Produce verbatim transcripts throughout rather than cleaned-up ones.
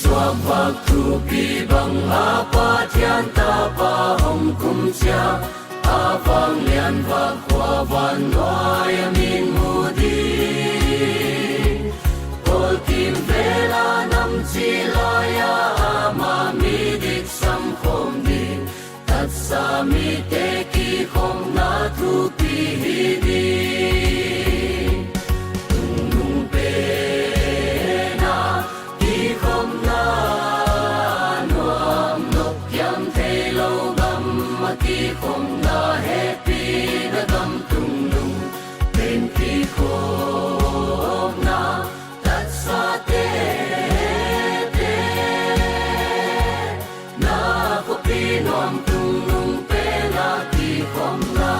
Suak vak thupi bang a Pathian Tapa hong kum chiang, a vanglian vak khua van nuai a min mu ding. Pawl kimvel a nam chih lai a amah midik sam khawm ding. Tatsa mite kikhopna thupi hi ding. Tungnung pen a kikhopna, nuam nop kiam theilou gam a kikhopna, hehpihna gam tungnung pen kikhopna. Tatsate te, na khopi nuam tungnung pen a kikhopna.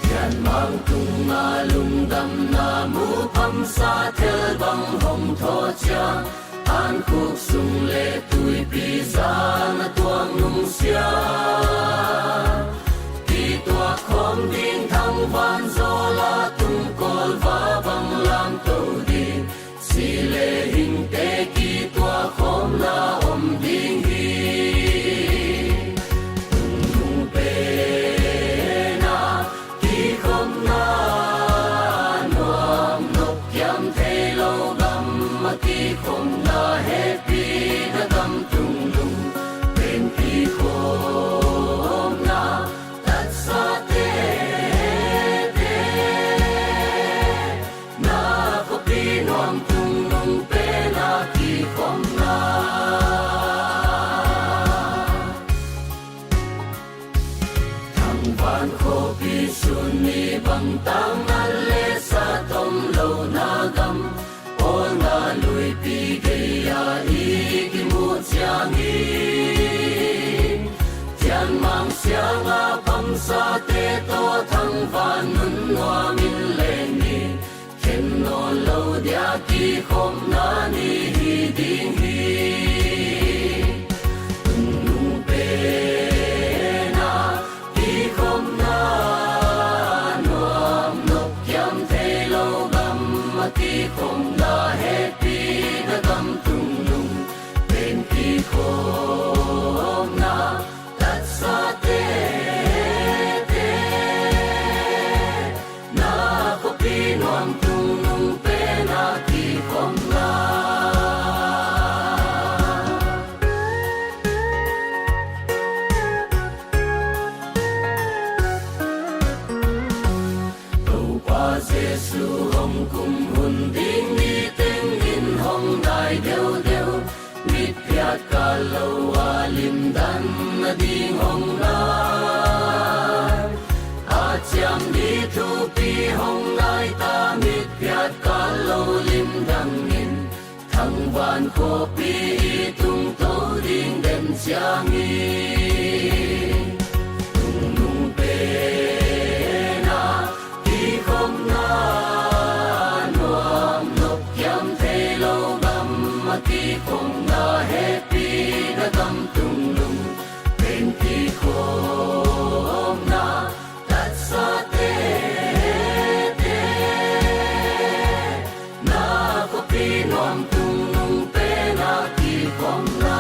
Thianmang tung a lungdamna mu pamsa thil bang hong thoh chiang, an khuk sung leh tuipi zang a tuak nung sia. Kituak khawm ding thangvan zawl a tungkawl va bang lamtou ding. Si leh hingte kituak khawmna om ding hi. Tungnung pen a kikhopna, nuam nop kiam theilou gam a kikhopna, hehpihna gam tungnung pen kikhopna. Tatsate te, na khopi nuam tungnung pen a kikhopna. Thangvan khopi sun ni bang tang nal leh sat omlouhna gam, awlna luipi gei a i kimu chiang in, Thianmang siang a pamsate toh thangvan nun nuam in leng ni, khen nawnlou dia kikhopna ni hi ding hi. Tungnung pen a kikhopna, nuam nop kiam theilou gam a kikhopna, hehpihna gam tungnung pen kikhopna. Tatsate te, na khopi nuam tungnung pen a kikhopna. Toupa Jesu hong kum hun ding ni teng in hong nai deuhdeuh. Mitphiat kal lou a limdanna ding hong nai. A chiam ni thupi hong nai ta, mitphiat kal lou limdang in. Thangvan khopi i tungtou ding den chiang in. Tungnung pen a kikhopna, nuam nop kiam theilou gam a kikhopna, hehpihna gam tungnung pen kikhopna. Tatsate te, na khopi nuam tungnung pen a kikhopna.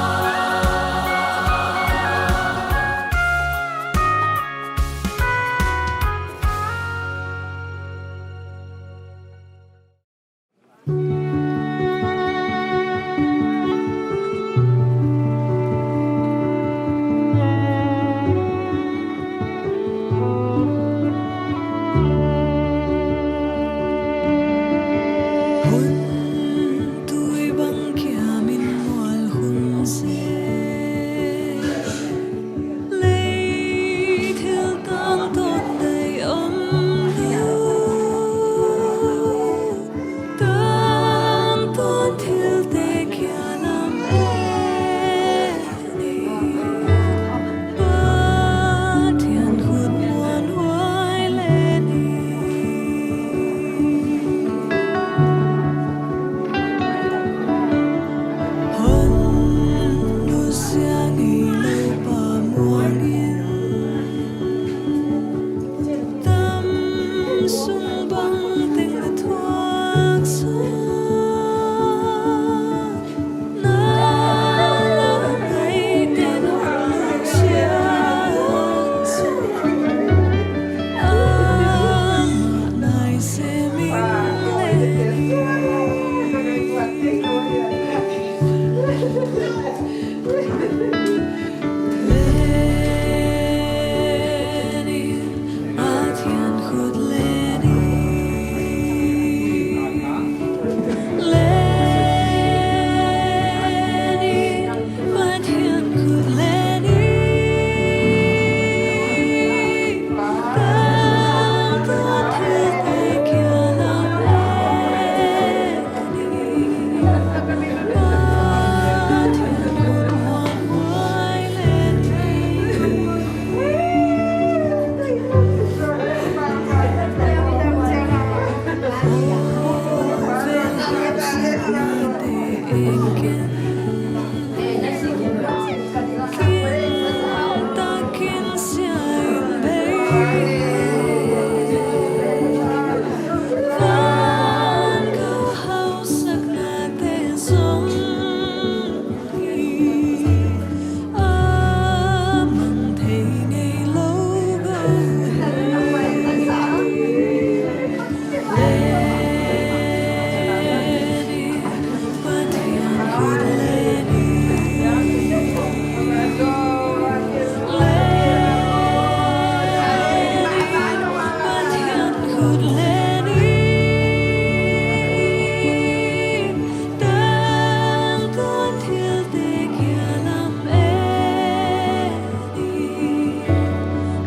Khut len in, tangtawn thilte kia lam en in,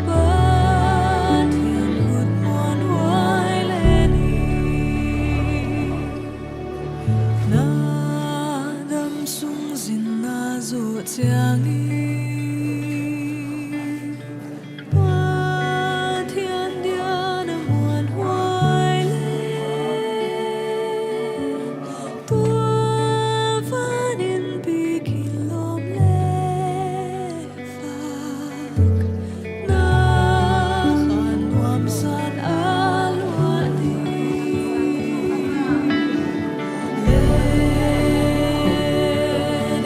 Pathian khut muanhuai len in. Na damsung zin na zoh chiangin, Pathian dia na muanhuai leh, tua van in pikin lawm leh vak, na khan nuamsan a luah ding. Len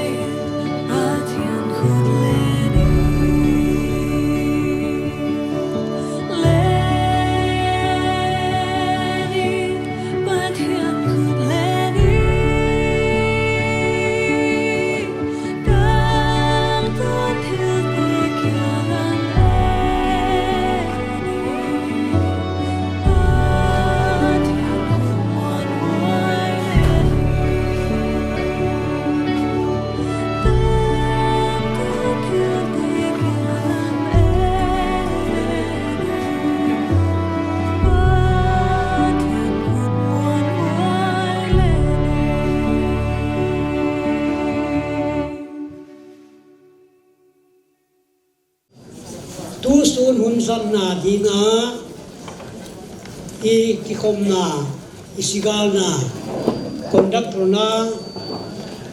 in, Pathian khut len in. Len in, Pathian khut len in. Tangtawn thilte kia lam en in. Pathian khut muanhuai len in. Tusun hun zatna ding a, i kikhopna, i sigalna, conductor na,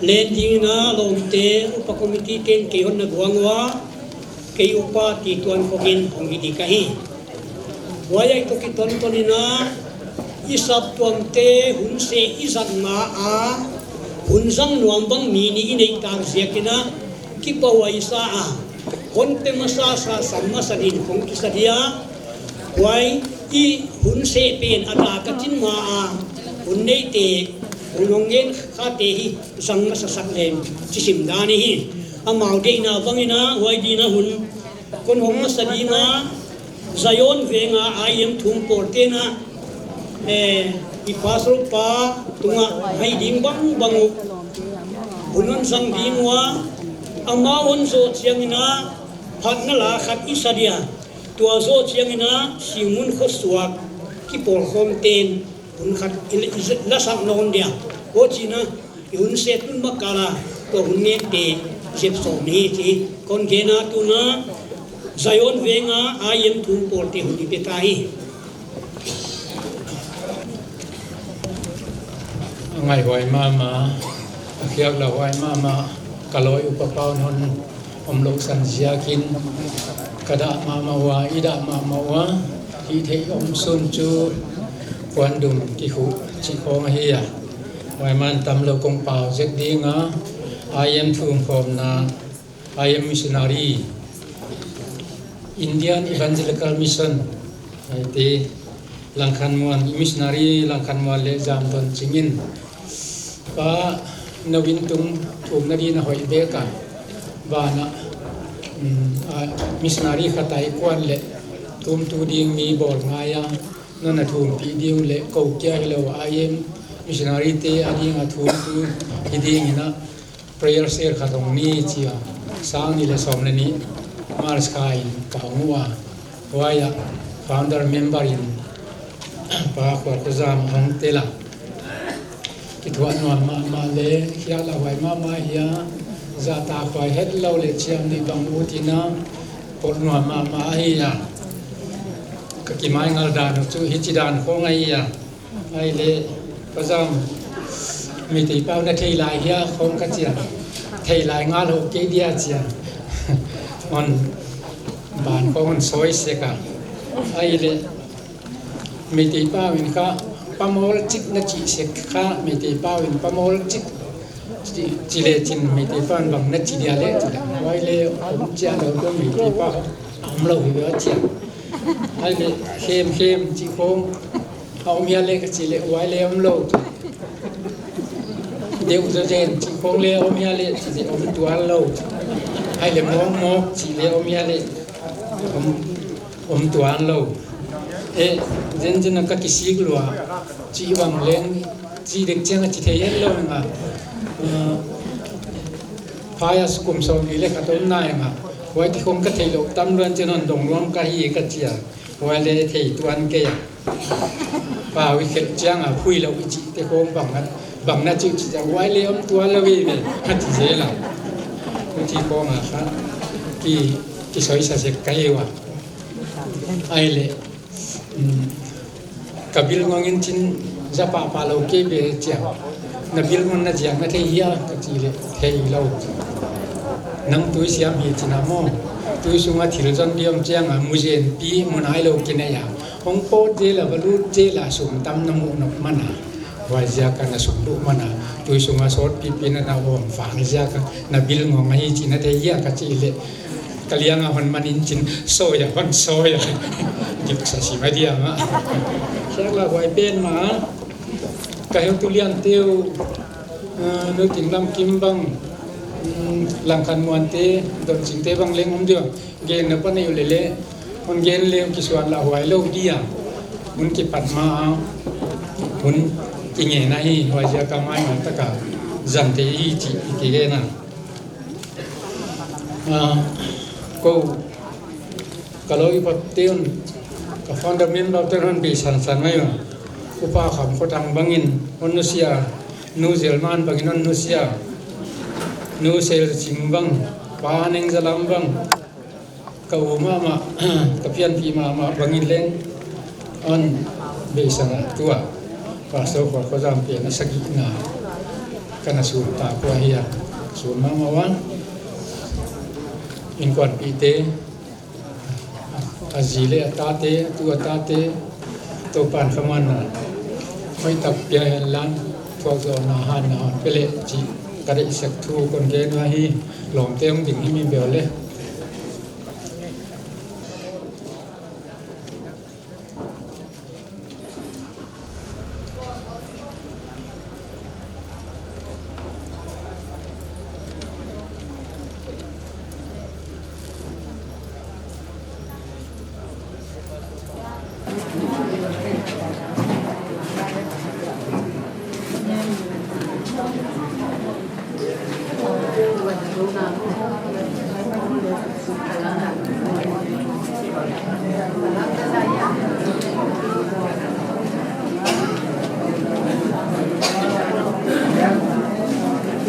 len ding na, lawmte, upa committee te'n kei hon na guang ua, kei upa ti tuan khawng in hong hi di ka hi. Huai ah i toh kiton ton in a, i saptuamte hun seh i zat ma a, hun zang nuam bang mi nih i neih tak ziak in a, kipak huai sa a, hon pe masa sa, sam masa ding khong kisa dia, huai i hun seh pen a ta ka chin ma a, hun neite, hun hong ngen khate hi zang masa sak leng chi sim dan hi. Amau deihna bang in a, huai ding a hun kon hong masa ding a, Zion veng a I M thum pawlte na, eh, i pastor pa tung a hai ding bangbang uh hun hon zang ding ua, amau hon zoh chiang in a, phatna la khat i sa dia, tua zoh chiang in a, Singmun khosuak kipawlkhawm te'n hun khat i la, i la sak nawn dia, huchi in a, i hun seh tun ma kal a, tua hun ngente zep sawm ni hi chi kon gen a, tun a Zion veng a I M thum pawlte hun i pe ta hi. A ngaihhuai mahmah, a khiaklahhuai mahmah, ka lawi upa pa'n hon omlouhsan ziak in, ka dah mahmah ua, i dah mahmah ua, hihtheih omsun chu kuandum kikhuh chih khong ahi a. Huai man tamlou kong pau zek ding a, I M thumkhawmna, I M missionary, Indian Evangelical Mission, huaite, Langkhanmuan, missionary Langkhanmuan leh Zamdonching in, Pa Navin tung thumna ding a hoih bek a, van a, um, a, missionary khat a i kuan leh thumtu ding mi bawl ngai a, non a thumpih ding uh leh kou kia hilou a I M missionary te a ding a thumtu hi ding in a, prayer cell khat hong ni chi a, sang nih leh sawm leh nih March kha in ka hong uh a, huai a founder member in Pa Khualkhozam hong tel a, kithuah nuam mahmah leh khiaklahhuai mahmah hi a, zahtakhuai hetlou leh chiam nih bang ut in a, pawt nuam mahmah ahi a, ka kimaingal dan uh chu hichi dan khong ahi a. Ahihleh, Pa Zam, Meitei pau na thei lai hia khong ka chi a. Thei lai ngal hou kei dia chi a. Hon ban khong hon sawi sek a. Ahihleh, Meitei pau in kha pamawl chik na chi sek kha, Meitei pau in pamawl chik chi, chi leh chin Meitei pau in bang na chi dia leh chi leh. Huai leh om chianlou toh Meitei pau omlou hi a chi a. Ahihleh, khem khem chi khong a om hia leh ka chi leh huai leh omlou. Deuh zazen chi khong leh om hia leh chi leh om tuanlou. Ahihleh mawkmawk chi leh om hia leh om, om tuanlou. Eh, zenzen a ka kisik lua, chih bang leng, chih dek chiang a chi thei het lou nga. Eh, phaya kum sawmli leh khat om nai nga. Huai te khong ka theilou tam luan chin hon dong luang ka hi ka chi a. Huai leh thei tuan kei a. Pau i khelh chiang a phui lou i chih te khong bang a, bang na chih chih a huai leh om tuan lou ve ve. Ka chi zel a. Huchi khong a kha. Ki, ki soi sa sek ka hi ua. Ai leh. Hmm. Ka bil ngong in chin za pahpah lou kei ve chia. Na bil ngong na ziak na thei hia ka chi leh thei lou. Nang tui siam hi chin a maw. Tui sung a thil zon di om chiang a mu zen pi mu nai lou ki nei a. Hong pawt zel a va lut zel a sum tam na muh nop man a. Huai ziak a na sum luh man a. Tui sung a sawt pipi na na om fang ziak a na bil ngong a hi chin a thei hia ka chi leh. Ka liang a hon man in chin, soi a, hon soi a. Dik sa si mai dia ma. Siak la huai pen ma. Ka heutu lian te uh, eh, Nu Tin Lam Kim bang, mm, Langkhan Muan te, Don Sing te bang leng om dia. Gen na pa nei uh lele. Hon gen leh kisuan la huai lou dia. Hun kipat ma. Hun ki ngen a hi, huai ziak a mai ma taka. Zan te hi chi, i ki gen a. Ah, kou, ka lawm i pap te un, ka founder member te un hon beisan san mai un. Upa Kham Khotang bangin hon nusia, Nu Zelman bangin hon nusia, Nu Sel Sing bang, Pa Neng Zalam bang, ka u mahmah, ka pianpih mahmah bangin leng, hon beisan a tua. Pastor Khual Khozam pen a sagihna ka na sun ta kua hia. Sun mahmah ua. Inkuanpih te, a zi leh a tate, a tu a tate, Toupan khamuanna hoihtak pia hen la, thuak zohna hanna hon pe leh chih ka deihsak thu kon gen ahi. Lawmte hong ding hi mi bel leh.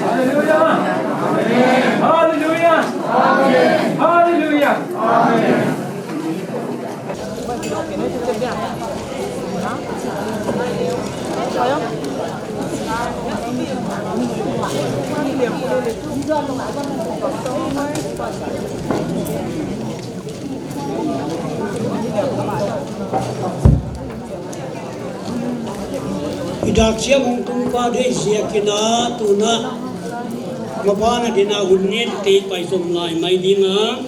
Hallelujah. Hallelujah. Hallelujah. I dak siam hong tung pa dei ziak in a tuna. Mapana dina hun ngen te pai zom lai mai ding a.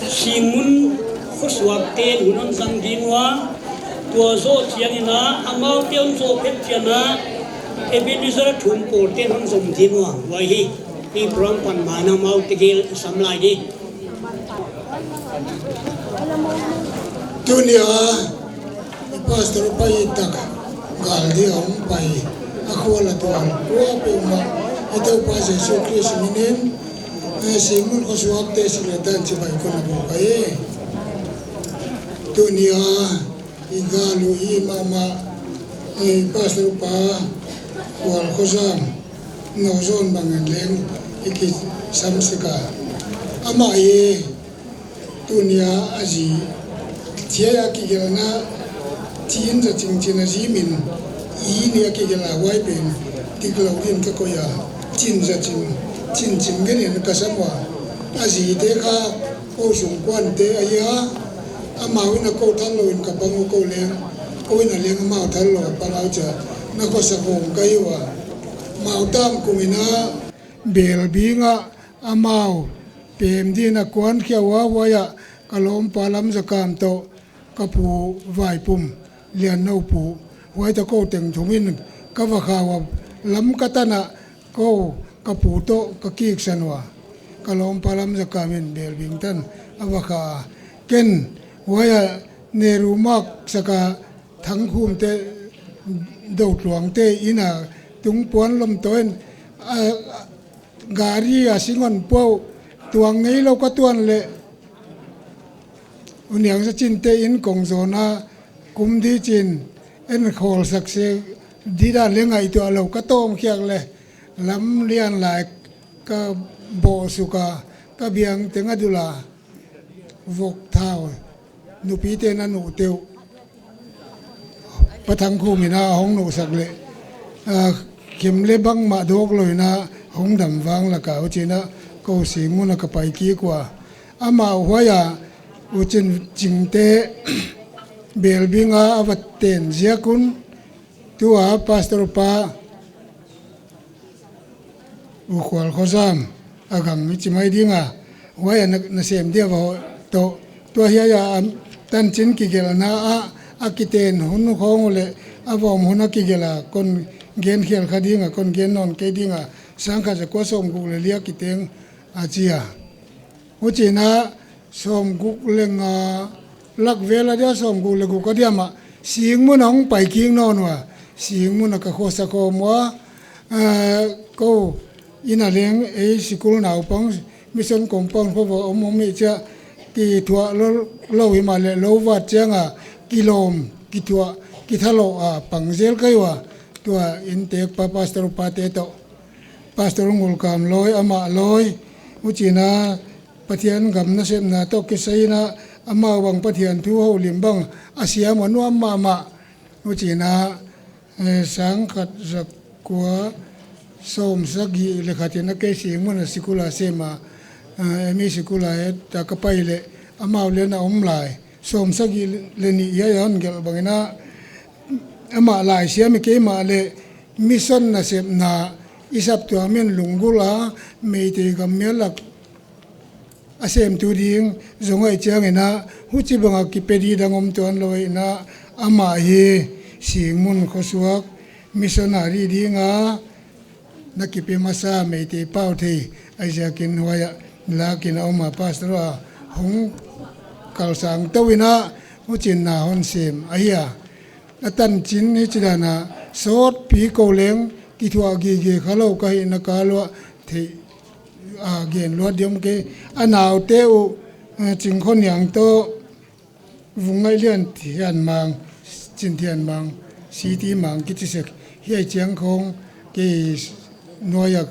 Singmun khosuak ten hun hon zang ding ua. Tua zoh chiang in a, amau te hon zoh phet chiang a, Ebenezer thum pawl ten hon zom ding ua. Huai hi, i program pan mai na amau te gel i sam lai di. Tuni a, i pastor pa i tak gal di a hong pai, a khual a tual, kuapeuhmah, i Toupa Jesu Khrist min in, eh, Singmun khosuak te sik leh tan chibai kon a buk ahi. Tuni a, i gal uh i mahmah, i pastor pa, Khual Khozam, nou zon bang in leng, i kisam sek a. Amah i, Tuni a a zi, thiai a kigelhna, chin za ching chin a zi min, i ni a kigelh a huai pen, diklou din ka koih a, chin za ching, chin ching gen in ka sam ua, a zi te kha, kou sungkuan te ahi a, amau in a kou thallou in ka pang uh kou leng, kou in a leng amau thallou a pang uh chia, na khosa khong ka hi ua, mau tam kum in a, Belbing a, amau, pem din a kuan khia ua huai a, ka lawmpa Lam Za Kam toh, ka pu Vaipum, Lian Nou pu, huai toh kou teng thum in, ka va kha ua, lam ka tan a, kou, ka pu toh, ka kik san ua, ka lawmpa Lam Za Kam in, Belbing tan, a va kha a, ken, huai a, Nehru Marg saka Thangkhumte, Dotluangte inn a tung puan lom toh in, a, gari a sing hon pua uh, tuang ngeilou ka tuan leh, U Niangzachinte inn kong zawn a kum di chin, en khawl sak se di dan leng ngaihtuah lou ka tawm khiak leh, lam lian lai ka bawh suk a, ka biang teng a dul a, vok thau, nupite'n a nuh teuh, Pa Thangkhum in a hong nuhsak leh, a, khem leh bangmah dawk lou in a hong dam vang lak a, huchi'n a kou Singmun a ka pai kik ua. Amah huai a, U Chin Chingte Belbing a a va ten ziak un, tua Pastor pa, U Khual Khawzam, a gang i chi mai ding a, huai a na, na sem dia va toh. Tua hiai a, am, tanchin kigelhna a, a kiten hun khong uh leh, a va om hun a kigelh a, kon gen khial kha ding a, kon gen nawn kei ding a, sangkhat zakua sawmguk leh li a kiteng a chi a. Huchi'n a sawmguk leh nga lak vel a dia, sawmguk leh guk a dia mah, Singmun a hong pai kik nawn ua. Singmun a ka khosa khawm ua, a, kou inn a leng ei sikul naupang, mission compound khua va om om i chia, kithuah lou, lou himahleh lou vat chiang a, kilawm, kithuah, kithalawh a pang zel ka hi ua. Tua inntek pa, Pastor pate toh, Pastor Ngulkam lawi, amah lawi, huchi'n a Pathian gam nasepna toh kisai in a, amah bang Pathian thu houlim bang a siam a nuam mahmah. Huchi'n a, eh, sangkhat zakua sawmsagih leh khat in a kei Singmun a sikul a sem a, eh, M E sikul a het a ka pai leh, amau leng a om lai. Sawmsagih leh nih hiai a hon gelh bang in a, amah laisiam i kei mahleh, mission nasepna i saptuam in lunggulh a, Meitei gam mial lak a semtu ding zong ahih chiang in a, huchibang a kipe di dang om tuan lou in a, amah hi Singmun khosuak missionary ding a na kipe masa, Meitei pau thei ahih ziakin huai a lak in a om a, Pastor a hong kalsang tou in a, huchi'n na hon sem ahi a. A tanchin hichi dan a, sawtpi kou leng kithuah gige kha lou ka hihna ka lua thei, a, gen luat diam kei. A naute uh, eh, Chingkhoniang toh, Vungngaihlian Thianmang, Chinthianmang, Sitimang kichi sek. Hiai chiang khong kei nuai a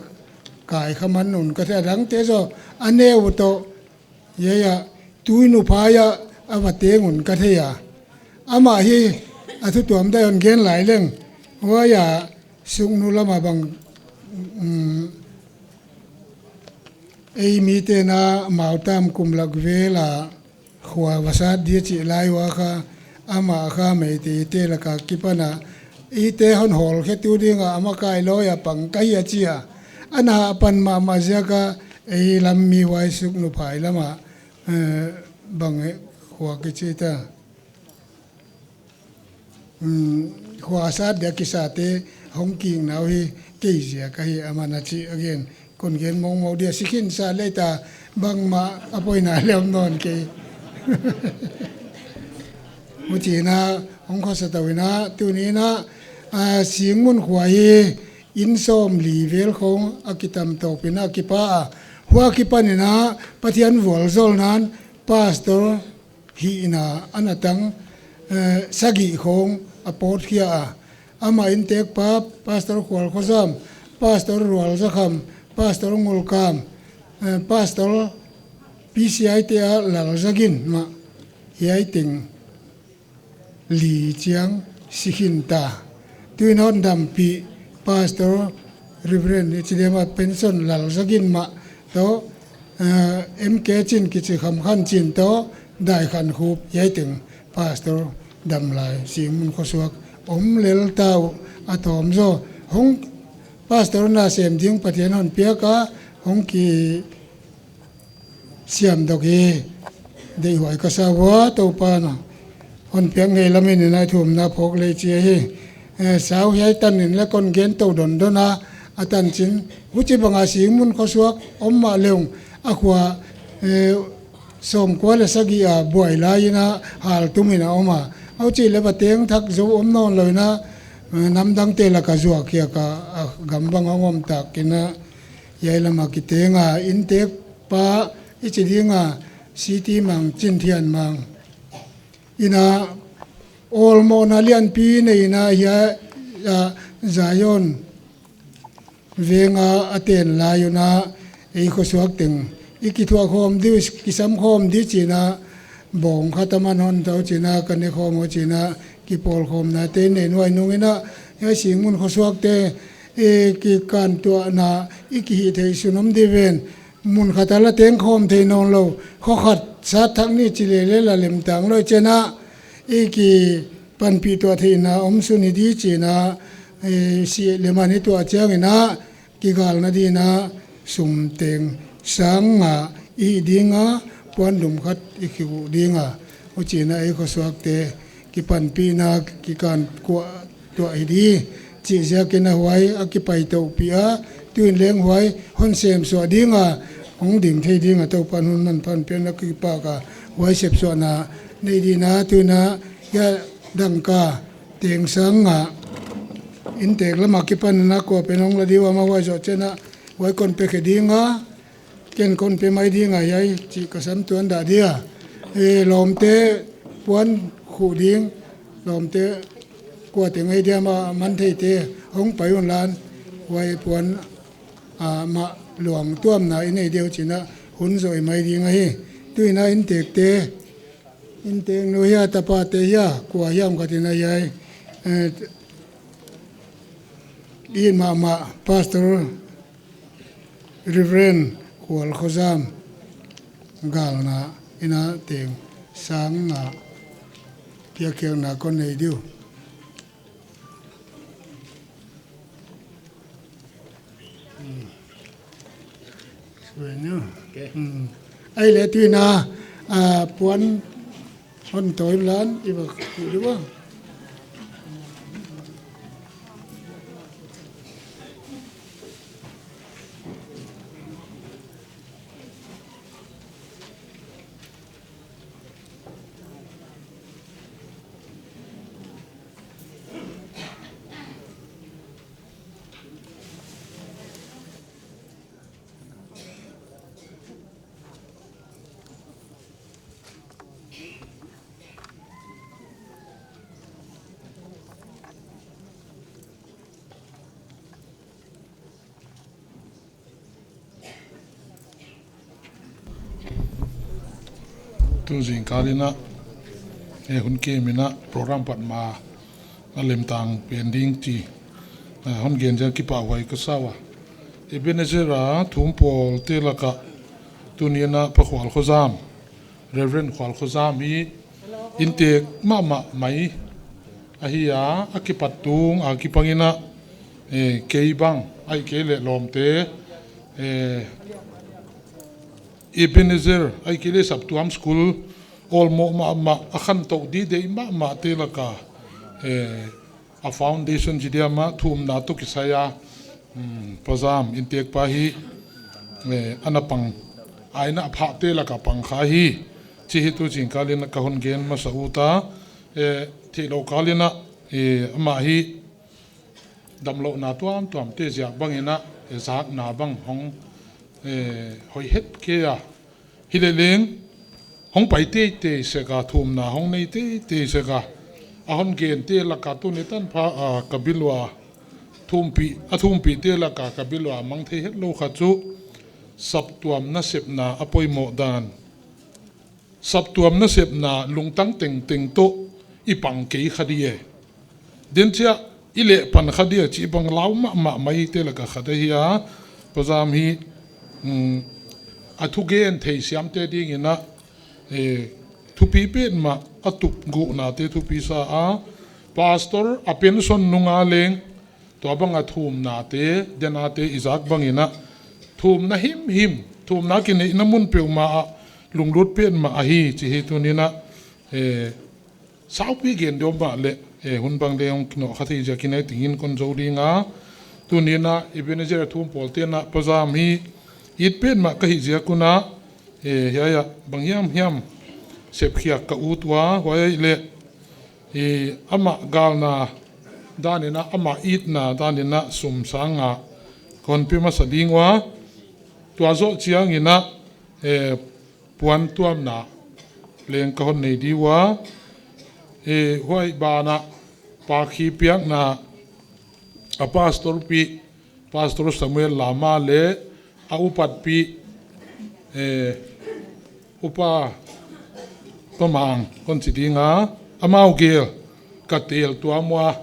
kai kha man un ka thei a, dangte zaw a neu toh, hiai a, Tuinuphai a, a va teng un ka thei a. Amah hi, a thu tuam dai hon gen lai leng. Huai a, Sugnu lam a bang, um, ei mite'n a, Mautam kum lak vel a, khua va sat dia chih lai ua kha, amah kha Meiteite lak a kipan a, eite hon hawlkhetu ding a, a makai lawi a pang ka hi a chi a. A na hapan mahmah ziak a, ei lam mi huai Sugnuphai lam a, eh, bang, eh, khua kichi ta. Um, khua sat dia kisate hong kikna uh hi kei ziak ahi, aman a chi a gen. Kon gen mawngmawng dia, sikhin sa leh ta bangmah a poina leh om nawn kei. Huchi'n a, hong khosa tou in a, tuni'n a, a, Singmun khua hi inn sawmli vel khong a kitam tawp in a kipan a. Huai kipan in a, Pathian vualzawlna'n, Pastor hihna a na tang, eh, sagih khong a pawt khia a. Amah inntek pa, Pastor Khual Khawzam, Pastor Rualzakham, Pastor Ngulkam, eh, Pastor P C I te a Lalzagin mah, hiai teng li chiang sikhin ta. Tuin hon dampih Pastor Reverend Ichidema Pension Lalzagin mah toh, eh, M K Chin kichi Khamkhanchin toh, Daikhankhup hiai teng Pastor damlai Singmun khosuak om lel ta uh a tawm zaw. Hong Pastor na sem ding Pathian hon piak a, hong ki siam dok hi, deihhuai ka sa ua, Toupa'n a hon piak ngei lam in a, i thumna phawk lei chi ahi. Eh, sau hiai tan in leng kon gen tou dondon a, a tanchin, huchibang a Singmun khosuak om mahleh ung, a khua, eh, sawmkua leh sagih a buai lai in a hal tum in a om a. Huchi leh va teng thak zou om nawn lou in a, eh, namdangte lak a zuak khiak a, a gam bang a om tak in a, hiai lam a kiteng a, inntek pa i chi ding a, City Mang, Chinthian Mang in a, awlmohna lianpi nei in a, hiai a, Zion veng a a ten lai un a, ei khosuak teng i kithuah khawm di, kisam khawm di chi in a, bawng khat a man hon tou chi in a, ka ne khawm uh chi in a, kipawl khawmna te nei nuai nung in a, hiai Singmun khosuak te, eh, kikan tuahna i kihih theih sun om di ven, mun khat a la teng khawm thei nawn lou, kho khat sat thak ni chi leh leh la lem tang lou chi in a, i kipanpih tuah theihna om sun hi di chi in a, eh, si leh man i tuah chiang in a, kigalna di in a, sum teng sang nga i hih ding a, puan dum khat i khuh ding a, huchi in a ei khosuak te kipanpihna kikan kuah tuah hi di, chih ziak in a huai a kipaitoupih a, tu in leng huai hon semsuah ding a, hong ding thei ding a, Toupa'n hun manpha hon piakna kipak a, huai sepsuahna nei di in a, tu in a, hiai dangka teng sang nga, inntek lam a kipan in a kuapen hong la di ua, amah huai zoh chiang a, huai kon pe khe ding a, ken kon pe mai ding a, hiai chih ka sam tuan dah di a. Eh, lawmte puan khuh ding, lawmte kua teng ei diam a man theite hong pai un lan, huai puan, ah, mah luang tuamna i nei di uh chi in a, hun zoh i mai ding ahi. Tu in a inntek te, inntek nu hia, tapa te hia, kua hiam khat in a hiai, eh, i mahmah Pastor Reverend Khual Khozam galna in a teng sang nga piakkhiakna kon nei di uh. Hmm. Suai ni. Okay. Hmm. Ahihleh tu in a, ah, puan hon tawi lan i va khuh di ua. Tu zingkal in a, eh, hun kem in a program pat ma a lemtang pen ding chi, eh, hon gen ziak kipahhuai ka sa ua. Ebenezer a thum pawl te lak a tuni in a Pa Khual Khozam, Reverend Khual Khozam hi inntek mahmah mai ahi a, a kipat tung a kipang in a, eh, kei bang, ahihkeileh lawmte, eh, Ebenezer, ahihkeileh Saptuam School, awlmoh mahmah, a khantou di deih mahmah te lak a, eh, a foundation chi diam a, thumna toh kisai a, um, Pa Zam inntek pa hi, eh, ana pang, a inn a phate lak a pang kha hi, chih hi tu zingkal in ka hon gen masa ut a, eh, theilou kal in a, eh, amah hi damlouhna tuamtuam te ziak bang in a, eh, zakna bang hong, eh, hoih het kei a, hileh leng, hong pai teitei sek a, thumna hong nei teitei sek a, a hon gen te lak a tuni tanpha a ka bil ua, thumpih, a thumpih te lak a ka bil ua mang thei hetlou khat chu, saptuam nasepna a poimoh dan. Saptuam nasepna lungtang tengteng toh i pang kei kha di e. Tua chiah i leh pan kha di a chih bang lau mahmah mai te lak a khat ahi a, Pa Zam hi, um, a thugen theisiam te ding in a, eh, thupi petmah a tup guhna te thupi sa a, Pastor a pension nung a leng, tua bang a thumna te, den a te i zak bang in a, thumna himhim, thumna kineihna mun peuhmah a, lunglut petmah ahi, chih hi tuni in a, eh, saupi gen diam mahleh, eh, hun bang leng hong kinoh kha thei ziak in a, tengin kon zou ding a. Tuni in a, Ebenezer thum pawl te in a, Pa Zam hi, it petmah ka hih ziak un a, Eh, hiai ah bang hiam hiam sepkhiak ka ut ua, huai leh, eh, amah galna dan in a, amah itna dan in a sum sang nga kon pe masa ding ua. Tua zoh chiang in a, eh, puan tuamna leng ka hon nei di ua. Eh, huai ban ah pakhi piakna a pastor pi, Pastor Samuel Lama leh a upatpi, eh, Upa Pa Mang kon chi ding a, amau gel ka tel tuam ua,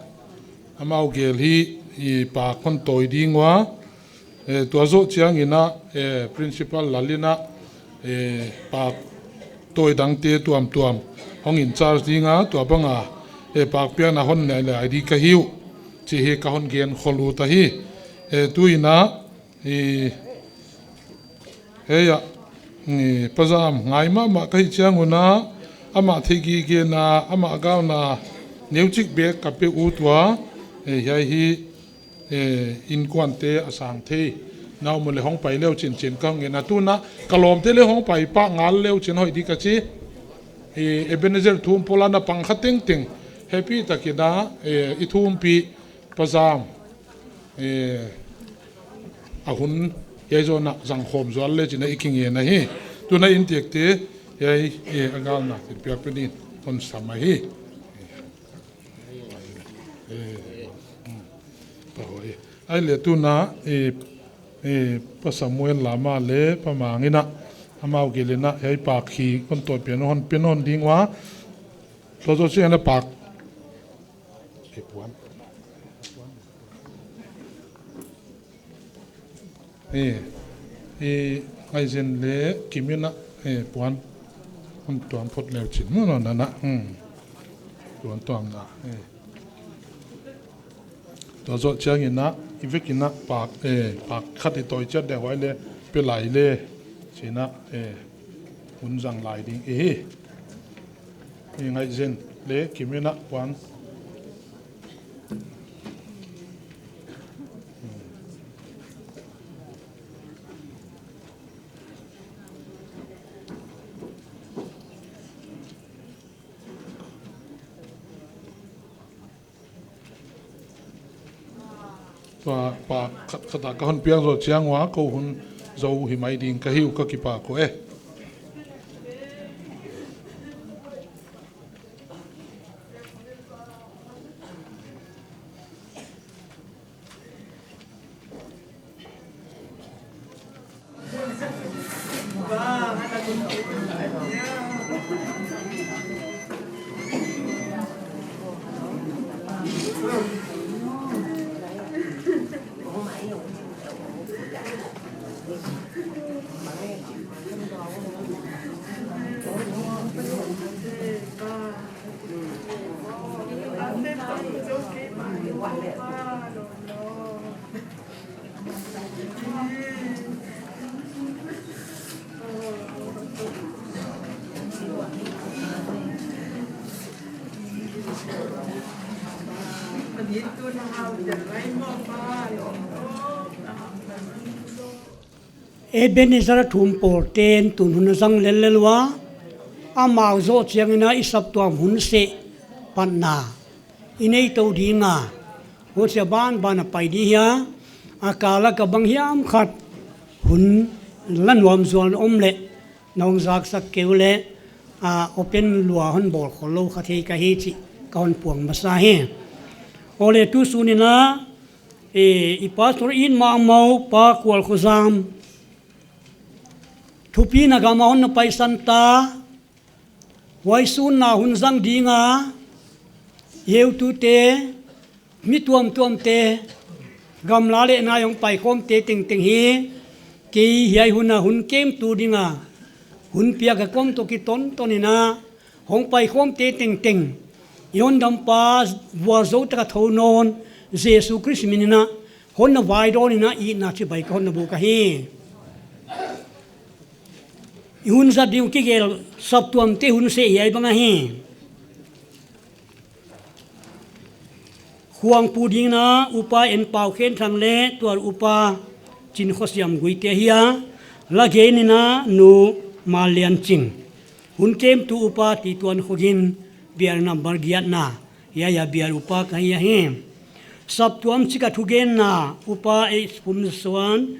amau gel hi i pak kon tawi ding ua. Eh, tua zoh chiang in a, eh, Principal Lal in a, eh, pak tawi dangte tuamtuam hong in charge ding a, tua bang a, eh, pak piakna hon nei lai di ka hi uh, chih hi ka hon gen khol ut ahi. Eh, tu in a, eh, hiai ah, eh, Pa Zam ngai mahmah ka hih chiang un a, amah theih gige na, amah galna neuchik bek ka pe ut ua, eh, hiai hi, eh, inkuante a sang thei na om leh hong pai leuchin chi'n ka hon ngen a, tu in a ka lawmte leh hong pai pah ngal leuchin hoih di ka chi. Eh, Ebenezer Thuampol a na pang kha tengteng happy tak in a, eh, i thumpih Pa Zam, eh, a hun hiai zoh in a zang khawm zual leuchin a i kingen ahi. Tu in a inntekte hiai, eh, a galna thilpiak pe dingin hon sam ahi. Eh, mm. Pa hoih. Huai leh tu in a, eh, eh, Pa Samuel Lama leh Pa Mang in a, amau gel in a, hiai pakhi kon tawi piakna hon pe nawn ding ua. Tua zoh chiang in a pak, eh, puan. Eh, eh, Ngaizen leh Kim in a, eh, puan hon tuam phot leuchin maw, na, na, na, hmm. Puan tuamna, eh. Tua zoh chiang in a, i vek in a pak, eh, pak khat i tawi chiat deuh, huai leh pe lai leh, chi in a, eh, hun zang lai ding i hi. Eh, Ngaizen leh Kim in a puan. Tua pak khat khat a ka hon piak zoh chiang ua, kou hun zou hi mai ding ka hi uh, ka kipak uh e. Ebenezer Thuampol te'n tun hun a zang lellel ua, amau zoh chiang in a i saptuam hun seh patna i nei tou ding a, huchia banban a pai di hia, a kal a ka bang hiam khat hun la nuam zual om leh, na hon zaksak kei uleh, a, open lua hon bawl khol lou kha thei ka hi chih ka hon puang masa hi. Huai leh tu sun in a, eh, i pastor in mahmah uh Pa Kualkhozam, thupina gam a hon na paisan ta, huai sun a hun zang ding a, heutute, mi tuamtuamte, gamla leh nai hong paikhawmte tengteng hi, kei hiai hun a hun kemtu ding a, hun piak a kon toh kiton ton in a, hong paikhawmte tengteng, i hondampa vualzou tak a thou nawn, Jesu Khrist min in a, hon na vaidawn in a, itna chibai ka hon na buk ahi. I hun zat ding uh kigel saptuamte hun seh hiai bang ahi. Khuangpu ding in a Upa Enpau Khenthang leh tual Upa Chinkhosiam Guite hi a, la gen in a Nu Malian Ching. Hun kemtu upa Tituan Khogin, bial number giatna, hiai a bial upa ka hi ahi. Saptuam chik a thugenna upa H Pumsuan,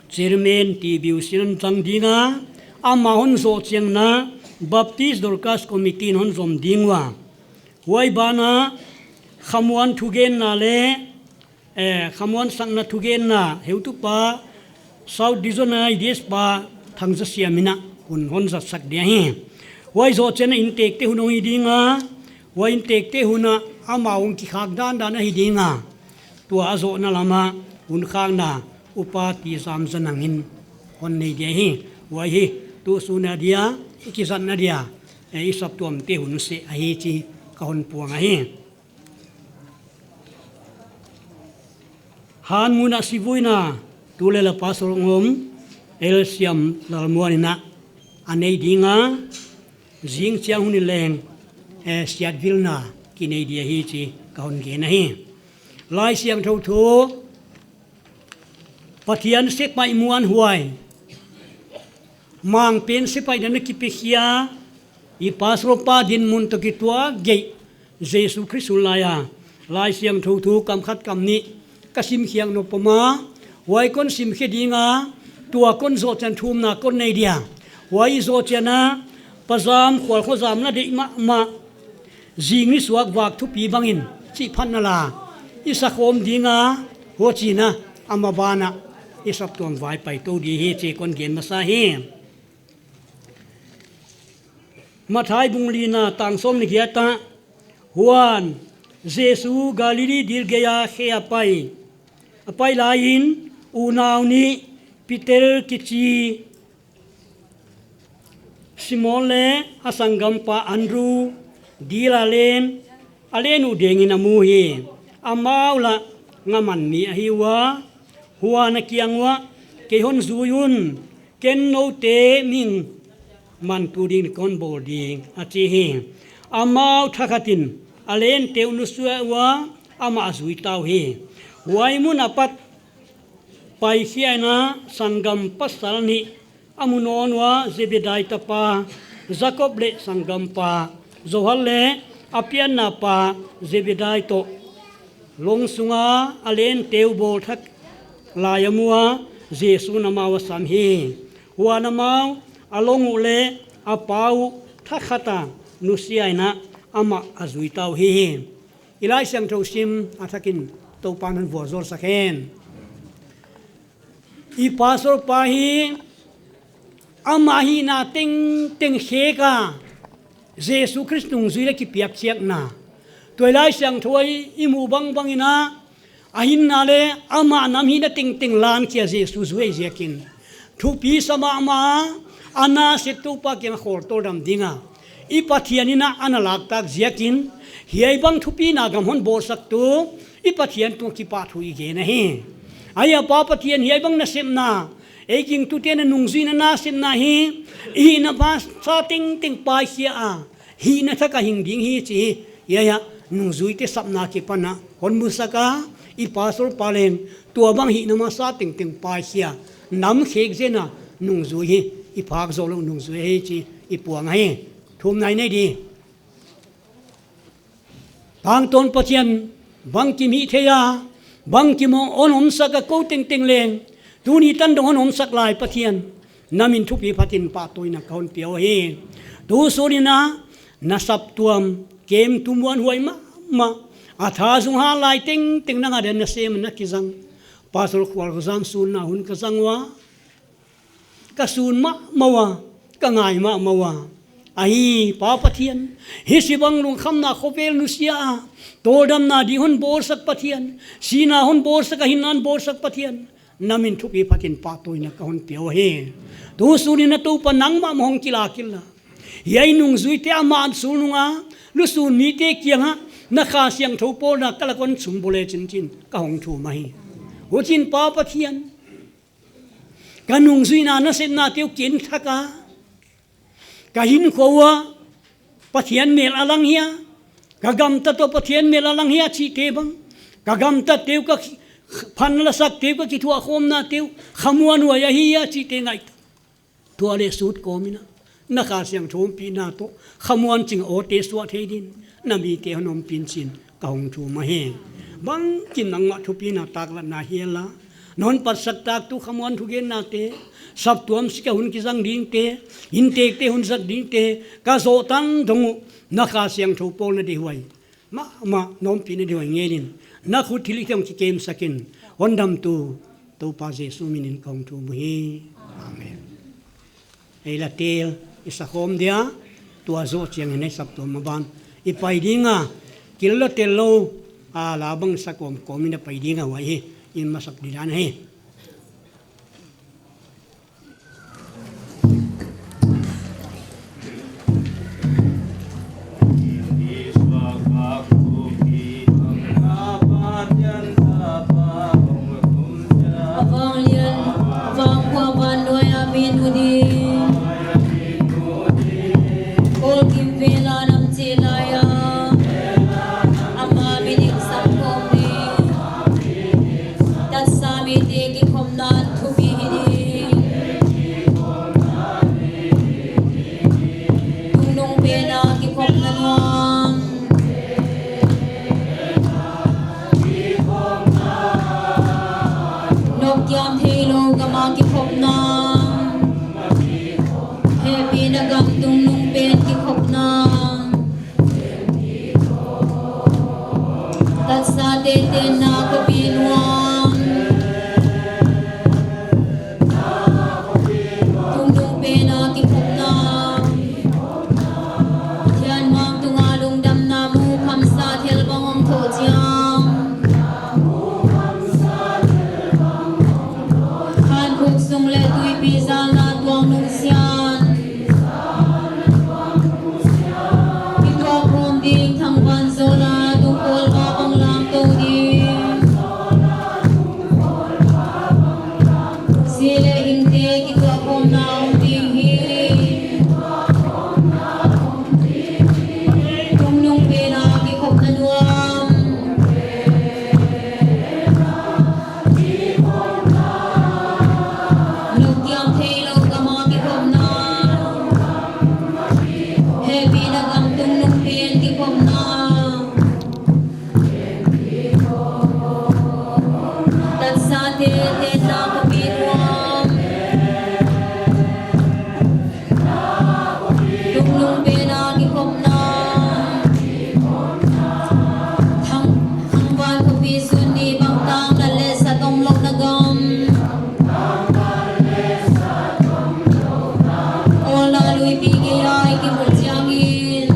Chairman T B U sin hon zang ding a, amah hon zoh chiangin Baptist Dorcas Committee in hon zom ding ua. Huai banah khamuan thugenna leh, eh, khamuan sakna thugenna heutupa South Division a I D S pa Thangzasiam in a hun hon zatsak ding ahi. Huai zoh chiangin inntekte hun hong hi ding a, huai inntekte hun ah amah hong kikhak dandan ahi ding a. Tua a zohna lam ah hun khakna upa Tizam Zanang in hon nei ding ahi. Huai hi tusun a dia, i kizatna dia, eh, i saptuamte hun seh ahi chih ka hon puang ahi. Hanmun a sivuina tulel a Pastor ngom, L Siam Lalmuan in a nei ding a, zingchiang hun in leng, eh, siatvilna kinei ding ahi chih ka hon gen ahi. Laisiangthou thu, Pathian sepaih muanhuai, mangpen sepaih dan a kipiakhia, i Pastor pa dinmun toh kituak geih, Jesu Khrist hun lai a Laisiangthou thu kam khat kam nih ka simkhiak nop mah, huai kon simkhe ding a, tua kon zoh chiangin thumna kon nei dia. Huai i zoh chiangin a, Pa Zam Khual Khua Zam na deih mahmah, zing ni suak vak thupi bangin chih phatna la i sakhawm ding a, huchiin a, amah banah i saptuam vaipai tou ding hi chih kon gen masa hi. Matthai bung lina tang sawm leh giat ah, huan Jesu Galili dil gei a khe a pai, a pai laiin unau nih Peter kichi Simon leh a sanggampa Andrew dil a len, a len uh dengin a mu hi. Amau lah ngaman mi ahi ua. Huan a kiang uah, kei hon zui un, ken noute mihing mantu ding kon bawl ding, a chi hi. Amau thakhatin a lente uh nusia ua, amah a zui ta uhi. Huai mun apat paikhia in a, sanggam pasal nih a mu nawn ua, Zebedai tapa Jakob leh sanggampa Johan leh a pianna pa Zebedai toh long sunga a lente uh bawl thak lai a mu a, Jesu'n amau a sam hi. Huan amau a long uh leh a pa uh thakhat a nusia in a, amah a zui ta uhi. I Laisiangthou sim a thakin Toupa'n hon vualzawlsak hen. I Pastor pa hi amah hihna tengteng khek a, Jesu Khrist nungzui leh kipiakkhiakna. Tua i Laisiangthou ah i muh bangbang in a, a hinna leh amah nam hihna tengteng lankhia Jesu zui ziakin thupi sa mahmah a, a nasep Toupa kiang a khawl tawldam ding a i Pathian in a ana laktak ziakin, hiai bang thupina gam hon bawlsaktu i Pathian tungah kipahthu i gen ahi. Ahi a, Pa Pathian, hiai bang nasepna, ei gingtute na nungzuina nasepna hi, i hihna masa tengteng paikhia a, hihna thak a hing ding hi chih hi. Hiai ah nungzuite sapna akipan a hon musak a, i Pastor pa leng tua bang hihna masa tengteng paikhia, nam khek zen a nungzui hi, i phak zoulou nungzui hi chih i puang ahi. Thumna i nei di. Tangtawn Pathian, bangkim hihtheih a, bangkim hon omsak a kou tengteng leng, tuni tan dong hon omsak lai Pathian, na min thupi phatin pahtawina ka hon pia uhi. Tusun in a, na saptuam kemtu muanhuai mahmah, a tha zung hat lai tengteng nang a di'n na sem na kizang. Pastor Khual Khua Zam sunna hun ka zang ua, ka sun mahmah ua, ka ngai mahmah ua. Ahi, Pa Pathian, hichibang lungkhamna khovel nusia a, tawldamna ding hon bawlsak Pathian, sihna hon bawlsak a, hinna hon bawlsak Pathian, na min thupi phatin pahtawina ka hon pia uhi. Tusun in a Toupa nangmah mah hong kilak inla, hiai nungzuite a man sulnung a lusun mite kiangah na Kha Siangthou pawlna ka lak ah hon sung bawle chinchin ka hong thum ahi. Huchiin Pa Pathian, ka nungzuina nasepnate uh ken thak a, ka hinkhua uah Pathian mel a lang hia, ka gamtat uah Pathian mel a lang hia chihte bang, ka gamtatte uh, ka khi-, phan lasakte uh, ka kithuahkhawmnate uh khamuanhuai ahi hia chihte ngaihtuah. Tua leh sut kawm in a, na Kha Siangthou ompihna toh khamuan ching awte suah thei din, na mite hon ompih in chi'n ka hong thum ahi. Bangkim nangmah thupina taklatna hial a, non patsak tak tu khamuan thugennate, saptuam sik a hun kizang dingte, inntekte hun zat dingte, ka zoh tan dong uh, na Kha Siangthou pawlna deihhuai mahmah, na ompihna deihhuai ngen in, na khut thilhihte hong kikemsak in, hon damtu Toupa Jesu min in ka hong thum uhi. Amen. Ei la tel i sa khawm dia, tua zoh chiangin ei saptuam maban i pai ding a, kil lou tel lou, a la bang sa kawmkawm in a pai ding a, huai hi i masak didan hi. A vanglian, vangkhua vannuai a min mu ding. Kawlgim vel a nam chih lai a, ama min in sam khawm ding. Taksa mite kikhopna thupi hi ding. Tungnungpen a kikhopna nuam. Nopkiam theilou gam a kikhopna. Hehpihna gam tungnungpen kikhopna. Taksate tenna khopi nuam. Tungnungpen a kikhopna. Thianmang tunga lungdamna mu khamsa thil bang hong thoh chiang. Khankhuk sung leh tuipi zalna tuang nungsia'n. Kituak khawm ding thangvan zawl a tungpawl va bang lam tou ding. Si leh hingte kituak khawmna om ding hi. Tungnungpen a kikhopna nuam. Nopkiam theilou gam a kikhopna. Hehpihna gam tungnungpen kikhopna. Taksate tenna khopi nuam. Tungnungpen a kikhopna. Thang, thangvan khopi sun ni bang tang lal leh sat omlouhna gam. Awlna luipi gei a i kimu chiangin.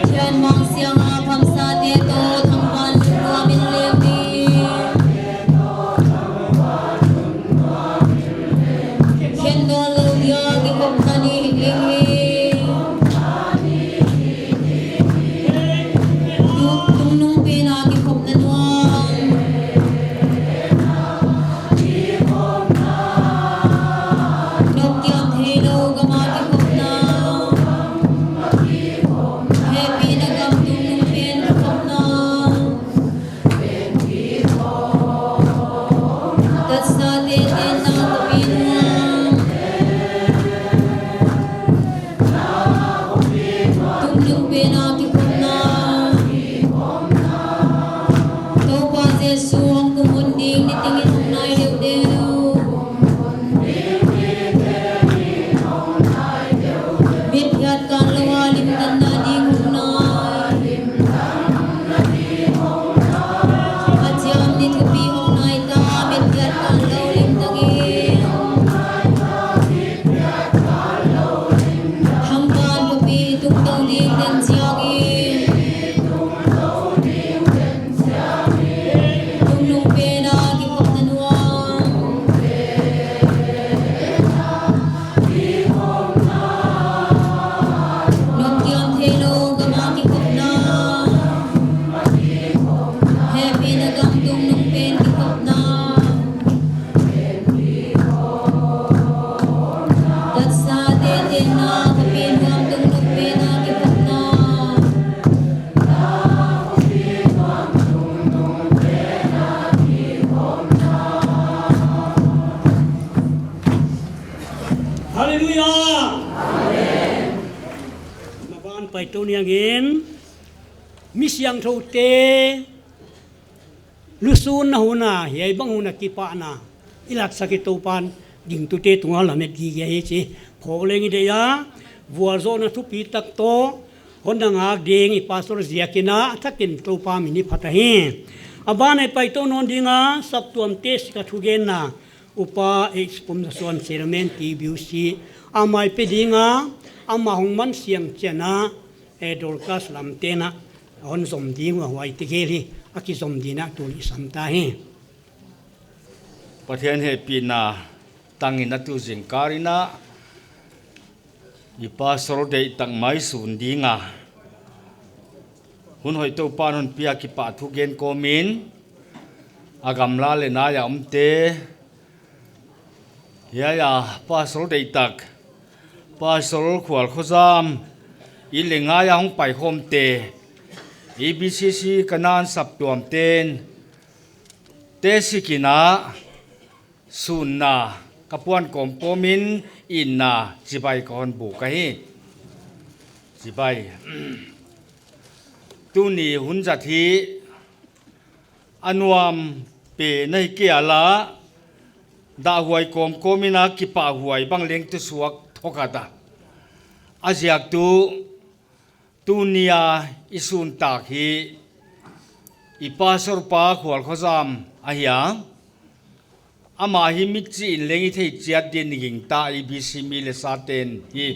Thianmang siang a khamsate toh thangvan lungnuam in leng ding. Khen nawnlou dia kikhopna ni hi ding hi. Tung, tungnungpen a kikhopna nuam. Nopkiam theilou gam a kikhopna. Hehpihna gam tungnungpen kikhopna. Taksate tenna khopi nuam. Tungnungpen a kikhopna. Toupa Jesu hong kum hun ding ni tengin hong nai deuhdeuh. Mithiat kanlou a limtanna ding hong nai. Pathian ni thupi hong nai ta, mithiat kanlou limtang in. Thangvan khopi tungtou ding den chiangin. Tungnungpen a kikhopna nuam. Nopkiam theilou gam a kikhopna. Hehpihna gam tungnungpen kikhopna. Taksate tenna khopi nuam tungnungpen a kikhopna. An pai tou niangin, mi siangthoute lusunna hun a, hiai bang hun a kipahna i laksak hi. Toupan gingtute tunga lamet gige hi chih phawk leng i deih a, vualzawlna thupi tak toh hon na ngak ding i pastor ziakin a thakin Toupa min i phat ahi. A ban ah i pai tou nawn ding a, saptuamte sik a thugenna Upa H Pumzasuan, Chairman T B U C, amah i pe ding a, amah hong man siang chiang a, eh, Dorcas Lamte'n a hon zom ding ua, huaite gel hi a kizom ding a tuni sam ta hi. Pathian hehpihna tangin a tu zingkal in a, i pastor deihtak mai sun ding a, hun hoih Toupan hon pia kipahthu gen kawmin, a gamla leh nai a omte, hiai a pastor deihtak, Pastor Khual Khozam, i leh ngai a hong paikhawmte, E B C C Kanaan saptuamte'n, te sik in a, sunna ka puan kawmkawmin itna chibai ka hon buk ahi. Chibai. Tuni hun zat hi a nuam pen ahi kei a, dahhuai kawmkawmin a kipahhuai bang leng tu suak thawkhat a. A ziak tu, tuni a i suntak hi i pastor pa Khual Khozam ahi a. Amah hi mit chiin leng i thei chiat ding i gingta, E B C mi leh sate'n hi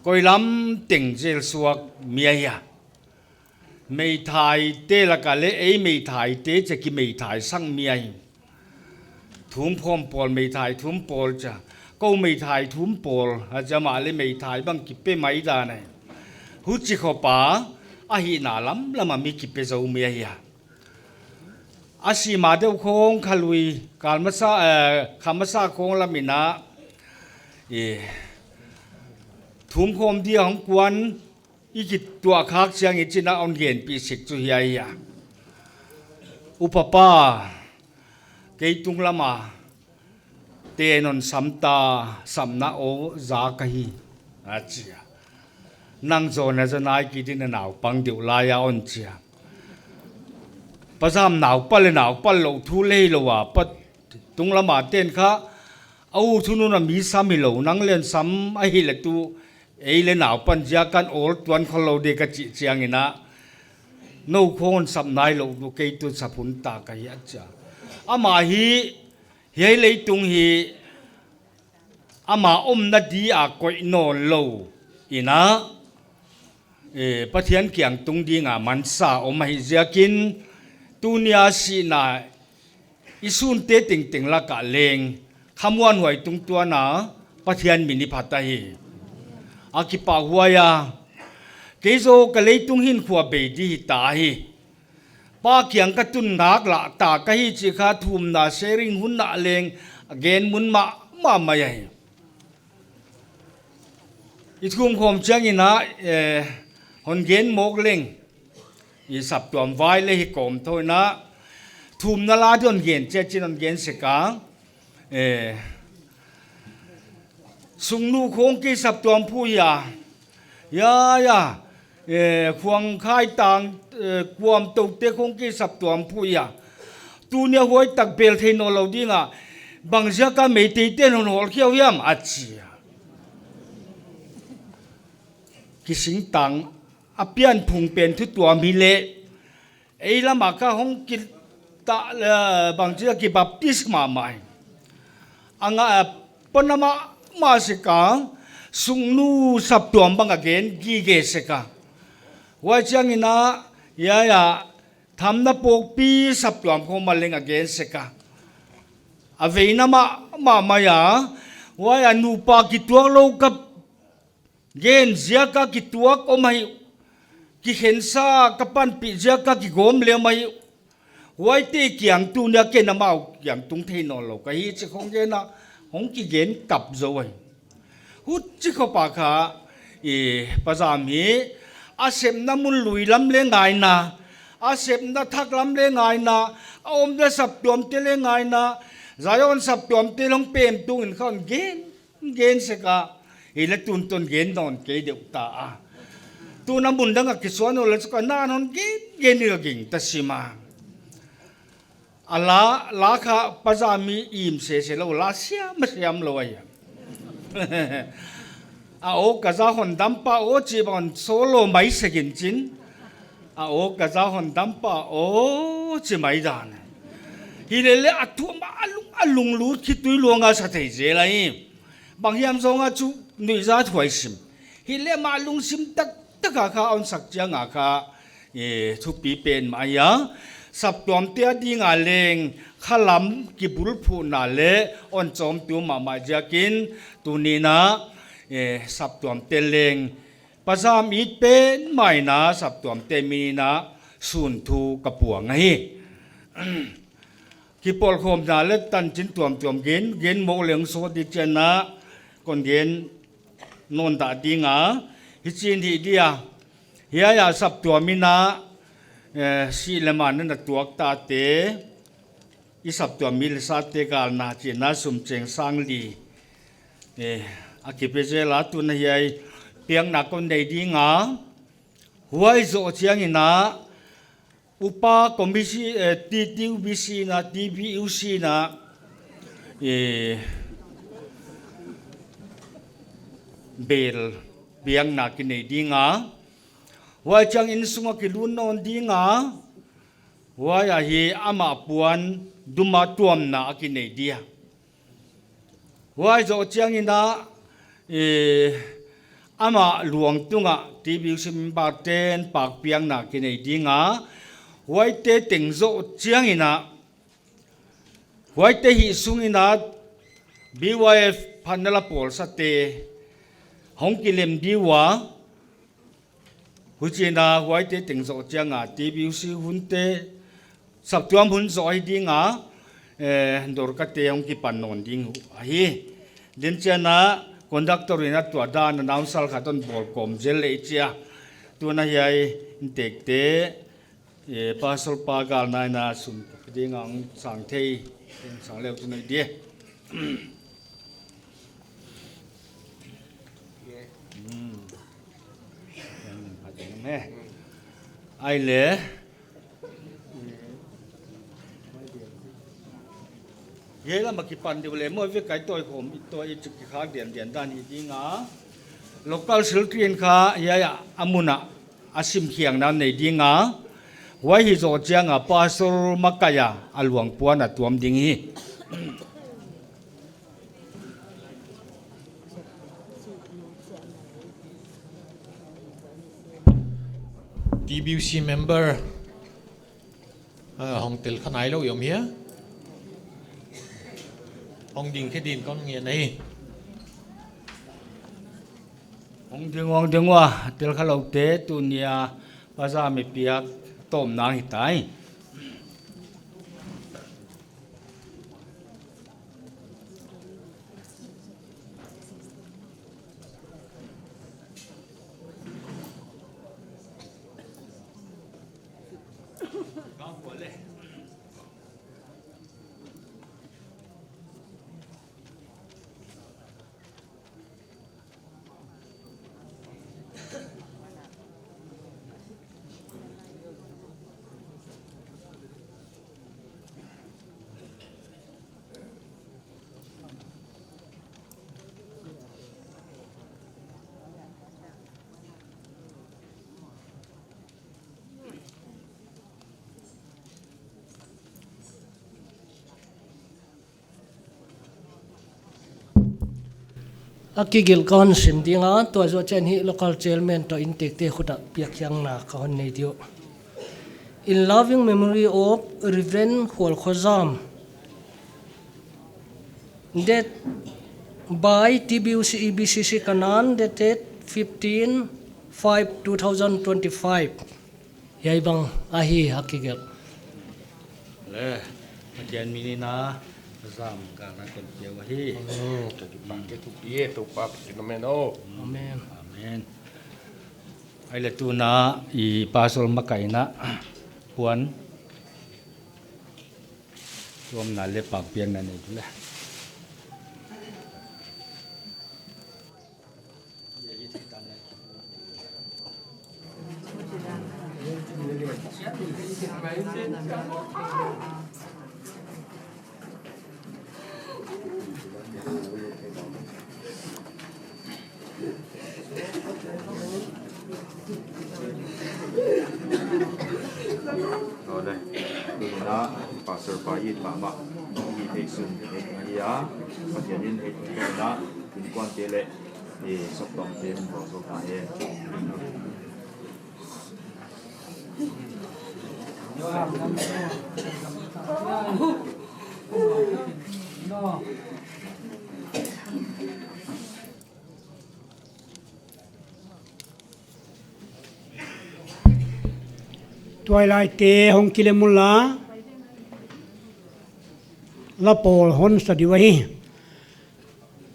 koi lam teng zel suak mi ahi a. Meithaite lak a leh ei meithaite chia kimeithai sang mi ahi. Thumkhawm pawl, meithai thum pawl chia. Kou meithai thum pawl, a chia amah leh meithai bang kipe mai dan ahi. Huchi khop a, a hihna lamlam a mi kipe zou mi ahi a. A si ma deuh khawng kha lui, kal masa, eh, kha masa khawng lam in a, eh, thumkhawm dia hong kuan, i kituah khak chiang i chin a hon genpih sik chu hiai ahi a. Upa pa, kei tunglam a te'n hon sam ta, samna aw za ka hi, a chi a. Nang zaw na za nai kei ding, na naupang deuh lai a, hon chi a. Pa Zam naupa leh naupa lou thu leh lou a, pa tunglam a te'n kha, a u thunun a mi sam hilou, nang leng sam ahi leh tu, ei leh naupan ziak a hon awl tuan khollou ding ka chih chiang in a, nou khawng sam nailou, tu kei tu sap hun ta ka hi, a chi a. Amah hi, hiai leitung hi, ama omna dia koih nawnlou in a, eh, Pathian kiang tung ding a mansa om ahih ziakin, tuni a sihna i sunte tengteng lak ah leng khamuanhuai tungtuan a Pathian min i phat ahi. A kipahhuai a, kei zaw ka leitung hinkhua bei di hita hi. Pa kiang ka tun ngak lah ta ka hi chih kha thumna sharing hun ah leng gen mun mahmah mai ahi. I thumkhawm chiang in a, eh, hon gen mawk leng, i saptuam vai leh hi kawm thou in a, thumna la di hon gen chiat chi'n hon gen sek a, eh, Sungnu khawng kei saptuam phu hi a, ya, ya, eh, Khuang Khai Tang, eh, Kuam Tote khawng kei saptuam phu hi a. Tuni a huai tak bel thei nawnlou ding a, bang ziak a Meiteite'n hon hawlkhia uh hiam, a chi a. Kisingtang a pian phung pen thu tuam hi leh, ei lam a kha hong kita, eh, bang chia kibaptis mahmah hi. A nga, eh, pona mahmah sek a, Sungnu saptuam bang a gen gige sek a. Huai chiang in a, ya, ya, Thamna Pawkpi saptuam khawng ah leng a gen sek a. A veina mahmah mai a, huai a nupa kituak lou ka gen ziak a kituak om ahi uh. Kikhensa ka panpih ziak a kigawm leh om ahi uh. Huaite kiang tuni a ken amau kiang tung thei nawnlou ka hi chih khawng gen a, hong kigen kap zou ahi. Huchi khop a kha, i, Pa Zam hi, a sepna mun lui lam leh ngaina, a sepna thak lam leh ngaina, a omna saptuamte leh ngaina, Zion saptuamte leng pem tung in kha hon gen gen sek a, hi leh tun toh gen nawn kei deuh ta a. Tuna mun dang a kisuan uh leh chu ka na non gen gen ni ka gingta sim a. A la, la kha Pa Zam in a im sese lou, la siam siam lou ahi. A aw ka za hon dam pa aw chi bang hon solo mai sekin chin. A aw ka za hon dam pa aw chi mai dan. Hilele a thu mah a lung, a lunglut khitui luang a sa thei zel ahi. Bang hiam zong a chu nuihzat huai sim. Hilele mah lungsim taktak a kha hon sak chiang a kha, eh, thupi pen mah ahi a. Saptuamte a ding a leng khalam kibulphuhna leh hon chawmtu mahmah ziakin tuni'n a, eh, saptuamte leng Pa Zam it pen mah in a saptuamte min in a sun thu ka puang ahi. Kipawlkhawmna leh tanchin tuamtuam gen, gen mawk leng sawt di chiang a kon gen nawn dah ding a. Hichi'n hi dia. Hiai a saptuam in a, eh, si leh man na tuak tate, i saptuam mi leh sate galna chi'n a sum cheng sang li, eh, a kipe zel a, tuna hiai piakna kon nei ding a. Huai zoh chiang in a, Upa Komisi, eh, T T U B C in a, T B U C in a, eh, bel piakna kinei ding a. Huai chiang in sung a kilut nawn ding a. Huai ahi amah puan dum a tuamna a kinei dia. Huai zoh chiang in a, eh, amah luang tung a T B U C member te'n pakpiakna kinei ding a. Huaite teng zoh chiang in a, huaite hih sung in a B Y F phatna la pawlsate hong kilem di ua. Huchi'n a huaite teng zoh chiang a T B U C hunte, saptuam hun zoh hi ding a, eh, Dorkate hong kipan nawn ding uh ahi. Din chiang a conductor in a tua dan a announcer khat hon bawl kawm zel leh chia. Tuna hiai inntekte, eh, Pastor pa galna in a sum ding a hong sang thei, hong sang leh uh tu nei dia. Hmm. Ai leh. Hiai lam a kipan di uh leh maw, ve kai toi khawm i toi i chuk kikhak diandian dan hi ding a. Local secretary in kha hiai a mun a a simkhiakna nei ding a. Huai hi zoh chiang a Pastor Makai a a luang puan a tuam ding hi. T B U C member, ah, hong tel kha nailou i om hia? Hong ding khe din kon ngen ahi. Hong ding, hong ding ua, tel kha loute tuni a Pa Zam in piak tawpna hi tai. A kigelh ka hon sim ding a, tua zoh chiang hi local chairman toh inntekte khut a piakkhiakna ka hon nei di uh. In loving memory of Reverend Khualkhozam, death by T B U C E B C C Kanan, dated fifteen five two thousand twenty-five. Hiai bang ahi a kigelh. Le, Pathian min in a Zam galna kon pia uh ahi. Hmm, ka kipak ke thupi e, Toupa Pathian amen o. Amen. Amen. Ai leh tuna i Pastor Makai in a puan tuamna leh pakpiakna nei di le. Aw le, tuni'n Pastor pa i mahmah i theih sun ahi a, Pathian in hei tawpna innkuante leh i saptuamte hon vualzawl ta hen. Tuailaite hong kilem unla, la pawl hon sa diu ahi.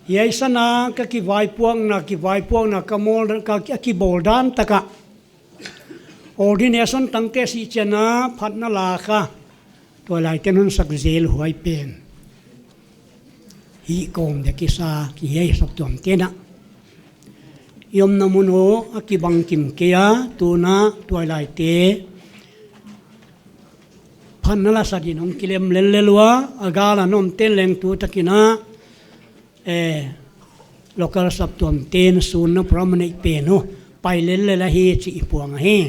Hiai sanga ka kivaipuakna, kivaipuakna ka mawl, ka, ka kibawl dan taka ordination tangte sih chianga phatna la kha tuailaite'n hon sak zel huai pen. Hih kawm dek i sa, ki hiai saptuamte'n a i omna mun uh a kibang kim kei a, tuni'n tuailaite phatna la sa dingin hong kilem lellel ua, a gal a na omte'n leng tutakin a, eh, local saptuamte'n sunna program neih pen uh pai lellel ahi chih i puang ahi.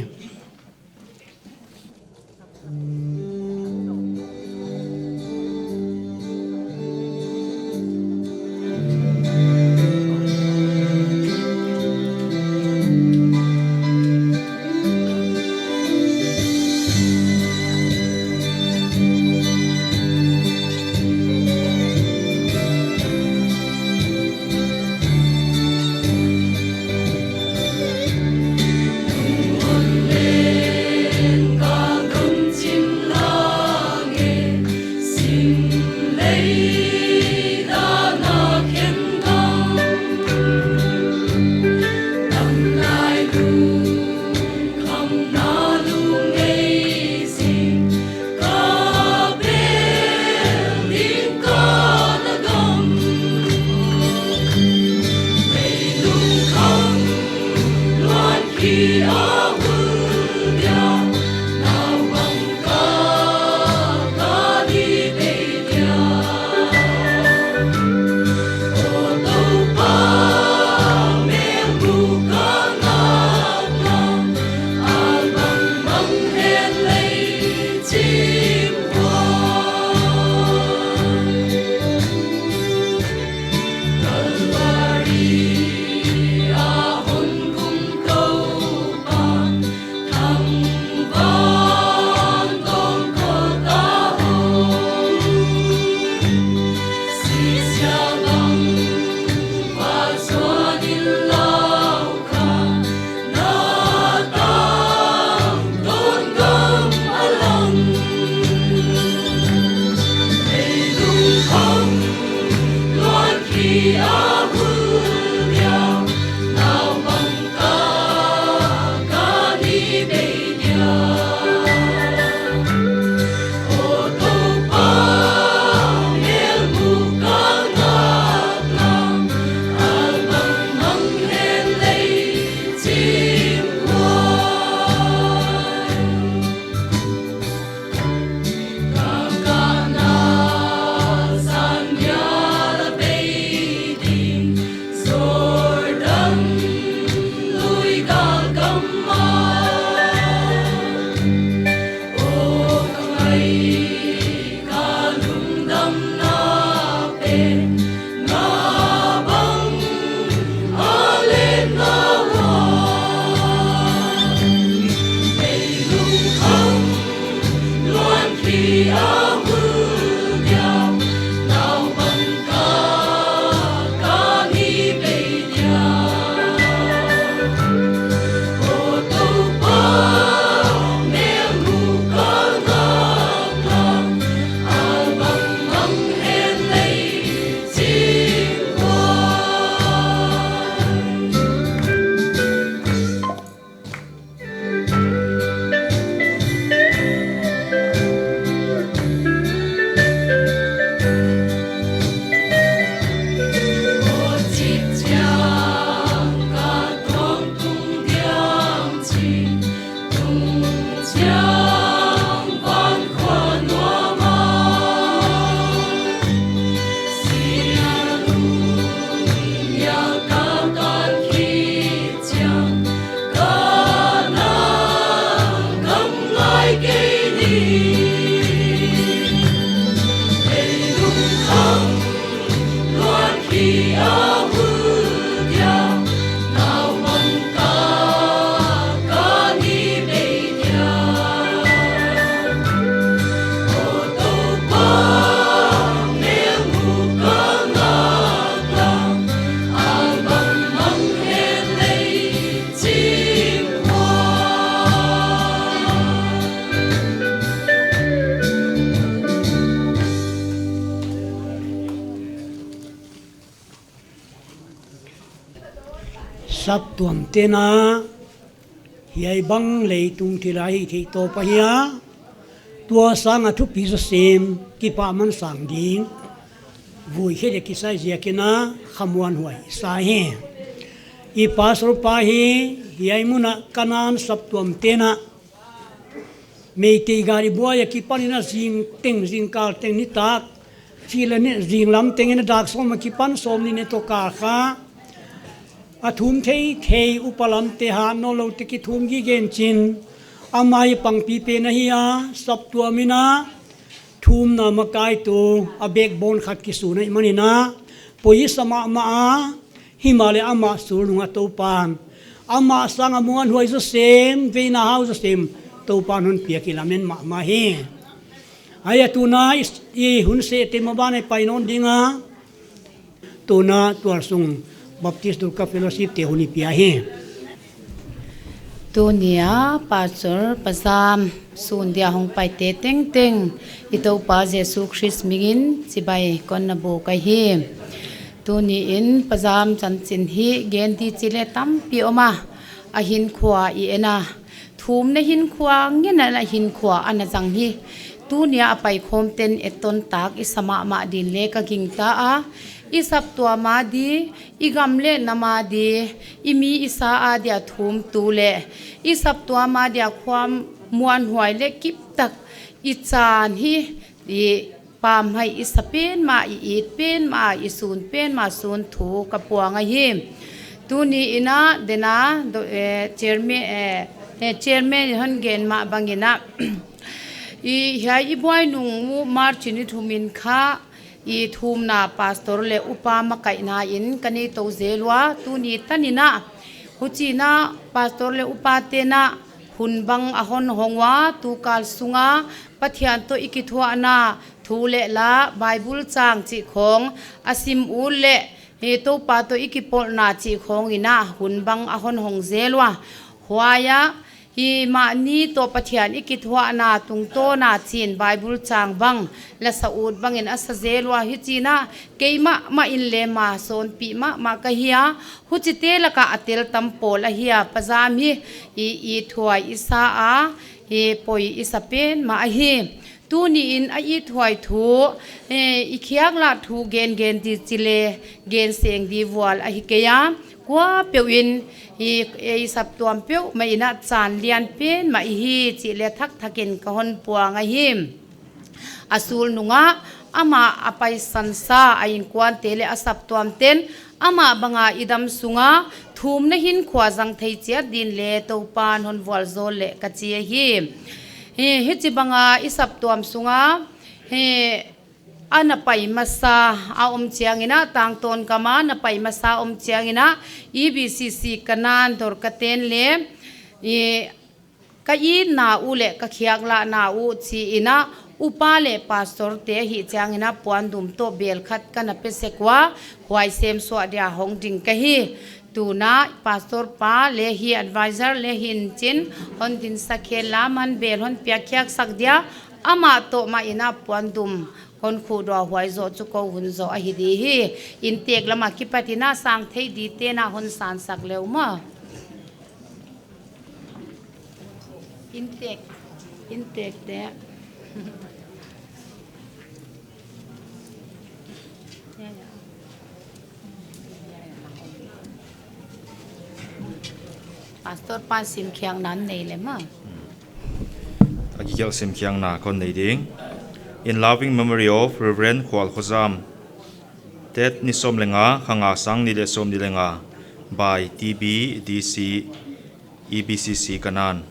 Saptuam tena hiai bang leitung thil a hih theih tawp ahi a, tua sang a thupi zaw sem kipahman sang ding, vui khe dek kisai ziakin a khamuanhuai sa hi. I pastor pa hi hiai mun a Kanan saptuam tena Meitei gari buai a kipan in a zing teng, zingkal teng nitak, chi leh ni zinglam teng in a dak sawm a kipan sawmnih ni toh kal kha a thum thei thei upa lamte hat nawnlou te kithum gige in chin. Amah i pangpi pen ahi a, saptuam in a thumna makai tu a backbone khat kisun ahihman in a poi i sa mahmah a, himahleh amah sulnung a Toupan amah sang a muanhuai zaw sem, veina hau zaw sem Toupan hon pia, kilamen mahmah hi. Hiai a tuna i, i hun sehte maban a i pai nawn ding a, tuna tualsung Baptist Dulka Fellowship te hun i pia hi. Tuni a Pastor Pa Zam sun dia hong paite tengteng i Toupa Jesu Khrist mingin chibai kon na buk ahi. Tuni in Pa Zam chanchin hi gen di chi leh tampi om a, a hinkhua i en a, thumna hinkhua ngen a, a hinkhua ana zang hi. Tuni a a paikhawm ten etton tak i sa mahmah din leng ka gingta a, i saptuam a di, i gam leh nam a di, i mi i sa a dia thumtu leh i saptuam a dia khuamuanhuai leh kiptak i chan hi, i pamhai i sa pen mah, i it pen mah, i sun pen mah sun thu ka puang ahi. Tuni in a dena do, eh, chairman, eh, eh, chairman hon gen mah bang in a i hiai i buai nung uh March ni thum in kha i thumna pastor leh upa makaihna in ka nei tou zel ua, tuni tan in a huchiin a pastor leh upa ten a hun bang a hon hong ua, tukal sunga Pathian toh i kithuahna thu leh la, Bible chang chih khawng a sim ut leh, hi Toupa toh i kipawlna chih khawng in a hun bang a hon hong zel ua. Huai a hi mahni toh Pathian i kithuahna tungtawn a chin Bible chang bang la sa ut bang in a sa zel ua, hichiin a keimah mah in leng ma sawnpih mahmah ka hi a, huchite lak a a tel tam pawl ahi a, Pa Zam hi i ithuai i sa a, hi poi i sa pen mah ahi. Tuni in a ithuai thu, eh, i khiak lah thu gen gen di chi leh gen seng di vual ahi kei a, kuapeuh in i, i saptuam peuhmah in a chan lian pen mah i hi chih leng thakthak in ka hon puang ahi. A sulnung a amah a paisan sa, a inkuante leh a saptuam ten amah bang a i dam sunga thumna hinkhua zang thei chiat din leng Toupan hon vualzawl leh ka chi ahi. Hi, hichibang a i saptuam sunga, hi, ana pai masa a om chiang in a, tangtawn gam a na pai masa om chiang in a, E B C C Kanan Dawrka ten leng, i, ka itna uh leh ka khiaklahna uh chi in a, upa leh pastor te ahih chiang in a puandum toh bel khat ka na pe sek ua, huai sem suah dia hong ding ka hi. Tuna pastor pa leng hi, advisor leng hi in chin, hon dinsak khel a, man bel hon piak khiak sak dia, amah toh mah in a puandum hon khuh dua, huai zoh chu kou hun zoh ahi di hi. Inntek lam a kipat in a sang thei dite na hon sansak leu maw. Inntek, inntek te. Pastor pa simkhiakna nei leh maw. A kigelh simkhiakna kon nei ding. In loving memory of Reverend Khual Khozam. Date ni sawm leh nga, kha nga, sang nih leh sawmnih leh nga, by T B D C, E B C C Kanan.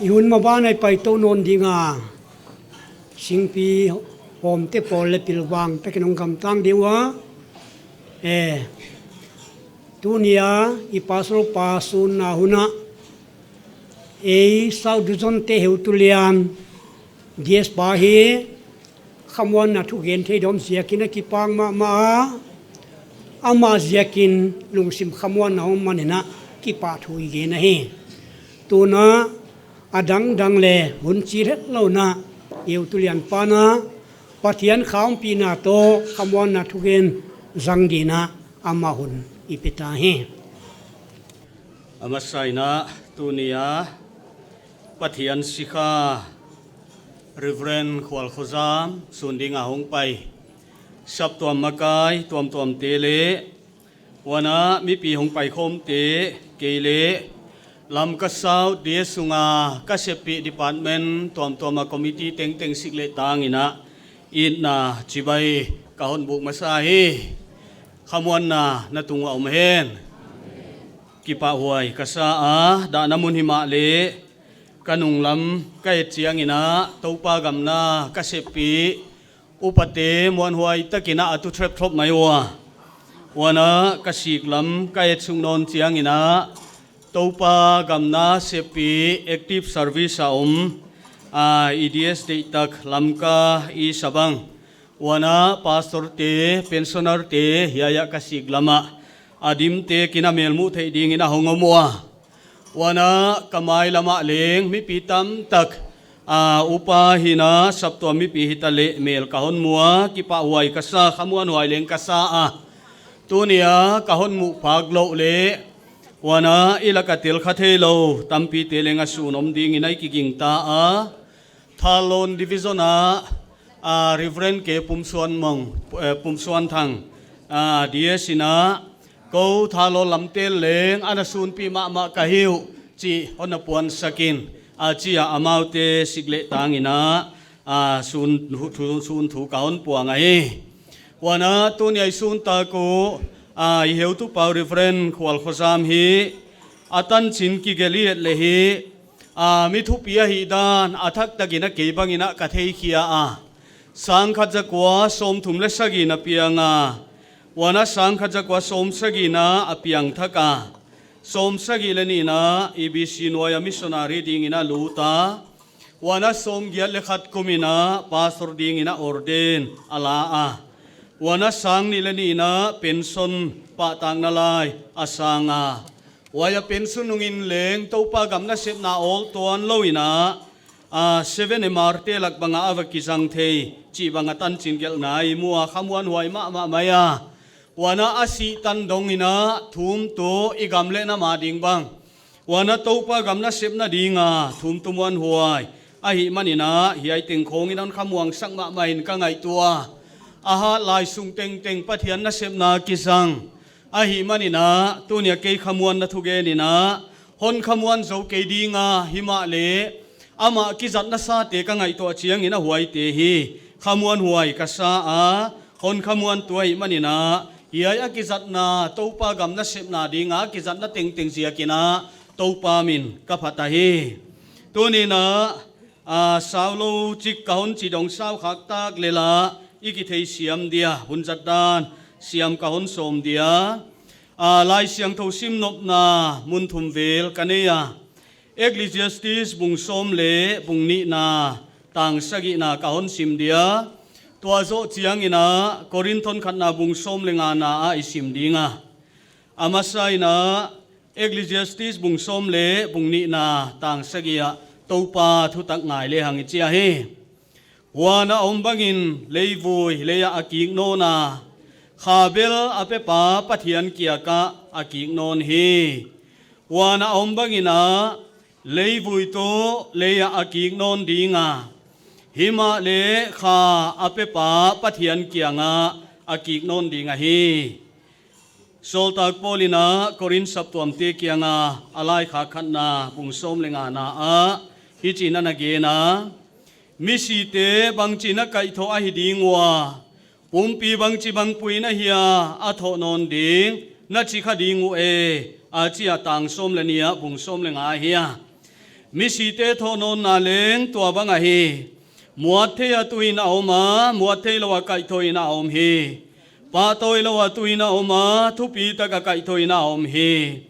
I hun maban a i paitou nawn ding a, singpi hawmte pawl leh pilvang takin hong gamtang ding ua. Eh, tuni a i pastor pa sunna hun ah, ei South Division te heutu lian, D S pa hi, khamuanna thugen thei dawm ziakin a kipak mahmah a, amah ziakin lungsim khamuanna om manin a kipahthu i gen ahi. Tun a, a dangdang leh hun chih hetlou in a, heutu lian pa'n a, Pathian kha ompihna toh khamuanna thugen zang dingin a, amah hun i pe ta hi. A masa in a, tuni a Pathian sikha Reverend Khual Khozam sun ding a hong pai, saptuam makai tuamtuamte leh, huan a mipi hong paikhawmte, kei leh Lamka South D S sunga ka seppih department tuamtuam a committee tengteng sik leh tang in a, itna chibai ka hon buk masa hi. Khamuanna na tung uah om hen. Kipahhuai ka sa a, dahna mun himahleh, ka nunglam ka et chiangin a, Toupa gam na ka seppih upate muanhuai takin a a tu threpthrop mai ua. Huan a ka siklam ka et suk nawn chiangin a, Toupa gam na seppih active service a om, a, i D S deihtak Lamka i sa bang. Huan a pastor te, pensioner te, hiai a ka siklam ah a dimte kin a melmuh theih dingin a hong om ua. Huan a ka mailam ah leng mipi tamtak, a, upa hi'n a saptuam mipi hita leh mel ka hon mu a, kipahhuai ka sa, khamuanhuai leng ka sa a. Tuni a ka hon muh phak louh leh, huan a i lak a tel kha theilou tampite leng a sun om dingin a i kigingta a. Thalon Division a, a, Reverend K Pumsuanmong, eh, Pumsuanthang, a, D S in a, kou Thalon lam tel leng ana sunpih mahmah ka hi uh, chih hon na puansak in, a, chi a amaute sik leh tang in a, a, sun thu, sun thu ka hon puang ahi. Huan a tuni a i sun tak uh, a, i heutu pa uh Reverend Khual Khozam hi, a tanchin kigelh i et leh hi, a, mi thupi ahihdan a thak takin a kei bangin a ka theikhia a. Sangkhat zakua sawmthum leh sagih in a piang a. Huan a sangkhat zakua sawmsagih in a piangthak a. Sawmsagih leh nih in a E B C nuai a missionary dingin a lut a. Huan a sawmgiat leh khat kum in a pastor dingin a ordain a la a. Huan a sangnih leh nih in a pension pahtakna lai a sang a. Huai a pension nungin leng Toupa gam nasepna awl tuanlou in a, a, seven M R te lak bang a a va kizang thei chih bang a tanchin gelhna i mu a, khamuanhuai mahmah mai a. Huan a a sih tan dongin a thumtu i gam leh nam a ding bang, huan a Toupa gam nasepna ding a thumtu muanhuai ahihmanin a, hiai teng khawng in a hon khamuangsak mahmah in ka ngaihtuah a. A hat lai sung tengteng Pathian nasepna kizang ahihmanin a, tuni a kei khamuanna thugen in a hon khamuan zou kei ding a, himahleh amah kizatna sate ka ngaihtuah chiangin a huaite hi khamuanhuai ka sa a. Hon khamuantu ahihmanin a, hiai a kizatna, Toupa gam nasepna ding a kizatna tengteng ziakin a Toupa min ka phat ahi. Tuni in a, a, saulou chik ka hon chi dong, sau khak tak leh la i kitheisiam dia, hun zat dan siam ka hon sawm dia. A, Laisiangthou sim nopna mun thum vel ka nei a. Ecclesiastes bung sawm leh bung nihna tang sagihna ka hon sim dia. Tua zoh chiangin a Korinthon khatna bung sawm leh ngana ah i sim ding a. A masa in a Ecclesiastes bung sawm leh bung nihna tang sagih ah Toupa thutak ngai lehang i chi ahi. Huan a om bangin leivui lei ah a kik nawn a, kha bel a pepa Pathian kiangah a kik nawn hi. Huan a om bangin a Leivui tuh lei ah a kik nawn ding a, himahleh kha a pepa Pathian kiangah a kik nawn ding ahi. Sawltak Paul in a Korin saptuamte kianga a laikhak khatna bung sawm leh ngana ah hichiin a na gen a, misite bangchiin a kaihthoh ahi ding ua, pumpi bangchibang puin ahia a thoh nawn ding, na chi kha ding uh e, a chi a, tang sawm leh nih ah bung sawm leh nga ahi a. Misite thoh nawnna leng tua bang ahi. Muat thei a tuin a om a, muat theilou a kaihthohin a om hi. Pahtawi lou a tuin a om a, thupitak a kaihthohin a om hi.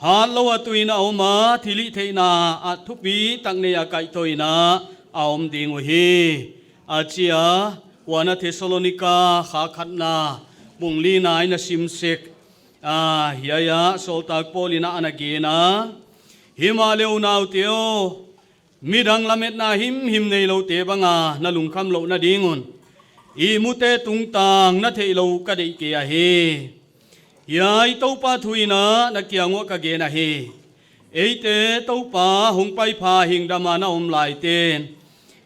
Hatlou a tuin a om a, thilhihtheihna a thupitak nei a kaihthohin a om ding uhi, a chi a. Huan a Thessalonika khatna bung lina i na sim sek a, hiai ah Sawltak Paul in a na gen a, himahleh unaute aw, midang lametna himhim neiloute banga na lungkham louhna ding un ihmute tungtang na theih lou ka deih kei ahi. Hiai Toupa thu in a na kiang uah ka gen ahi. Eite Toupa hongpai pha hingdam a na om laiten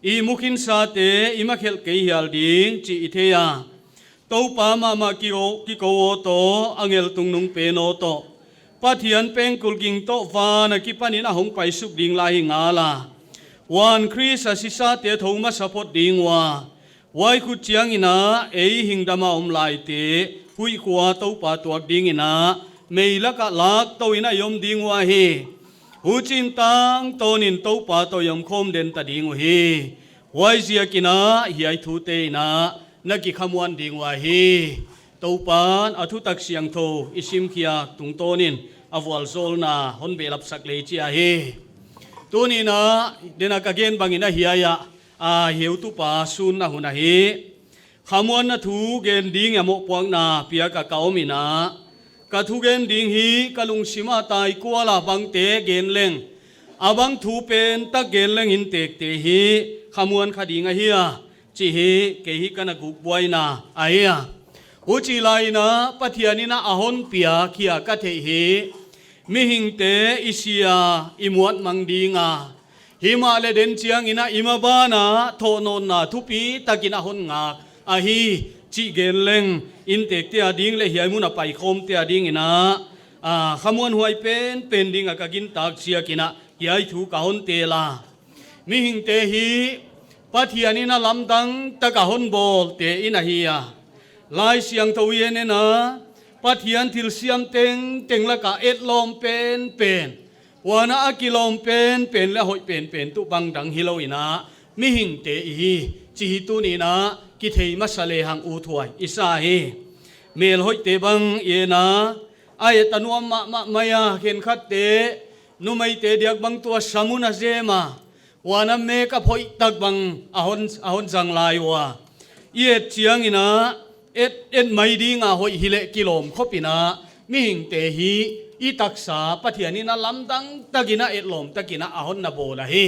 ihmu khinsate i makhelh kei hial ding chih i thei a, Toupa mahmah kikou, kikou aw toh, angel tungnungpen aw toh, Pathian pengkul ging toh van akipanin a hongpai suk ding lai hi ngal a, huan Khrist a sisate thou masa phot ding ua, huai khut chiangin a ei hingdam a om laite huih khua Toupa tuak dingin a mei lakah lak touin a i om ding ua hi. Huchiin tangtawnin Toupa toh i om khawm den ta ding uhi. Huaiziakin a hiai thute in a na kikhamuan ding ua hi. Toupan a thutak siangthou i simkhiak tungtawnin a vualzawlna hon behlapsak lei chi ahi. Tuni'n a, den a ka gen bangin a hiai ah, a heutupa sunna hun ahi. Khamuanna thu gen ding a mohpuakna piak a ka om in a, ka thugen ding hi ka lungsim a tai kual a bangte gen leng, a bang thu pen tak gen leng inntekte hi khamuan kha ding ahi a, chih hi kei hi ka na gukbuaina ahi a. Huchi lai in a Pathian in a a hon piak hi a ka theih hi. Mihingte i si a i muat mang ding a, himahleh den chiangin a i maban a thoh nawnna thupi takin a hon ngak ahi, chih gen leng inntekte a ding leh hiai mun a paikhawmte a dingin a, a, khamuanhuai penpen ding a ka gintak ziakin a hiai thu ka hon tel a. Mihingte hi Pathian in a lamdang tak a hon bawlte i na hi a. Laisiangthou i en in a, Pathian thilsiam tengteng laka etlawm penpen, huan a kilawm penpen leh hoih penpen tuh bang dang hilou in a, mihingte i hi chih hi tuni'n a kithei masa lehang uthuai i sa hi. Mel hoihte bang i en a, a et a nuam mahmah mai a, khenkhatte numeite diak bang tua samun a zem a, huan a makeup hoih tak bang a hon, a hon zang lai ua. I et chiangin a, et, et mai ding a hoih hileh kilawm khop in a, mihingte hi i taksa Pathian in a lamdang takin a etlawm takin a a hon na bawl ahi.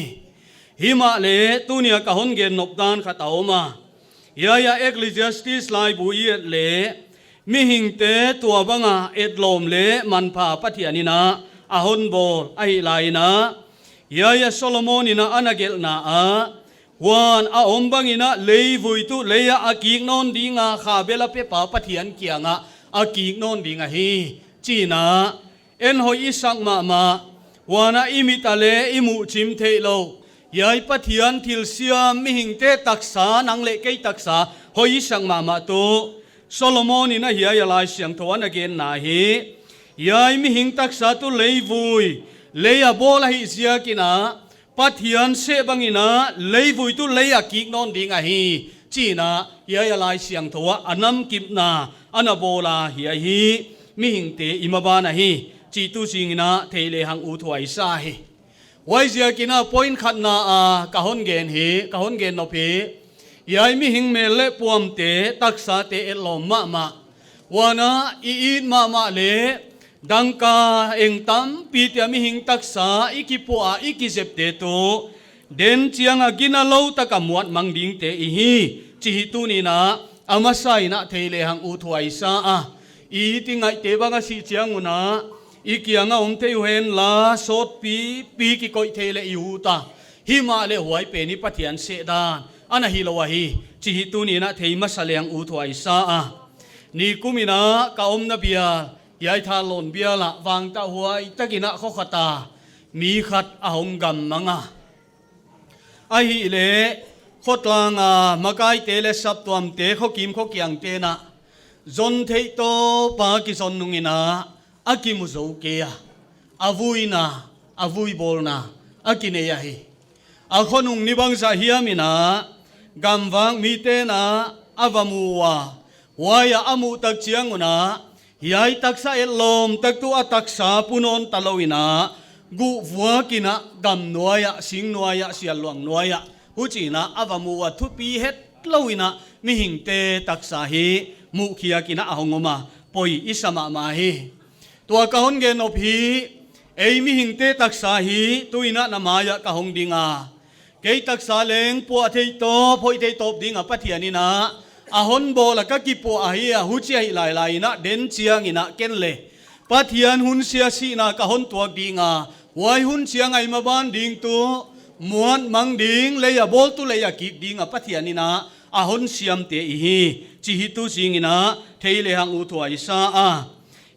Himahleh tuni a ka hon gen nop dan khat a om a. Hiai a Ecclesiastes laibu i et leh, mihingte tua bang a etlawm leh manpha Pathian in a a hon bawl ahih lai in a, hiai a Solomon in a a na gelhna ah, huan a om bangin a leivui tuh lei ah a kik nawn ding a, kha bel a pepa Pathian kiangah a kik nawn ding ahi, chi'n a, en hoih i sak mahmah, huan a i mit a leh i muh chim theihlouh, hiai Pathian thilsiam mihingte taksa, nang leh kei taksa hoih i sak mahmah tuh, Solomon in a hiai a Laisiangthou a na genna hi, hiai mihing taksa tuh leivui, lei a bawl ahih ziakin a, Pathian seh bangin a leivui tuh lei a kik nawn ding ahi, chi'n a hiai a Laisiangthou ah a namkipna a na bawl a, hiai hi mihingte i maban ahi chih tu zingin a thei lehang uthuai sa hi. Huaiziakin a point khatna a ka hon gen hi, ka hon gen nop hi, hiai mihing mel leh puamte taksate etlawm mahmah, huan a i it mahmah leh dangka eng tampite a mihing taksa i kipuah a i kizepte tuh, den chiang a ginalou taka muat mang dingte i hi, chih hi tuni'n a a masa in a thei lehang uthuai sa a. I it i ngaihte bang a sih chiang un a, I kianga om thei uhenla, sawtpipi kikoih thei leh i ut a, himahleh huai pen i Pathian seh dan ana hilou ahi chih tuni'n a thei masa leng ut huai sa a. Nikum in a ka omna bial, hiai Thanlon bial ah vangtah huai takin a khokhat a mi khat a hong gam mang a. Ahihleh, khotlang a makaite leh saptuamte, khokim khokiangte'n a zon theih tawp a kizon nung in a, a kimu zou kei a, a vuina, a vuibawlna a kinei ahi. A khonung ni bangzah hiam in a, gamvak mite'n a va mu ua, huai a a muh tak chiang un a, hiai taksa etlawm tak tuh a taksa pu nawn talou in a, guh vuak in a gam nuai ah, sing nuai ah, sial luang nuai ah, huchi'n a a va mu ua, thupi hetlou in a mihingte taksa hi muhkhiak in a a hong om a, poi i sa mahmah hi. Tua ka hon gen nop hi, ei mihingte taksa hi tuin a na mai ah ka hong ding a, kei taksa leng puah thei tawp, hoih thei tawp ding a Pathian in a a hon bawl a ka kipuah ahi a, huchi ahih lailai in a den chiang in a ken leng Pathian hun sia sihna ka hon tuak ding a, huai hun chiang a i maban ding tuh muan mang ding, lei a bawltu lei a kik ding a Pathian in a a hon siamte i hi chih tu zing in a thei lehang ut huai sa a.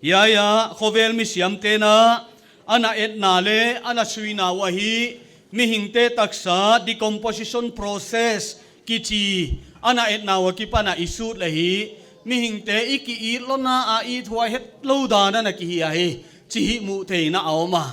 Hiai a khovel misiamte'n a ana etna leh ana suina uh ahi, mihingte taksa decomposition process kichi ana etna uh akipan a i sut leh hi, mihingte i ki-it louhna a it huai hetlou dan ana kihi ahi chih muh theihna a om a.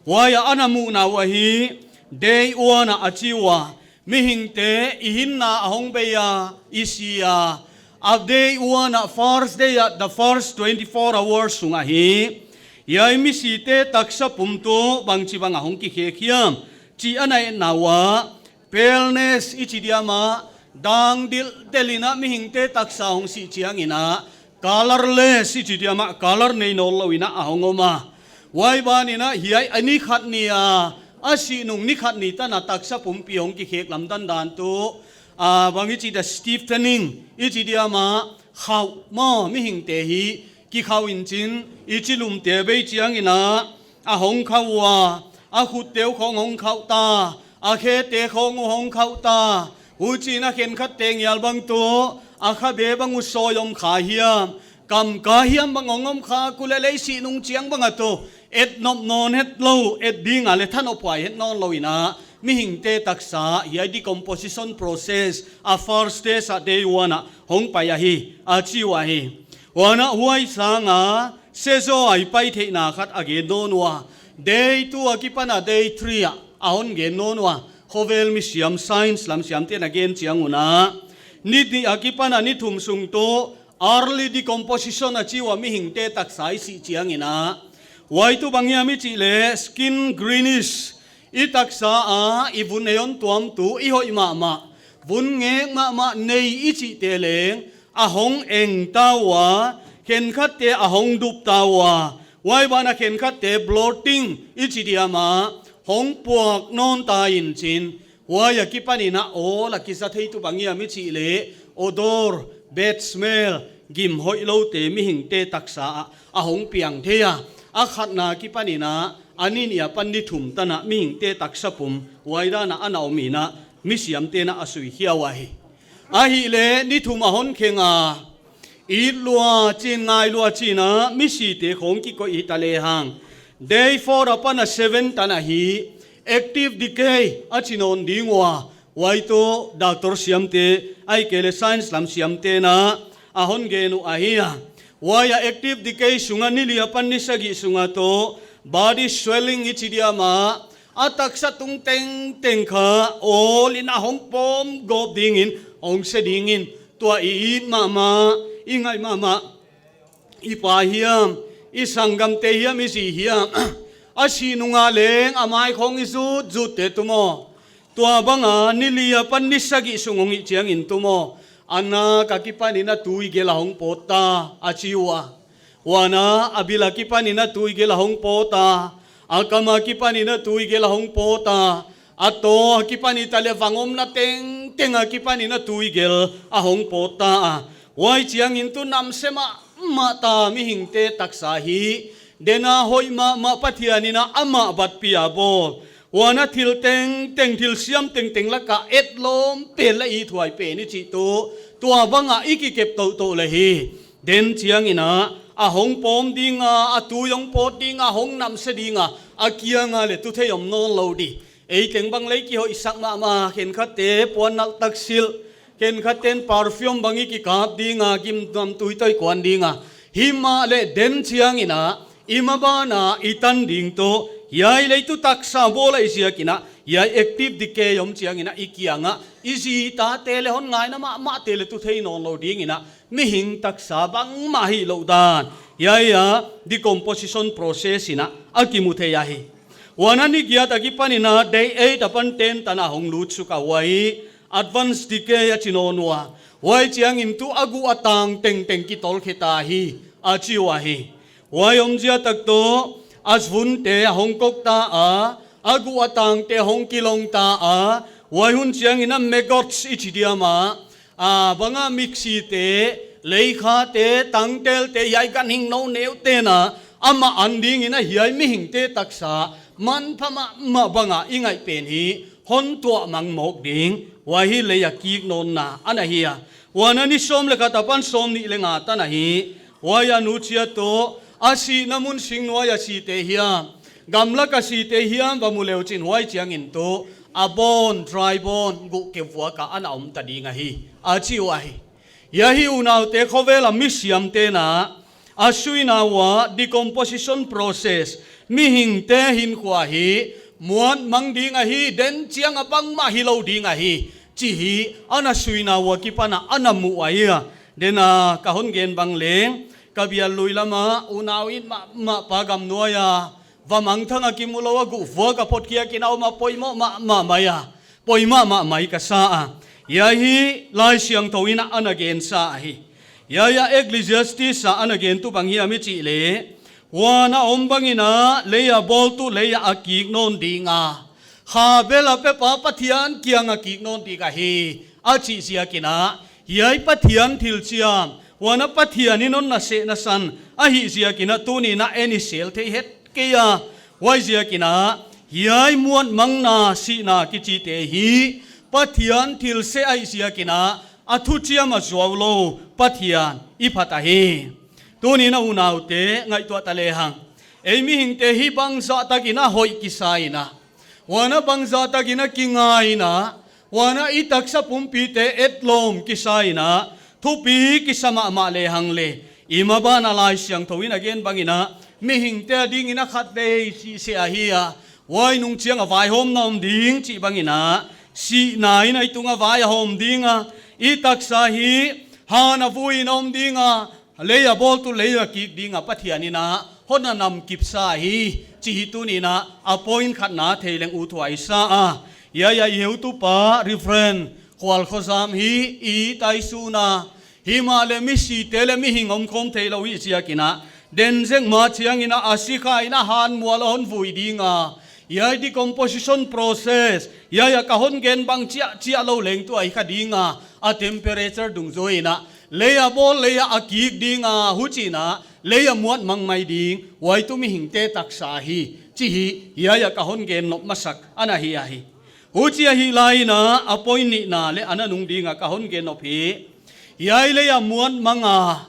Huai a ana muhna uh ahi, day one a a chi ua, mihingte i hinna a hong bei a, i si a, a day one a, first day a, the first twenty-four hours sung ahi. Hiai misite taksa pum tuh bangchibang a hong kikhek hiam chih ana etna ua, paleness i chi diam a, dang dildel in a mihingte taksa hong sih chiang in a, colorless i chi diam a, color nei nawnlou in a a hong om a. Huai ban in a hiai a ni khat ni a, a sih nung ni khat ni tan a taksa pumpi hong kikhek lamdang dan tuh, a, bang i chi dia, stiffening i chi diam a, khauh maw, mihingte hi kikhauh in chin, i chi lumte bei chiang in a, a hong khauh ua, a khutte uh khong hong khauh ta, a khete khong uh hong khauh ta, huchi'n a khenkhatte ngial bang tuh a khabe bang uh sawi om kha hiam, kam ka hiam bang hong om kha, kuleh lei sih nung chiang bang a tuh et nop nawn hetlou, et ding a leh thanop huai het nawnlou in a, mihingte taksa hiai decomposition process a first stage a day one a hong pai ahi, a chi uh ahi. Huan a huai sang a, se zaw a i pai theihna khat a gen nawn ua, day two akipan a day three a a hon gen nawn ua, khovel misiam science lam siamte'n a gen chiang un a, ni nih akipan a ni thum sung tuh early decomposition a chi ua, mihingte taksa i sih chiang in a. Huai tuh bang hiam i chih leh skin greenish, i taksa a i vun ei hon tuam tuh, i hoih mahmah, vun ngek mahmah nei i chihte leng a hong eng ta ua, khenkhatte a hong dup ta ua, huai ban a khenkhatte bloating i chi diam a, hong puak nawn ta in chin, huai akipan in a awl a kiza thei tuh bang hiam i chih leh odor, bad smell, gim hoihloute mihingte taksa a a hong piang thei a. A khatna akipan in a, a ni nih apan ni thum tan a mihingte taksa pum huai dan a ana om in a, misiamte'n a a suikhia uh ahi. Ahihleh ni thum a hon kheng a, it lua chin, ngai lua chin a misite khong kikoih hita lehang, day four apan a seven tan a hi active decay a chi nawn ding ua, huai tuh doctor siamte ahihkeileh science lam siamte'n a a hon gen uh ahi a. Huai a active decay sung a ni li apan ni sagih sung a tuh body swelling i chi diam a, a taksa tung tengteng kha awl in a hong pawm gawp ding in, hong se ding in, tua i it mahmah, i ngaih mahmah, i pa hiam, i sanggamte hiam, i zi hiam, a sih nung a leng a mai khong i zut zutte tuh maw, tua bang a ni li apan ni sagih sung hong hih chiang in tuh maw, a nak akipan in a tuigel a hong pawt ta, a chi ua. Huan a, a bil akipan in a tuigel a hong pawt ta, a kam akipan in a tuigel a hong pawt ta, a taw akipan in, hitaleh vang omna tengteng akipan in a tuigel a hong pawt ta a. Huai chiang in tuh namse mahmah ta, mihingte taksa hi Den a hoih mahmah Pathian in a amah batpih a bawl. Huan a thil tengteng, thil siam tengteng laka etlawm pen leh i thuai pen i chih tuh, tua banga i kikep touhtouh leh hi. Den chiangin a, a hong pawm ding a, a tui hong pawt ding a, hong namse ding a, a kianga leh tu thei om nawn lou di. Ei teng bang leh kihoihsak mahmah, khenkhatte puan nalh tak silh, khenkhatte'n perfume bang i kikap ding a, gimnamtui toh i kuan ding a. Himahleh den chiangin a, i maban a i tan ding tuh, hiai lei tuh taksa bawl ahih ziakin a, hiai active decay om chiangin a i kianga, i zi tate leh hon ngaina mahmahte leh tu thei nawn lou dingin a, mihing taksa bangmah hih louh dan, hiai a decomposition process in a, a kimu thei ahi. Huan a ni giat akipanin a, day eight apan ten tan a hong lut suk a, huai advanced decay a chi nawn ua. Huai chiangin tuh a guh a tang tengteng kitol khe ta hi, a chi ua hi. Huai omzia tak tuh, a vunte a hong kok ta a, a guh a tangte hong kilong ta a, huai hun chiangin a maggots i chi diam a, a banga miksite, leikhate, tangtelte, hiai ganhing nou neute'n a, amah an dingin a hiai mihingte taksa, manpha mahmah banga i ngaih pen hi, hon tuahmang mawk ding, huai hi lei a kik nawnna, ana hi a. Huan a ni sawm leh khat apan sawmnih leh nga tan ahi, huai a nu chiat tuh, a sihna mun sing nuai a site hiam, gamlak a site hiam va mu leuchin huai chiangin tuh, a bone, dry bone, guh kep vuak a ana om ta ding ahi, a chi ua hi. Hiai hi unaute khovel a misiamte'n a, a suina ua decomposition process, mihingte hinkhua hi, muanmang ding ahi, den chiang a bangmah hilou ding ahi, chih hi, ana suina ua kipan a, ana mu ahi a. Den a ka hon gen bang leng, ka bial lui lam a, unau it mahmah pa gam nuai a, va mangthang a kimu lou a guh vuak a phot khiak in a om a poimoh mahmah mai a. Poimoh mahmah mai ka sa a. Hiai hi Laisiangthou in a ana gen sa ahi. Hiai a Ecclesiastes a ana gen tuh bang hiam i chih leh. Huan a om bangin a lei a bawl tuh lei a a kik nawn ding a. Kha bel a pepa Pathian kiang a kik nawn ding ahi. A chih ziakin a. Hiai Pathian thil chiam. Huan a Pathian in hon na sehna san. Ahih ziakin a tuni'n a en i sel thei het kei a. Huai ziakin a, hiai muanmangna sihna kichite hi, Pathian thil seh ahih ziakin a, a thuchiam a zuau lou, Pathian i phat ahi. Tuni'n a unaute, ngaihtuah ta lehang. Ei mihingte hi bangzah takin a hoih kisa in a. Huan a bangzah takin a kingai in a, huan a i taksa pumpite etlawm kisa in a, thupi kisa mahmah lehang leh. I maban a Laisiangthou in a gen bangin a, mihingte a dingin a khatvei sih seh ahi a. Huai nung chiang a vaihawmna om ding chih bangin a, sihna in a i tung a vai a hawm ding a. I taksa hi, han a vui in a om ding a. Lei a bawl tuh lei a kik ding a Pathian in a, hon a namkip sa hi, chih hi tuni'n a, a point khatna thei leng uthuai sa a. Hiai a i heutupa, Reverend Khual Khozam hi, i tai suna. Himahleh misite leh mihing omkhawm theilou ahih ziakin a. Den zek ma chiangin a, a sikha in a han mual a hon vui ding a. Hiai decomposition process. Hiai a ka hon gen bang chiahchiah lou leng tuh ahi kha ding a. A temperature dungzui in a. Lei a bawl lei a a kik ding a huchi'n a, lei a muanmang mai ding, huai tuh mihingte taksa hi, chih hi, hiai a ka hon gen nop masak, ana hi ahi. Huchi ahih lai in a, a point nihna leh ana nung ding a ka hon gen nop hi. Hiai lei a muanmang a,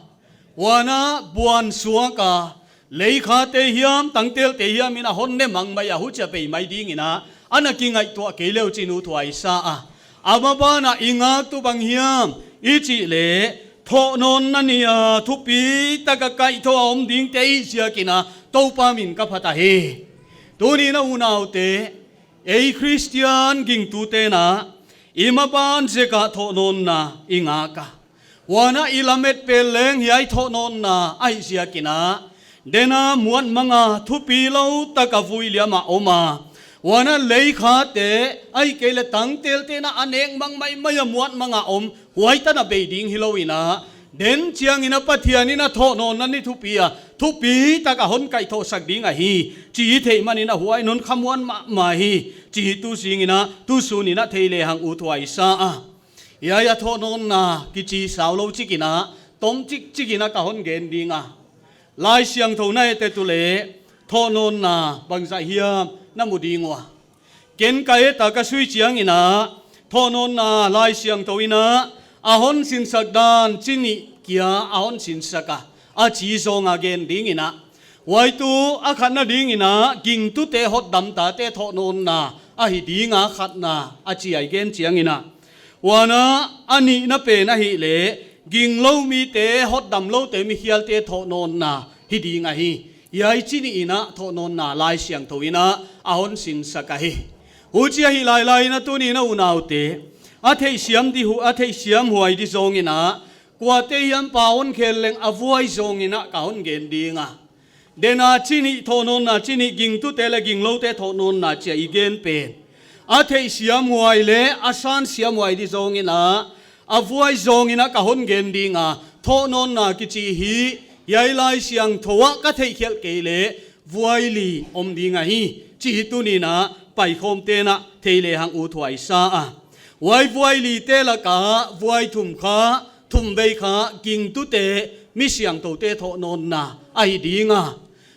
huan a buan suak a, leikhate hiam, tangtelte hiam in a hon ne mang mai a huchia bei mai dingin a, ana kingaihtuah kei leuchin uthuai sa a. A maban a i ngak tuh bang hiam, i chih leh, thohnawnna ni a, thupi taka kaihthoh a om dingte ahih ziakin a, Toupa min ka phat ahi. Tuni'n a unaute, ei Khristian gingtute'n a, i maban zek a thohnawnna i ngak a. Huan a i lamet pen leng hiai thohnawnna ahih ziakin a. Den a muanmang a thupi lou taka vui liam a om a. Huan a leikhate, ahihkeileh tangtelte'n a a nek mang maimai a muanmang a om. Huai tan a bei ding hilou in a. Den chiangin a Pathian in a thohnawnna ni thupi a. Thupi taka hon kaihthoh sak ding ahi. Chih i theih manin a huai in hon khamuan mahmah hi. Chih hi tu zingin a, tu sunin a thei lehang uthuai sa a. Hiai a thohnawnna kichi sau lou chikin a, tom chikchikin a ka hon gen ding a. Laisiangthou na et et uleh, thohnawnna bangzah hiam na mu ding ua? Ken ka et a ka sui chiangin a, thohnawnna Laisiangthou in a, a hon sinsak dan chi nih kia a hon sinsak a, a chi zawng a gen dingin a. Huai tuh a khatna dingin a, gingtute hotdam tate thohnawnna ahi ding a, khatna a chi a i gen chiangin a. Huan a, a nihna pen ahihleh, ginglou mite, hotdamloute, mikhialte thohnawnna hi ding ahi. Hiai chi nih in a thohnawnna Laisiangthou in a, a hon sinsak ahi. Huchi ahi lailai in a tuni in a unaute, a theihsiam di hu-, a theihsiam huai di zawngin a, kuate hiam pa hon khel leng a vuai zawngin a ka hon gen ding a. Den a chi nih thohnawnna chi nih, gingtute leh gingloute thohnawnna chi a i gen pen, a theihsiam huai leh a sansiam huai di zawngin a, a vuai zawngin a ka hon gen ding a, thohnawnna kichi hi, hiai Laisiangthou ah ka theihkhelh kei leh, vuai li om ding ahi, chi hi tuni in a, paikhawmte'n a thei lehang ut huai sa a. Huai vuai lite lak a, vuai thum kha, thumvei kha, gingtute, misiangthoute thohnawnna ahi ding a.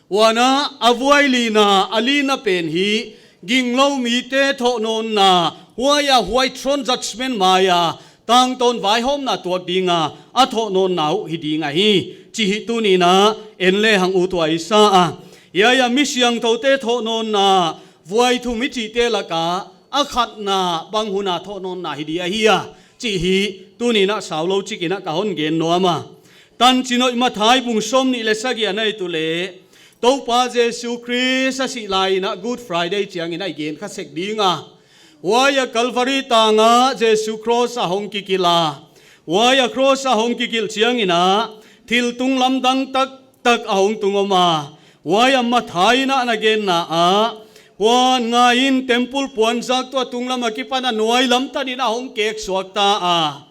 Huan a, a vuai lina, a lina pen hi, ginglou mite thohnawnna, huai a, white throne judgment mai a, tangtawn vaihawmna tuak ding a, a thohnawnna uh hi ding ahi, chi hi tuni in a, en lehang ut huai sa a. Hiai a misiangthoute thohnawnna, vuai thum i chihte lak a, a khatna bang hun a thohnawnna hi di ahi a, chi hi tuni in a saulou chik in a ka hon gen nuam a. Tanchin Hoih Matthai bung sawmnih leh sagih a na et uleh, Toupa Jesu Khrist a sih lai in a Good Friday chiangin a i gen kha sek ding a. Huai a Calvary tang a Jesu cross a hong kikilh a. Huai a cross a hong kikilh chiangin a, thil tunglam dang taktak a hong tung om a. Huai a Matthai in a na genna ah, huan ngai in temple puanzak tuh a tunglam akipan a nuailam tan in a hong kek suak ta a.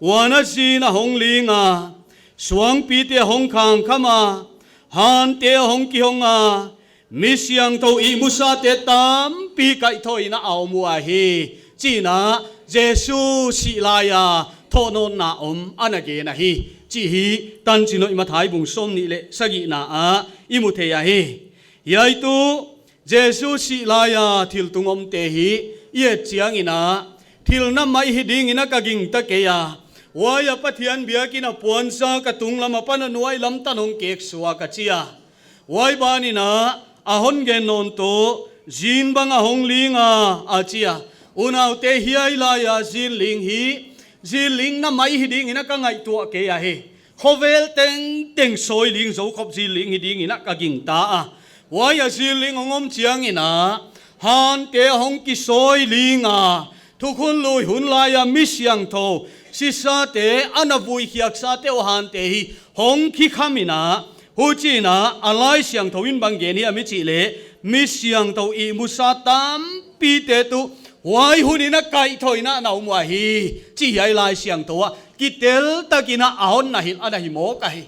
Huan a zin a hong ling a, suangpite a hong khangkham a, hante a hong kihong a, misiangthou ihmusate tampi kaihthoh in a om uhi, chi in a Jesu sih lai a thohnawnna om a na gen ahi, chi hi Tanchin Hoih Matthai bung sawmnih leh sagihna ah i mu thei ahi. Hiai tuh Jesu sih lai a thil tung omte hi i et chiangin a, thil na mai hi dingin a ka gingta kei a. Huai a Pathian biakin a puanzak a tunglam apan a nuailam tan hong kek suak a chi a. Huai ban in a, a hon gen nawn tuh, zin bang a hong ling a, a chi a. Unaute, hiai lai a zin ling hi, zin ling na mai hi dingin a ka ngaihtuah kei ahi. Khovel tengteng sawi ling zo khop zin ling hi dingin a ka gingta a. Huai a zin ling hong om chiangin a, hante a hong kisawi ling a, thukhun lui hun lai a misiangthou sisate, a na vui khiaksate uh hante hi hong kikham in a, huchiin a, a Laisiangthou in bang gen hiam i chih leh, misiangthou ihmusa tampite tuh huai hun in a kaihthoh in a na om uhi, chih hiai Laisiangthou ah kitel takin a hon na hilh a na hi mawk ahi.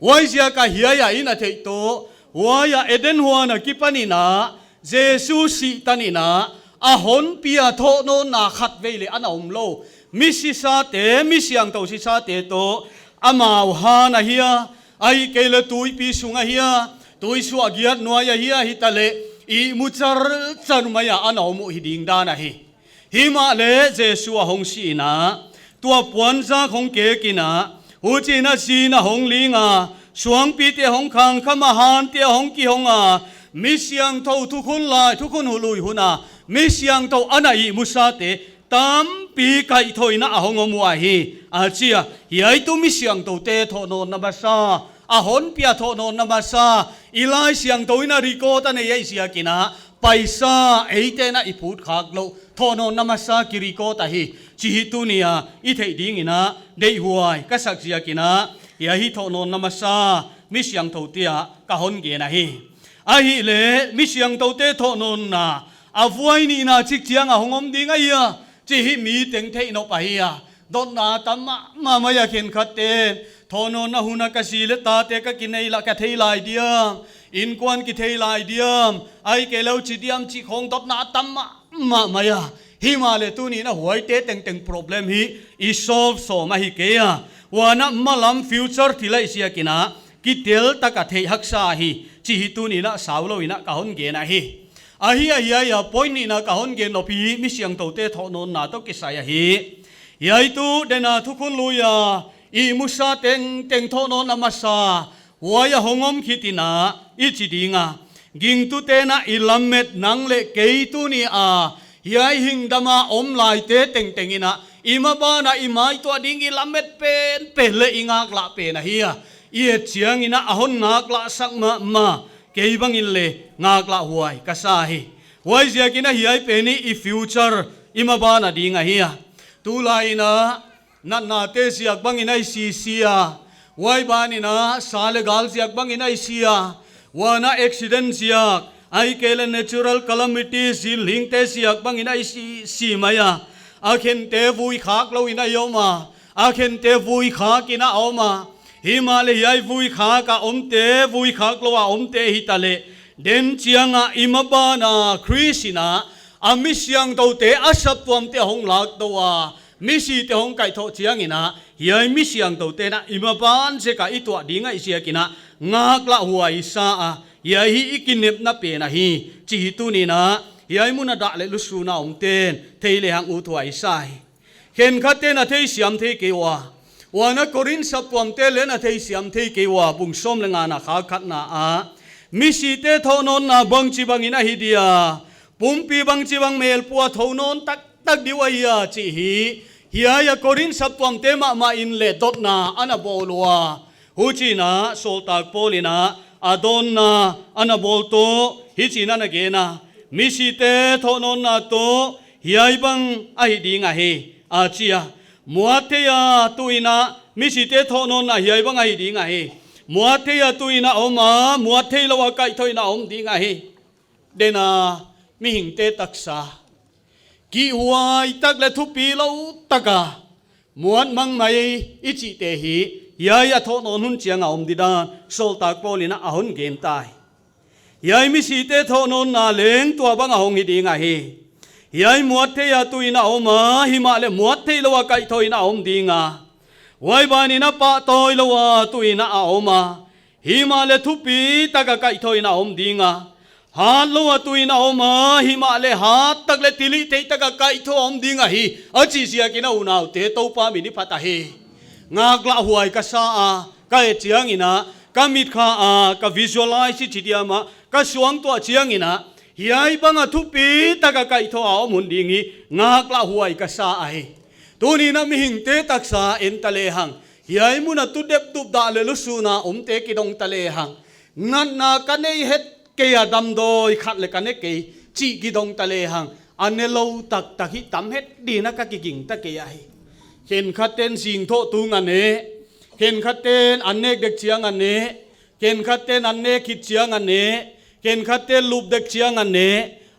Huaiziak a hiai a i na theih tuh, huai a Eden huan akipan in a, Jesu sih tan in a, a hon pia thohnawnna khatvei leng a na omlou. Mi sisate, misiangthou sisate tuh, amau han ahia, ahihkeileh tuipi sung ahia, tuisuah giat nuai ahia, hitaleh, ihmu charchar mai a a na om uh hi ding dan ahi. Himahleh Jesu a hong sih in a, tua puanzak hong kek in a, huchiin a zin a hong ling a, suangpite hong khangkham a, hante a hong kihong a, misiangthou thukhun lai, thukhun lui hun a, misiangthou a na ihmusate tampi kaihthoh in a hong om uhi, a chi a. Hiai tuh misiangthoute thohnawnna masa, a hon pia thohnawnna masa, i Laisiangthou in a record a nei ahih ziakin a, paisa eite'n a i phut khak louh, thohnawnna masa ki record ahi, chih hi tuni a i theih dingin a deihhuai ka sak ziakin a, hiai hi thohnawnna masa misiangthoute a ka hon gen ahi. Ahihleh misiangthoute thohnawnna a vuai nihna chik chiang a hong om ding ahia, chih hi mi teng theih nop ahi a. Dotna tam mahmah mai a, khenkhatte'n, thohnawnna hun a ka zi leh tate ka kinei lai, ka thei lai diam, innkuan kithei lai diam, ahihkeileh chi diam chih khong dotna tam mahmah mai a. Himahleh tuni'n a huaite tengteng problem hi i solve sawm ahi kei a. Huan a malam future thil ahih ziakin a, kitel taka theih haksa hi, chih hi tuni'n a saulou in a ka hon gen ahi. Ahi a, hiai a point nihna ka hon gen nop hi, mi siangthoute thohnawnna toh kisai ahi. Hiai tu dena thukhun lui a ihmusa tengteng thohnawnna masa, huai a hong om khit in a, i chi ding a, gingtute'n a i lamet nang leh kei tuni a, hiai hing dam a om laite tengteng in a, i maban a i maituah ding i lamet penpen leh i ngaklah pen ahi a. I et chiang in a a hon ngaklahsak mahmah, kei bang in leng ngaklahhuai ka sa hi. Huaiziak in a hiai pen hi i future, i maban a ding ahi a. Tulai in a, natnate ziak bang in a i sisi a, huai ban in a sa leh gal ziak bang in a i si a, huan a accident ziak, ahihkeileh natural calamity, zillingte ziak bang in a i si, si mai a, a khente vui khak lou in a i om a, a khente vui khak in a om a, himahleh hiai vui khak a omte, vui khak lou a omte hitaleh, den chiang a i maban a Khrist in a, a mi siangthoute, a saptuamte hong lak tou a, misite hong kaihthoh chiang in a, hiai mi siangthoute na i maban zek a i tuah ding ahih ziak in a, ngaklahhuai sa a, hiai hi i kinepna pen ahi, chih hi tuni'n a, hiai mun a dah leh lusun a omte'n thei lehang uthuai sa hi. Khenkhatte'n a theisiam thei kei ua, huan a Korinth saptuamte leng a theisiam thei kei ua, bung sawm leh ngana kha khatna a, misite thohnawnna bangchibang in ahi dia, pumpi bangchibang mel pua thou nawn taktak di ua hia chih hi, hiai a Korinth saptuamte mahmah in leng dotna ana bawl ua. Huchiin a, sawltak Paul in a, a dawnna ana bawl toh, hichiin ana gen a, misite thohnawnna toh hiai bang ahi ding ahi, a chi a. Muat theia tuin a, misite thohnawnna hiai bang ahi ding ahi. Muat theia tuin a om a, muat theilou a kaihthoh in a om ding ahi. Dena, mihingte taksa, kihhuai tak leh thupilou taka muat mang mai i chihte hi, hiai a thohnawn hun chiang a om didan, sawltak Paul in a hon gen tai. Hiai misite thohnawnna leng tuabang a hong hi ding ahi. Hiai muat theia tuin a om a, himahleh muat theilou a kaihthoh in a om ding a. Huai ban in a pahtawi lou a tuin a om a, himahleh thupi taka kaihthoh in a om ding a. Hatlou a tuin a om a, himahleh hat tak leh thilhihtheih taka kaihthoh a om ding ahi, a chih ziakin a unaute, Toupa min i phat ahi. Ngaklahhuai ka sa a, ka et chiangin a, ka mitkha a, ka visualize chi diam a, ka suangtuah chiangin a, hiai bang a thupi taka kaihthoh a om hun ding hi, ngaklahhuai ka sa ahi. Tuni'n a mihingte taksa en ta lehang, hiai mun a tu depdup dah leh lusun a omte kidong ta lehang, natna ka nei het kei a, damdawi khat leng ka ne kei chih kidong ta lehang, a nelou taktak hi tam het di'n a ka kiging ta kei ahi. Khenkhatte'n zingthoh tung a ne, khenkhatte'n an nek dek chiang a ne, khenkhatte'n an nek khit chiang a ne, khenkhatte'n lup dek chiang a ne,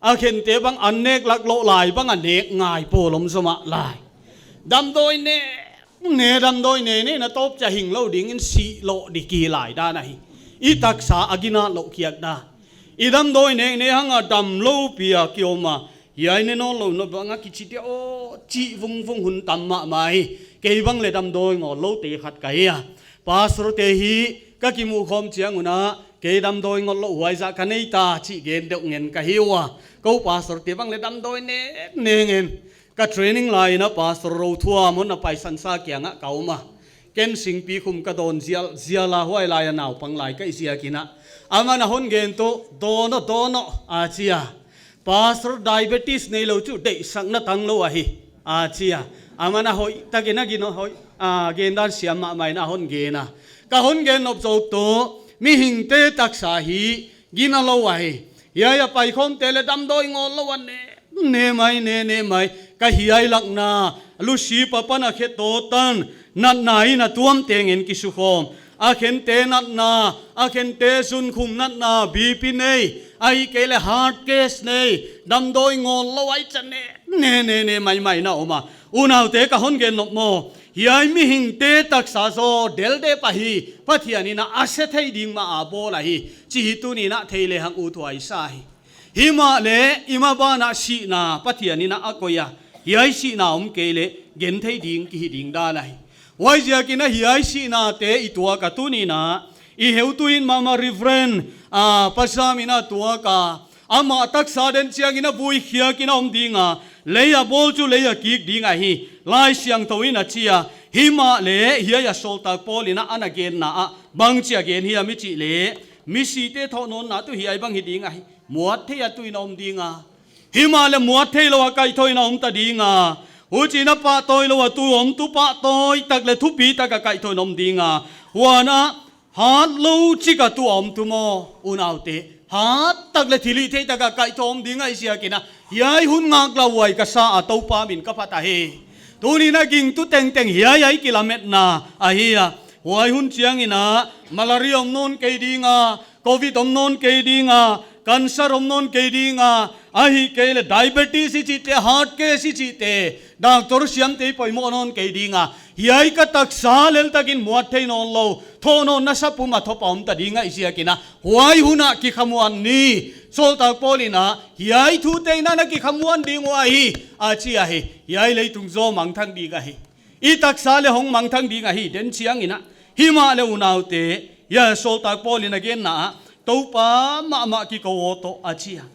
a khente bang an nek lak loh lai bang a nek ngai pawl om zomah lai. Damdawi ne, ne damdawi ne ne na tawp chiah hinglou dingin si loh di ki lai dan ahi. I taksa a ginat louh khiak dan. I damdawi ne ne hang a damlou pi a ki om a, hiai ne nawnlou na bang a kichi dia aw, chih vungvung hun tam mahmah hi. Kei bang leng damdawi ngawt loute khat ka hi a. Pastorte hi ka kimuh khawm chiang un a, kei damdawi ngawt louh huai zah ka nei ta chih gen deuh ngen ka hi ua. Kou pastorte bang leng damdawi ne ne ngen. Ka training lai in a pastor Rothua Mon a paisan sa kiang ah ka om a. Ken singpi khum ka dawn zial, zial a huai lai a naupang lai ka hih ziakin a, aman a hon gen toh, dawn aw, dawn aw, a chi a. Pastor diabetes neilou chu deihsakna tanglou ahi, a chi a. Aman a hoihtakin a gin hoih, a, gen dan siam mahmah in a hon gen a. Ka hon gen nop zawk toh, mihingte taksa hi, ginalou ahi. Hiai a paikhawmte leng damdawi ngawt lou a ne ne mai, ne ne mai. Ka hiai lakna, Lucifer pan a khe toh tan, natna in a tuamte ngen kisukhawm. A khente natna, a khente zunkhum natna, B P nei, ahihkeileh heart case nei, damdawi ngawt lou ahi chia ne ne ne ne mai mai in a om a. Unaute, ka hon gen nop maw, hiai mihingte taksa zaw deldep ahi, Pathian in a a se thei ding mah a bawl ahi, chih hi tuni'n a thei lehang uthuai sa hi. Himahleh i maban ah sihna Pathian in a a koih a, hiai sihna om kei leh genthei ding ki hi ding dan ahi. Huaiziakin a hiai sihnate i tuak a tuni'n a, I heutu in mahmah Reverend, ah, Pa Sam in a tuak a, amah taksa den chiangin a vui khiak in a om ding a, lei a bawl chu lei a kik ding ahi, Laisiangthou in a chi a. Himahleh hiai a sawltak Paul in a ana genna ah bangchi a gen hiam i chih leh, misite thohnawnna tuh hiai bang hi ding ahi, muat thei a tu in a om ding a. Himahleh muat theilou a kaihthoh in a om ta ding a. Huchiin a pahtawi lou a tu om tuh pahtawi tak leh thupi tak a kaihthoh in a om ding a. Huan a hatlou chik a tu om tuh maw, unaute, hat tak leh thilhihtheih tak a kaihthoh om ding ahih ziakin a, hiai hun ngaklah huai ka sa a, Toupa min ka phat ahi. Tuni'n a gingtu tengteng hiai a i kilametna ahi a. Huai hun chiangin a, malaria om nawn kei ding a, covid om nawn kei ding a, cancer om nawn kei ding a, ahihkeileh diabetes i chihte, heart case i chihte, doctor siamte i poimoh nawn kei ding a. Hiai ka taksa lel takin muat thei nawnlou, thohnawnna sapum a thawp a om ta ding ahih ziakin a, huai hun a kikhamuan ni. Sawltak Paul in a, hiai thute in a na kikhamuan ding uh ahi, a chi ahi. Hiai leitung zaw mangthang ding ahi. I taksa leh hong mangthang ding ahi, den chiangin a. Himahleh unaute, hiai a sawltak Paul in a genna ah, Toupa mahmah kikou aw toh, a chi a.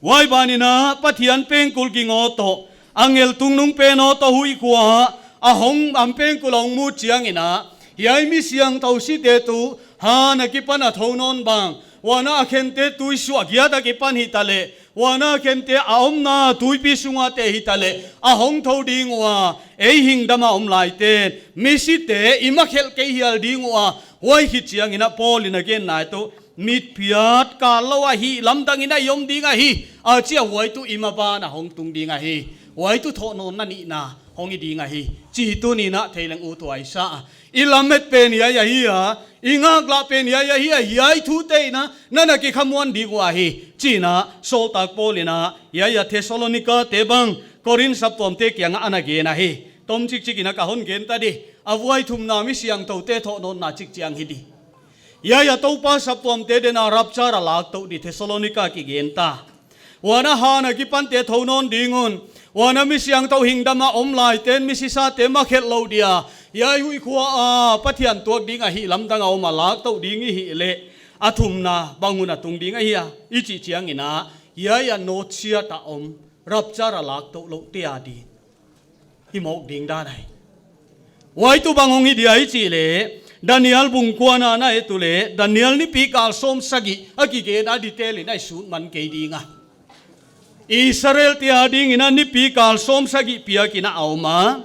Huai ban in a, Pathian pengkul ging aw toh, angel tungnungpen aw toh huih khua ah, a hong, a pengkul a hong mut chiangin a, hiai mi siangthou site tuh, han a kipan a thou nawn bang, huan a khente tuisuah giat a kipan hitaleh, huan a khente a omna tuipi sung a te hitaleh, a hong thou ding ua, ei hingdam a om laiten, misite i makhelh kei hial ding ua, huai khit chiangin a Paul in a genna tuh, mitphiat kal lou a hihlamdang in a i om ding ahi, a chi a. Huai tuh i maban a hong tung ding ahi, huai tuh thohnawnna nihna hong hi ding ahi, chih tuni'n a thei leng uthuai sa a. I lamet pen hiai ahi a, i ngaklah pen hiai ahi a, hiai thute in a, na na kikhamuan ding uh ahi, chi'n a, sawltak Paul in a, hiai a Thessalonika te bang, Korin saptuamte kiang ah ana gen ahi. Tomchik chik in a ka hon gen ta di, a vuai thumna mi siangthoute thohnawnna chik chiang hi di. Hiai a Toupa saptuamte den a rapture a lak tou di Thessalonika kigen ta. Huan a han a kipante thou nawn ding un. Huan a mi siangthou hingdam a om laiten misisate makhelh lou dia. Hiai huih khua a Pathian tuak ding a hihlamdang a om a lak tou ding i hih leh. A thumna bang un a tung ding ahi a. I chih chiangin a. Hiai a nawtsiat a om. Rapture a lak tou lou te a di. I mawk ding dan ahi. Huai tuh bang hong hi dia i chih leh, Daniel bung kuana na et uleh, Daniel nipi kal sawm sagih, a kigen a detail in a i sut man kei ding a. Israel te a dingin a nipi kal sawm sagih piak in a om a.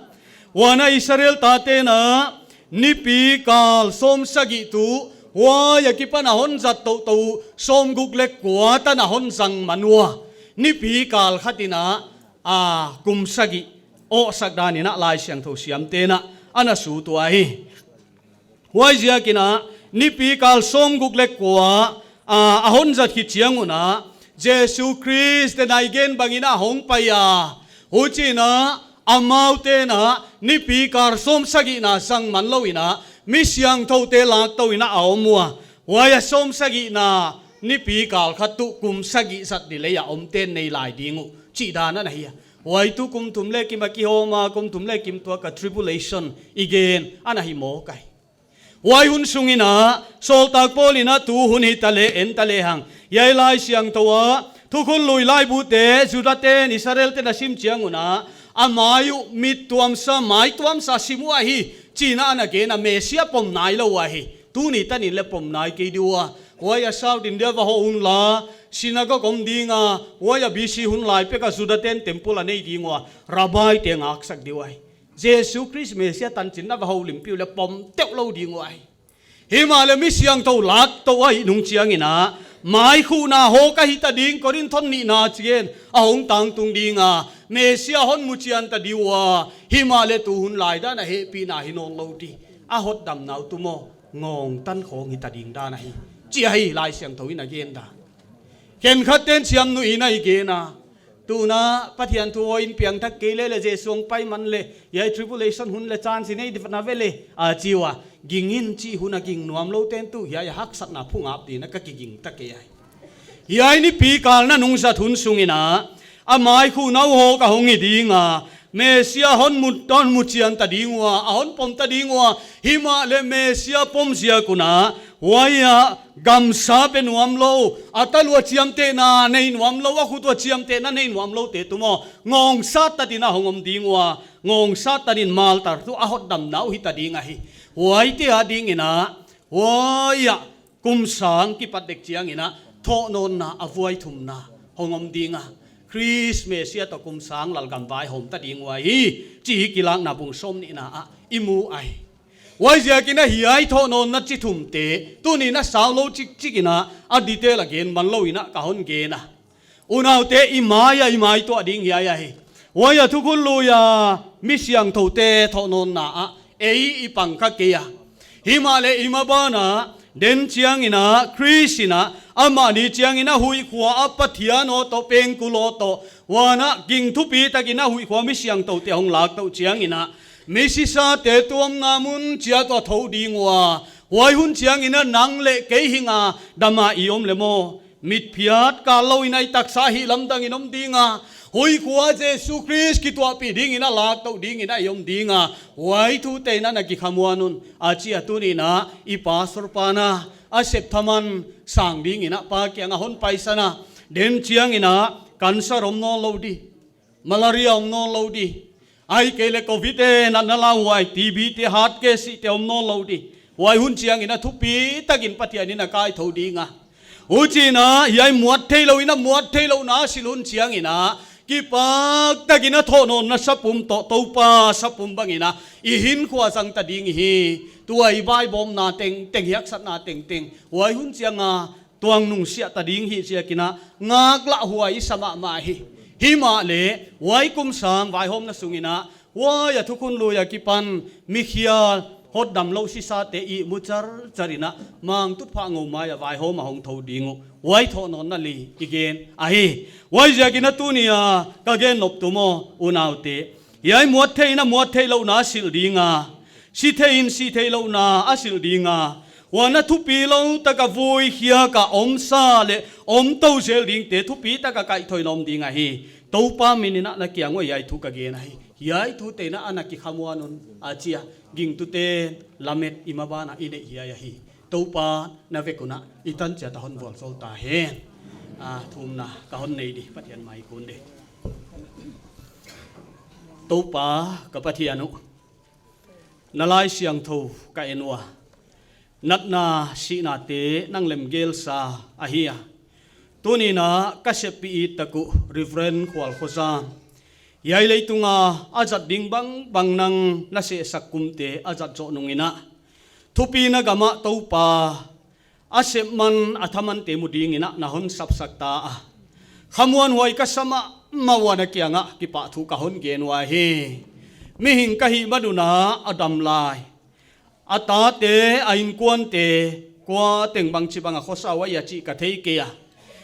Huan a Israel tate'n a, nipi kal sawm sagih tuh, huai a kipan a hon zat toutou, sawmguk leh kua tan a hon zang man ua. Nipi kal khat in a, a, kum sagih, awhsak dan in a Laisiangthou siamte'n a, ana sut ua hi. Huaiziakin a, nipi kal sawmguk leh kua, a, a hon zat khit chiang un a, Jesu Khrist te nai gen bangin a hong pai a. Huchiin a, amaute'n a, nipi kal sawm sagihna zang man lou in a, mi siangthoute lak tou in a om ua. Huai a sawm sagihna, nipi kal khat tuh kum sagih zat di lei a omte'n nei lai ding uh. Chih dan ana hi a. Huai tuh kum thum leh kim a kihawm a, kum thum leh kim tuak a tribulation i gen, ana hi mawk ahi. Huai hun sungin a, sawltak Paul in a tu hun hi ta leh, en ta lehang. Hiai Laisiangthou a, Thukhun Lui laibu te, Judate'n, Israelte'n a sim chiang un a, a mai uh, mit tuamsa, mai tuamsa sim uh ahi, chi'n a ana gen a Mesia pom nailou ahi. Tuni tan in leh pom nai kei di ua. Huai a South India va hoh un la, synagogue om ding a, huai a B C hun lai pek a Judate'n temple a nei ding ua, rabbi te ngaksak di ua. Jesu Khrist Mesia tanchinna va houlimpih uleh pom teuh lou ding ua. Himahleh mi siangthou lak tou ahih nung chiangin a, mai khuhna hawk ahi ta ding Korinth hon nihna chih in, a hong tangtung ding a, Mesia hon muchian ta di ua, himahleh tu hun lai dan a hehpihna hi nawnlou di. A hotdamna uh tuh maw, ngawng tan khawng hi ta ding dan ahi. Chih ahi Laisiangthou in a gen dan. Khenkhatte'n chiamnuih in a i gen a. Tuin a Pathian thu hon piangthak kei leh leh Jesu hong pai man leh, hiai tribulation hun leh chance i nei di vat na ve leh, a chi ua. Ging in chih hun a ging nuam loute'n tuh, hiai a haksatna phungap dingin a ka kiging ta kei ahi. Hiai nipi kal nanung zat hun sungin a, a mai khuhna uh hawk a hong hi ding a, Mesia hon mu, hon mu chian ta ding ua, a hon pom ta ding ua, himahleh Mesia pom ziak un a, huai a gamsa pe nuam lou, a talua chiamtehna nei nuam lou, a khut ua chiamtehna nei nuam loute tumaw, ngawngsat tatin a hong om ding ua, ngawngsat tatin maltar thu a hotdamna uh hita ding ahi. Huaite adingin a, huai a, kum sang kipat dek chiangin a, thohnawnna a vuai thumna hong om ding a. Khrist Mesia toh kum sang lalgam vaihawm ta ding uhi, chih Kilakna bung sawmnihna ah i mu ahi. Huaiziakin a hiai thohnawnna chi thumte, tuni'n a sau lou chikchikin a, a detail a gen man louin a ka hon gen a. Unaute, i mai a i maituah ding hiai ahi. Huai a Thukhun Lui a mi siangthoute thohnawnna ah ei i pang kha kei a. Himahleh i maban a, den chiangin a, Khrist in a, amah ni chiangin a huihkhua a Pathian aw toh, pengkul aw toh, huan a ging thupi takin a huihkhua mi siangthoute hong lak toh chiangin a, misisate tuamna mun chiat uah thou ding ua, huai hun chiangin a nang leh kei hing a dam a i om leh maw, mitphiat kal louin a i taksa hi lamdangin om ding a, huihkhua Jesu Khrist kituahpih dingin a lak toh dingin a i om ding a, huai thute'n a na kikhamuan un, a chi a. Tuni'n a i pastor pa'n a, a sep thaman sang dingin a pa kiang a hon paisan a, den chiangin a cancer om nawn lou di, malaria om nawn lou di, ahihkeileh covid e natna lauhuai, T B te, heart case chihte om nawn lou di. Huai hun chiangin a thupi takin Pathian in a kaithou ding a. Huchiin a, hiai muat theilou in a, muat theihlouhna a silh hun chiangin a, kipak takin a thohnawnna sapum toh, Toupa sapum bangin a i hinkhua zang ta ding hi. Tua i vaibawmna tengteng, i haksatna tengteng, huai hun chiang a tuang nungsiah ta ding hi ziakin a, ngaklah huai i sa mahmah hi. Himahleh huai kum sang vaihawmna sungin a, huai a Thukhun Lui a kipan mikhial, hotdam lou sisate ihmu charcharin a, Mangtutphah ngou mai a vaihawm a hong thou ding uh, huai thohnawnna li i gen ahi. Huaiziakin a tuni a ka gen nop tumaw, unaute, hiai muat thei in a muat theihlouhna a silh ding a, si thei in si theihlouhna a silh ding a, huan a thupi lou taka vui khiak a omsa leh om tou zel dingte thupi taka kaihthoina om ding ahi. Toupa minin a na kiang uah hiai thu ka gen ahi. Hiai thute'n a na kikhamuan un, a chi a. Gingtute lamet i maban a i neih hiai ahi. Toupa na vek un a i tan chiat a hon vualzawl ta hen. A thumna ka hon nei di, Pathian mai kun di. Toupa ka Pathian uh, na Laisiangthou ka en ua, natna sihnate nang lemgelsa ahi a. Tuni'n a ka seppih it tak uh Reverend Khual Khozang, hiai leitunga a zat ding bangbang nang na sehsak kumte a zat zoh nungin a, thupina gam ah Toupa, a sep man a thaman te mu dingin a na hon sapsak ta a. Khamuanhuai ka sa mahmah ua na kiangah kipahthu ka hon gen uhi. Mihing ka hih man un a, a dam lai, a tate, a inkuante, kua teng bangchibang a khosa uai a chih ka thei kei a.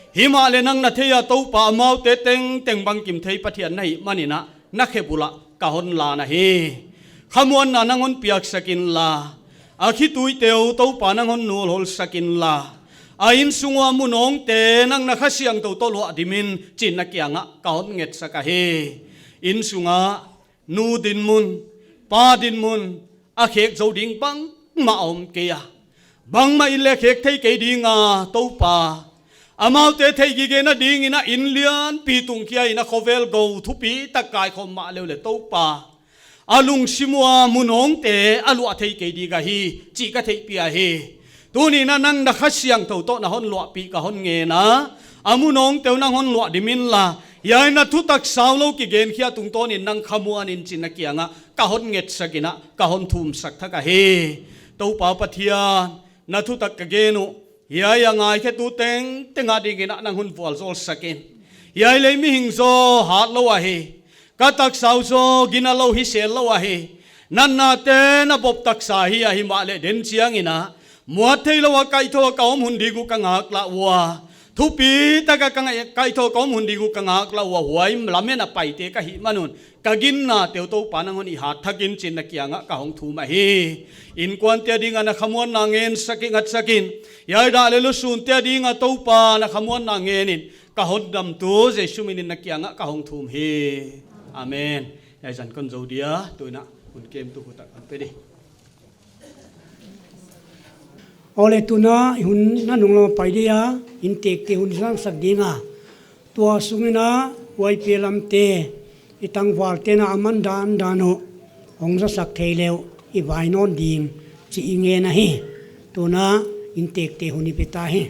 Himahleh nang na thei a Toupa, amaute tengteng bangkim thei Pathian na hih manin a, na khebul ah ka hon lan ahi. Khamuanna nang hon piaksak inla, a khituite uh Toupa nang hon nulhol sak inla, a insung ua munawngte nang na Kha Siangthou toh luah dim in chi'n na kiangah ka hon ngetsak ahi. Insunga nu dinmun, pa dinmun, a khek zou ding bangmah om kei a. Bangmah in leng khek thei kei ding a Toupa. Amaute theihgigena dingin a inn lianpi tung kia in a khovel gou thupi tak kaikhawm mahle uleh Toupa, a lungsim ua munawngte a luah thei kei ding ahi chih ka theihpih ahi. Tuni'n a nang na Kha Siangthou toh na hon luahpih ka hon ngen a, a munawngte uh nang hon luah dim inla, hiai na thutak sau lou kigenkhiak tungtawnin nang khamuan in chi'n na kiangah ka hon ngetsak in a, ka hon thumsak thak ahi. Toupa Pathian, na thutak ka gen uh, hiai a ngaikhetu tengteng a dingin a nang hon vualzawlsak in. Hiai lei mihing zaw hat lou ahi. Ka taksa uh zaw gina lou hi sel lou ahi. Natnate na bop taksa hi a, himahleh den chiangin a, muat theilou a kaihthou a ka om hun ding uh ka ngaklah ua, thupi taka ka ngai-, kaihthou a ka om hun ding uh ka ngaklah ua, huai lamen a paite ka hih man un, ka ginnate uh Toupa nang hon it hat thak in chi'n na kiangah ka hong thum ahi. Inkuante adinga na khamuanna ngen sak in, ngatsak in. Hiai dak leh lusunte adinga Toupa na khamuanna ngen in, ka hon damtu Jesu minin na kiangah ka hong thum hi. Amen. Hiai zan kon zou dia, tuna hun kem tu hutak an pe di. Ole tuna hun na nung lam pai dia, inntekte hun zangsak ding a. Tua sungin a, huai pe lamte, i tangvalte na aman dan dan uh, hong zasak thei leh uh, i vai nawn ding, chi i ngen ahi. Tuna inntekte hun i pe ta hi.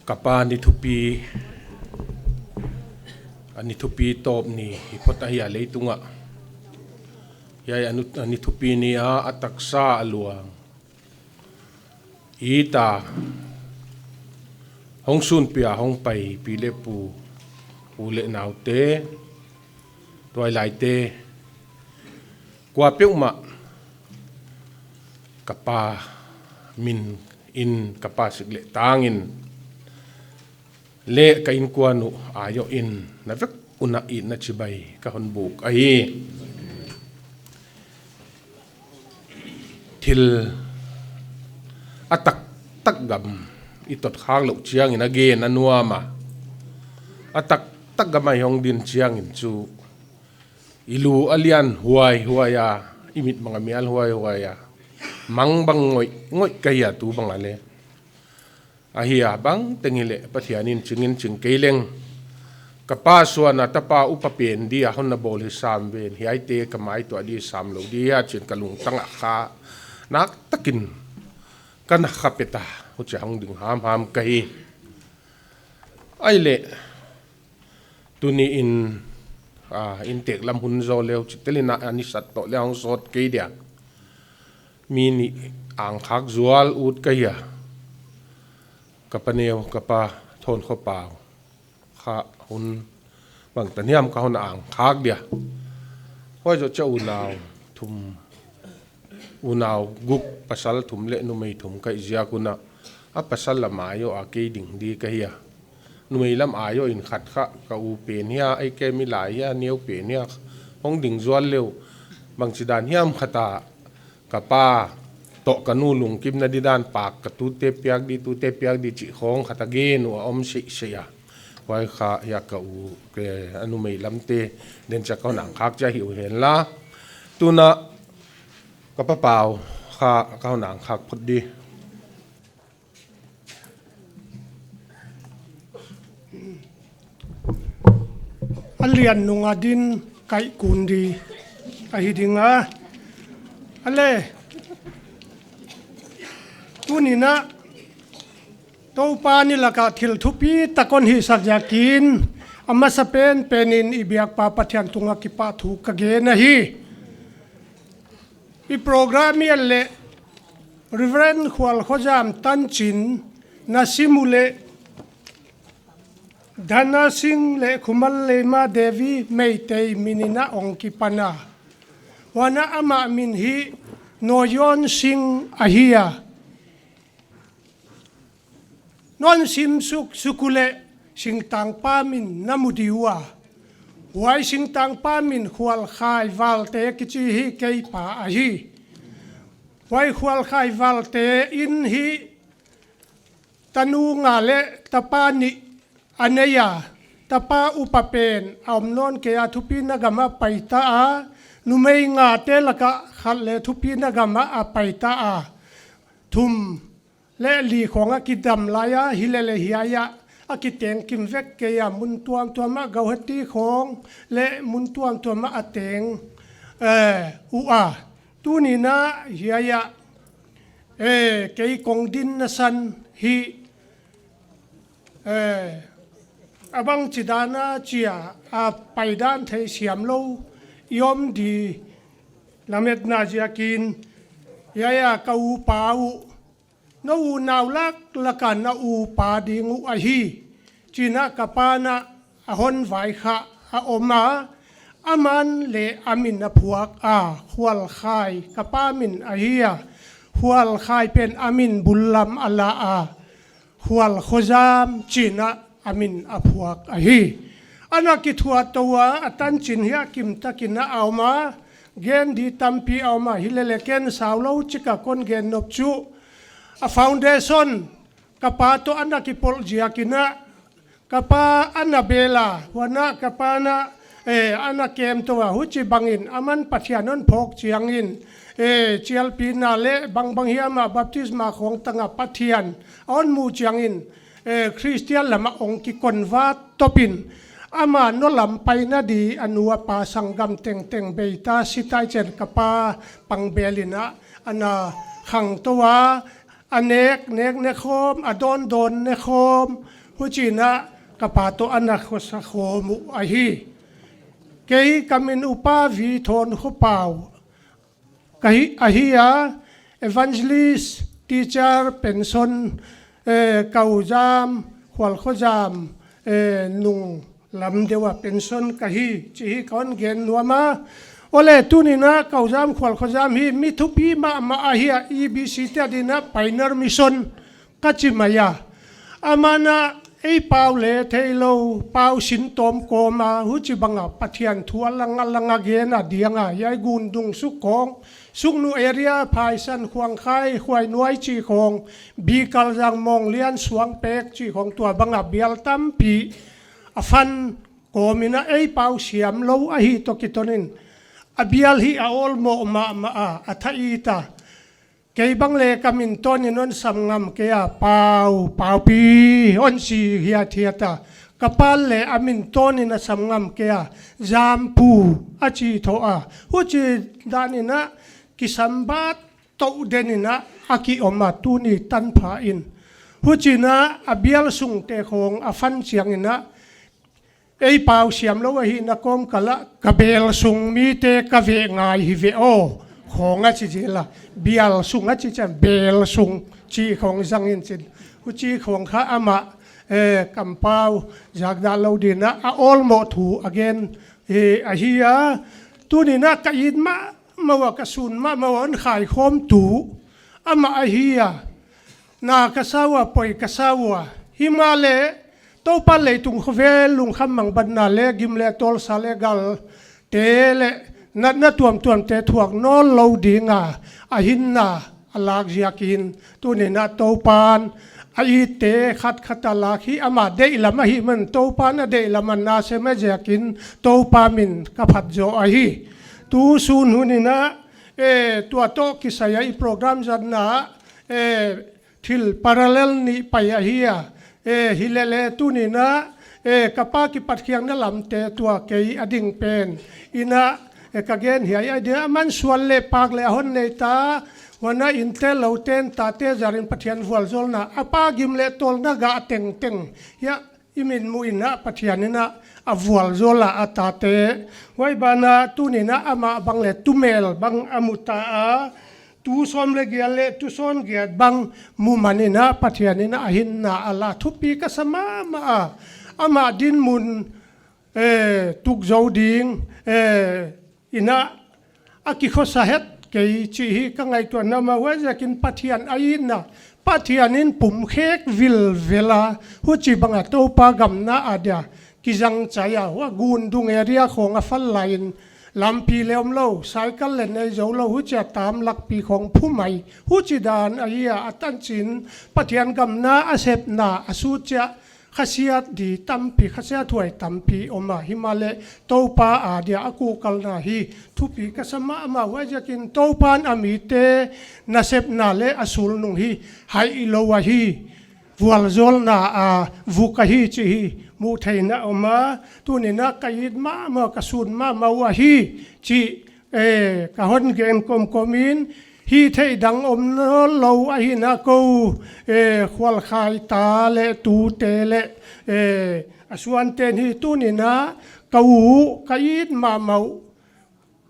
Ka pa ni thupi, a ni thupi tawp ni i phot ahi a leitungah. Hiai a nu-, a ni thupi ni a, a taksa a luang. I ta, hong sun pia, hong pai, pi leh pu, u leh naute, tuailaite, kuapeuhmah, ka pa min in, ka pa sik leh tangin, leh ka innkuan uh aiawhin, na vek un a itna chibai, ka hon buk ahi. Thil a taktak gam i tot khak louh chiangin a gen a nuam a. A taktak gam a i hong din chiangin chu i lu a lian huaihuai a, i mit bang a mial huaihuai a. Mang bang ngoih, ngoih ka hi a tu bang a leh. Ahi a bang teng hileh Pathian in chingin ching kei leng. Ka pa suan a tapa upa pen dia hon na bawl hi sam ven, hiaite ka mai tuah di sam lou di a chi'n ka lungtang ah kha. Naktakin ka na kha pet a, huchia hong ding hamham ka hi. Ahihleh, tuni in, ah, inntek lam hun zou leh uh, chih telin a ni sat toh leh hong sawt kei dia. Mi nih ang khak zual ut ka hi a. Ka pa neu, ka pa Thawn Khua Pau. Kha hun bangtan hiam ka hon ang khak dia. Huai zoh chiah unau thum, unau guk, pasal thum leh numei thum ka hih ziak un a, a pasal lam aiawh a kei ding di ka hi a. Numei lam aiawh in khat kha ka u pen hia, ei ke mi lai hia, neu pen hia, hong ding zual leh uh. Bangchidan hiam khat a, ka pa toh ka nu lungkimna di dan pak, ka tute piak di, tute piak di chih khong khat a gen uh a om sih sih a. Huai kha hia ka u, ke, a numei lamte, den chiah ka hon ang khak chiah hi uh hen la. Tuna ka pa Pau kha ka hon ang khak phot di. A lian nung a din kai kun di ahi ding a. Ahihleh, tuni in a, Toupa ni lak ah thil thupi tak kon hihsak ziakin, a masa penpen in i biakpa Pathian tungah kipahthu ka gen ahi. I program i et leh Reverend Khual Khua Zam tanchin na sim uleh Dhana Singh leh Khumal Leima Devi Meitei min in a hong kipan a. Huan a amah min hi Noyon Singh ahi a. Non sim suk suk uleh singtangpa min na mu di ua. Huai singtangpa min Khualkhai Valte kichi hi, kei pa ahi. Huai Khualkhai Valte in hi tanu nga leh tapa nih a nei a. Tapa upa pen a om nawn kei a, thupina gam ah pai ta a. Numei ngate lak ah khat leh thupina gam ah a pai ta a. Thum leh li khong a kidam lai a, hilele hiai ah a kiteng kim vek kei a, mun tuamtuam ah Guwahati khong leh mun tuamtuam ah a teng, eh, uh a. Tuni in a hiai ah, eh, kei kong dinna san hi, eh, a bangchidan a chia a paidan thei siam lou i om di lametna ziakin, hiai ah ka upa uh, na unau laklak a na upa ding uh ahi, chi'n a ka pa'n a hon vaikhak a om a. Aman leh a min a phuak a, Khualkhai ka pa min ahi a. Khualkhai pen a min bul lam a la a, Khual Khua Zam chi'n a a min a phuak ahi. Ana kithuah tou a, a tanchin hiai ah kimtakin a om a. Gen di tampi a om a, hilele ken sau lou chik a kon gen nop chu, a foundation ka pa toh ana kipawl ziakin a, Ka pa ana bel a, huan ah ka pa'n a, eh, ana kem tou a, huchibangin aman Pathian hon phawk chiangin, eh, chialpihna leh bangbang hiam a baptisma khawng tang a Pathian a hon muh chiangin, eh, Christian lam ah hong kiconvert tawpin, ama nung lam paina di a nu a pa sanggam tengteng bei ta, si ta, hichiin ka pa pang bel in a, ana khang tou a, a nek nek ne khawm, a dawn dawn ne khawm, huchiin a ka pa toh ana khosa khawm uh ahi. Kei ka min Upa V Thawnkhopau ka hi, ahi a, evangelist, teacher, pension, eh, Kauzam, Khualkhozam, eh, nung lam deuh a pension ka hi, chih hi ka hon gen nuam a. Awle, tuni'n a Kauzam Khualkhozam hi mi thupi mahmah ahi a, E B C te adin a pioneer mission ka chi mai a. Aman a ei pau leh theilou, pau sin tawm kawm a, huchibang a Pathian thu a lang a lang a gen a diang a, hiai Gundung suk khawng, Sugnu area, Phaisan, Khuangkhai, Khuainuai chih khawng, Bikalzang, Mawnglian, Suangpek chih khawng, tuabang a bial tampi a fan kawm in a ei pau siam lou ahi toh kiton in, a bial hi a awlmoh mahmah a, a tha it a. Kei bang leh ka min tawn in hon sam ngam kei a, Pau, Paupi, hon chi hiat hiat a. Ka pa'n leh a min tawn in a sam ngam kei a, Zampu, a chi tou a. Huchi dan in a kisam bat tou den in a, a ki om a, tuni tanpha in. Huchiin a, a bial sungte khawng a fan chiangin a, ei pau siam lou ahihna kawmkal ah, ka bel sung mite ka veh ngai hi ve aw, khawng a chi zel a, bial sung a chi chiang, bel sung chih khawng zang in chin. Huchi khawng kha amah, eh, kampau zakdah lou dingin a, a awlmoh thu a gen, eh, ahi a. Tuni'n a ka it mahmah ua, ka sun mahmah ua, hon khaikhawmtu amah ahi a. Na ka sa ua, poi ka sa ua. Himahleh, Toupa leitung khovel lungkham mangbatna leh gim leh tawl, sa leh gal te leh natna tuamtuamte thuak nawn lou ding a, a hinna a lak ziakin, tuni'n a Toupa'n a itte khatkhat a lak hi, ama deihlam ahihman, Toupa'n a deihlam a na sem a ziakin, Toupa min ka phat zaw ahi. Tu sun hun in a, eh, tua toh kisai a i program zatna, eh, thil parallel nih pai ahi a. Eh, hileleh tuni'n a, eh, ka pa kipat khiakna lamte tua kei a ding pen in a, eh, ka gen hiai a dia, aman suan leh pak leh a hon nei ta, huan a innte louten tate zarin Pathian vualzawlna, a pa gim leh tawlna gah tengteng. Hiai i min muh in a Pathian in a, a vualzawl a, a tate. Huai banah tuni'n a amah bang leh tu mel bang a mu ta a, tu sawm leh giat leh tu sawm giat bang mu man in a Pathian in a hinna a la, thupi ka sa mahmah a. Amah dinmun, eh, tuk zou ding, eh, in a, a kikhosa het kei chih hi ka ngaihtuahna mah, huaiziakin Pathian a itna, Pathian in pumkhek vilvel a, huchibang a Toupa gam na a dia kizang chai a, huai Gundung area khawng a fal lai in, lampi leh omlou, cycle leh nei zoulou, huchia tam lakpi khawng phu mai, huchidan ahi a, a tanchin Pathian gam na a sepna a sut chiah, khasiat di tampi, khasiat huai tampi om a, himahleh Toupa a dia a kuhkalna hi thupi ka sa mahmah, huaiziakin Toupa'n a mite nasepna leh a sulnung hi haih lou ahi, vualzawlna a vuk ahi chih hi muh theihna om a, tuni'n a ka it mahmah, ka sun mahmah uh ahi chih, eh, ka hon gen kawmkawm in, hihtheih dang om nawn lou ahihna kou, eh, Khualkhai ta leh tute leh, eh, a suante'n hi tuni'n a ka u, ka it mahmah uh,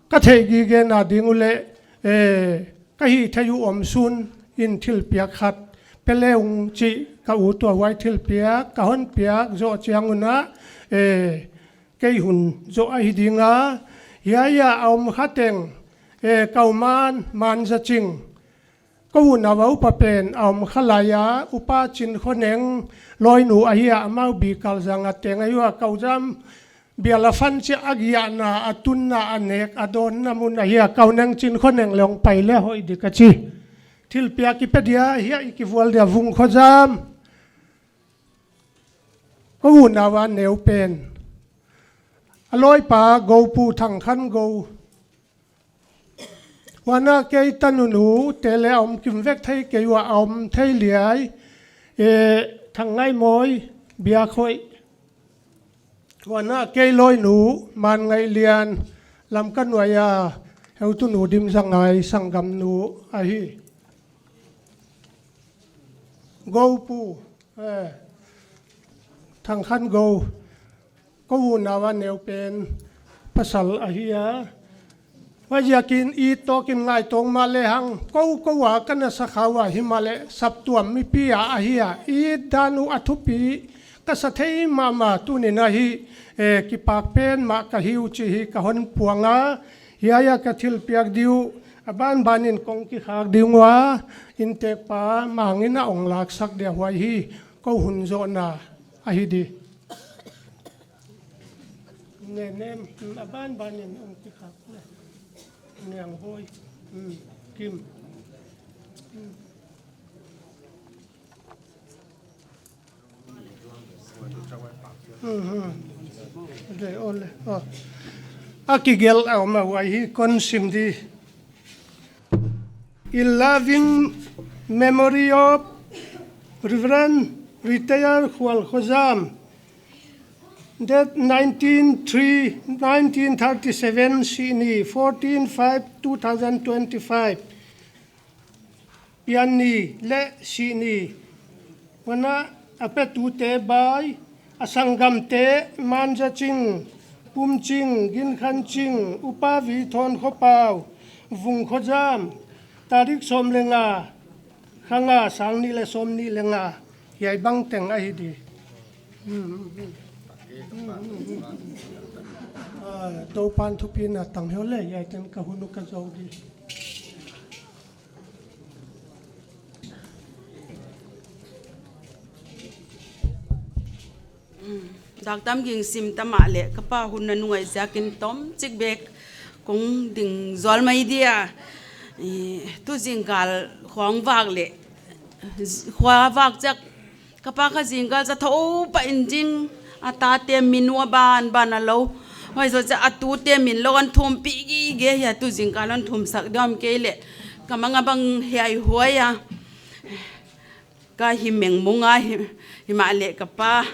ka theihgigena ding uh leh, eh, ka hihtheih uh om sun in thilpiak khat pe le ung chih ka u tua huai thilpiak ka hon piak zoh chiang un a, eh, kei hun zoh ahi ding a, hiai a om kha teng, eh, ka u Man, Man Za Ching, ka u nau a upa pen a om kha lai a, Upa Chin Khoneng, lawinu ahi a, amau Bikalzang a teng ahi ua, Kauzam bial a fan chiah a giahna, a tunna, a nek, a dawnna mun ahi a, Kauneng Chin Khoneng leng pai leh hoih di ka chi. Thilpiak i pe dia, hiai i kivual dia Vung Khozam. Kou unau a neu pen. A lawipa Gopu Thangkhan Go. Huan a kei tanunu te leh a om kim vek thei kei ua, a om thei liai. E, Thangngaihmawi Biakhoih. Huan a kei lawinu Manngaihlian, Lamka nuai a heutunu Dimzangai sanggamnu ahi. Gopu, eh, Thangkhan Go, kou unau a neu pen pasal ahi a. Huaiziakin it tawkin ngaitawng mah lehang, kou kou a ka na sa kha ua himahleh saptuam mipi a ahi a. It dan uh a thupi ka sa thei mahmah, tuni'n ahi, eh, kipak pen mah ka hi uh chih hi ka hon puang a. Hiai a ka thilpiak di uh, a banbanin kong kikhak ding ua, inntekpa Mangin a hong laksak dia, huai hi kou hun zohna ahi di. Nenem, mm, a banbanin hong kikhak le. Niang Hoi, mm, Kim. Mm. Mhm. Ole, ole. Oh. A kigelh a om a, huai hi kon sim di. In loving memory of Reverend Retired Khual Khozam, date nineteen three, nineteen thirty-seven, Sihni, fourteen five two thousand twenty-five. Pianni leh Sihni. Huan a, a petute bai, a sanggamte, Manzaching, Pumching, Ginkhanching, Upa Vi Thon Khopau, Vung Khozam, tarik sawm leh nga, kha nga, sang nih leh sawmnih leh nga, hiai bang teng ahi di. Hmm, hmm, hmm. Hmm, hmm, hmm. Ah, Toupan thupina tang hen le, hiai teng ka hun uh ka zou di. Dak tam ging sim ta mahleh, ka pa hun na nungai ziakin tomchik bek kong ding zual mai dia. I, tu zingkal khua vak leh, khua vak ziak, ka pa kha zingkal za thou pah in zing, a tate min ua banban a lou. Huai zoh chiah a tute min lou hon thumpih gige hia, tu zingkal hon thumsak diam kei leh. Ka mang a bang hiai huai a. Ka hi mengmung a hi, himahleh ka pa.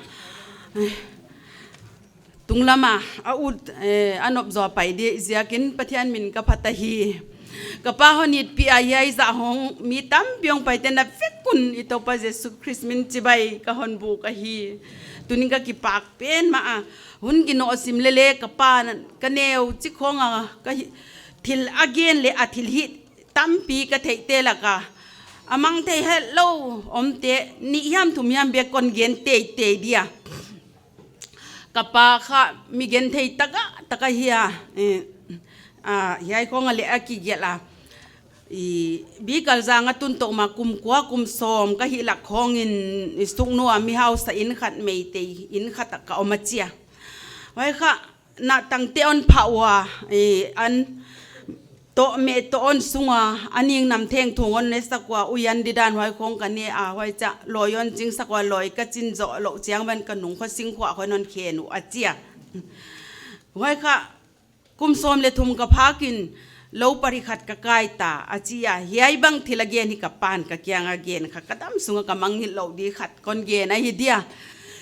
Tunglam a, a ut, eh, a nop zaw pai di ziakin Pathian min ka phat ahi. Ka pa hon itpih a hiai zah hong mi tampi hong paite na vek un i Toupa Jesu Khrist min chibai ka hon buk ahi. Tuni'n ka kipak pen mah a. Hun kinoh sim lele ka pa na, ka neu chik khong a ka hi, thil a gen leh a thilhih tampi ka theihte lak a. A mang thei hetlou omte nih hiam thum hiam bek kon gen teitei dia. Ka pa kha mi genthei tak a, tak a hi a, eh, ah, hiai khong a leh a kigelh a. I, Bikaljang a tun toh ma kum kua kum sawm ka hih lak khongin i suknu a mi hausa inn khat Meitei inn khat ah ka om a chia. Huai kha na tangte hon phah ua, i, an toh meh toh hon sung ua, a ning nam theng thung hon ne sak ua, uian didan huai khong ka ne a, huai chiah lawi hon ching sak ua, lawi ka chin zoh lou chiang ban ka nung khua sing khua khong hon khen uh a chia. Huai kha kum sawm leh thum ka phak in lou pari khat ka kai ta a chia. Hiai bang thil a gen hi ka pa'n ka kiang a gen kha, ka dam sung a ka mangngilh lou di khat kon gen ahi dia.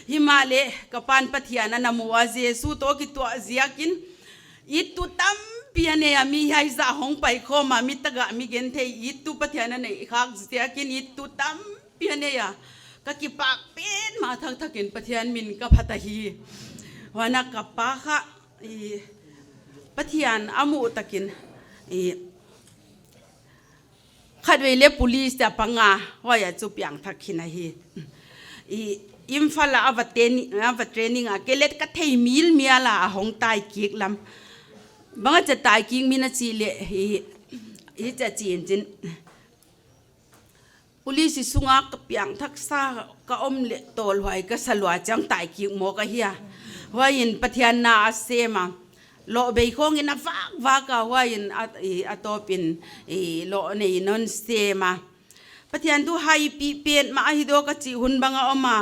Himahleh ka pa'n Pathian a na mu a, Jesu toh kituah ziakin ittu tampi a nei a, mi hiai zah hong pai khawm a, mi tak a mi genthei ittu Pathian a neih khak ziakin ittu tampi a nei a. Ka kipak pen mah thakthak in Pathian min ka phat ahi. Huan a ka pa kha, i, Pathian a muh takin, i, khatvei leh police te a pang a, huai a chu piangthak khin ahi. I, Imphal a a va training, a va training a, kei leh ka thei milmial a, a hong tai kik lam. Bang a chia tai kik min a chih leh, i, i chia chin chin. Police sung a ka piangthak sa ka om leh tawlhuai ka sa lua chiang tai kik mawk ahi a. Huai in Pathian na a sem a. Loh bei khong in a vak vak a, huai in a, i, a tawp in, i, loh nei in hon sem a. Pathian thu haipih petmah ahi diam ka chih hun bang a om a.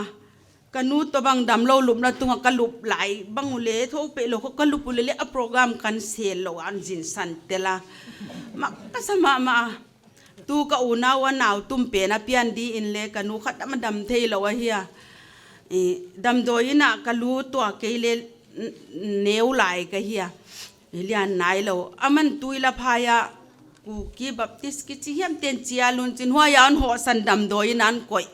ka nu toh bang damlou lupna tunga ka lup lai bang uleh, thou peh lou kha ka lup uleh leh a program cancel lou a, an zinsan tel a. Mak ka sa mahmah. Tu ka unau a nau tum pen a pian di in leh ka nu kha dam a dam theilou ahi a. I, damdawi in a ka lu tuah kei leh n-, neu lai ka hi a. I lian nailou. Aman tui la phai a Kuki Baptist kichi hiam ten chia lun chin huai a hon hoh san damdawi in a hon koih.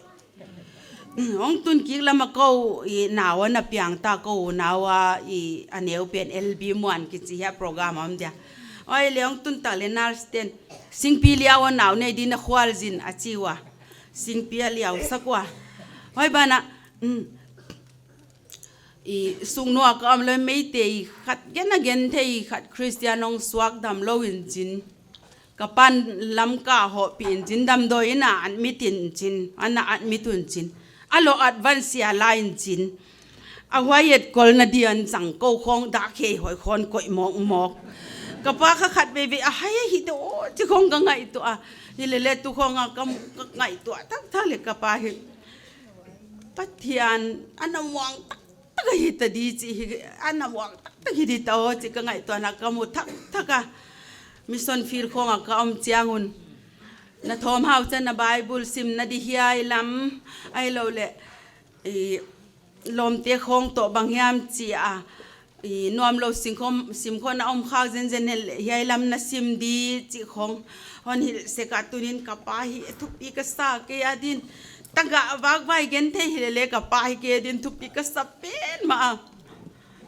Hong tun kik lam a kou i nau a na piang ta, kou nau a i a neu pen L B Muan kichi hia program om dia. Huai leh hong tun tak leh nurse ten, Singpi liau a nau nei di na khual zin a chi ua. Singpi a liau sak ua. Huai ban ah, mm, i sung nuai ka om lou Meitei khat gen a genthei khat Christian hong suak damlou in chin. Ka pan Lamka hohpih in chin damdawi in a admit in chin, ana admit un chin. A lou advance sia la in chin. A huai et kol na dian sang kou khong dak hei hoi khon koih mawkmawk. Ka pa kha khat veve a hai hi te aw chi khong ka ngaihtuah a. Hilele tu khong a ka, ka ngaihtuah taktak leh ka pa hi. Pathian ana muang taktak ahi ta di chi hi, ana muang taktak hi di ta aw chi ka ngaihtuahna ka mu taktak a. Mission field khong a ka om chiang un. Na thawm hau chan na Bible sim na di hiai lam, ahilou leh, i, lawmte khong toh bang hiam chi a, i, nuamlou sim khong, sim khong na om khak zenzen leh hiai lam na sim di chi khong. Hon hilh sek a tuni'n ka pa hi thupi ka sa kei a din. Tagah vakvai genthei hilele ka pa hi kei a din thupi ka sa pen mah a.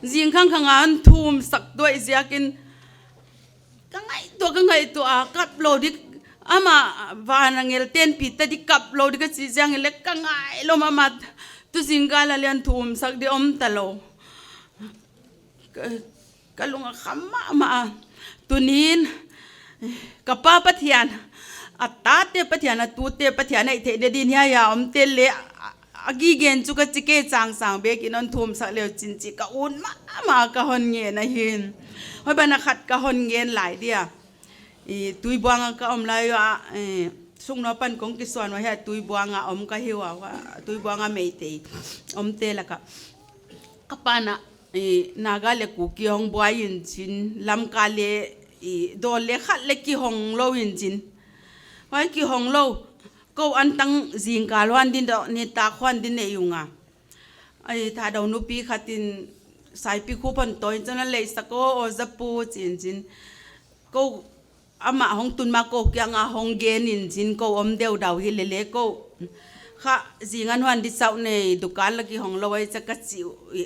Zingkhang khang a hon thum sak tuah ziakin ka ngaihtuah, ka ngaihtuah a, kap lou di, amah van angel ten pi ta di kap lou di ka chi ziang leh ka ngai lou mahmah, tu zingkal a leh hon thum sak di om ta lou. Ka, ka lung a kham mahmah a. Tuni'n, ka pa Pathian, a tate Pathian, a tute Pathian, a i theih de din hiai a om te leh, a, a gigen chu ka chi kei changsang bek in hon thum sak leu chin chi ka un mahmah ka hon ngen ahi. Huai ban a khat ka hon ngen lai dia. I Tuibuang a ka om lai ua, eh, sung nuai pan kong kisuan ua hia Tuibuang a om ka hi ua, ua, Tuibuang a Meitei om te lak a. Ka pan a, i, Naga leh Kuki hong buai in chin, Lamka leh, i, dawl leh khat leh kihong lou in chin. Huai kihong lou, kou an tang zingkal huan din doh, nitak huan din nei ung a. Ai, Thadou nupi khat in Saipikhup hon tawi in chin a lei sak aw, Oja pu chi in chin. Kou amah hong tun ma kou kiang a hong gen in chin kou om deudau hilele kou. Kha zing an huan di chauh nei dukan lak kihong lou ai cha ka chi uh, i,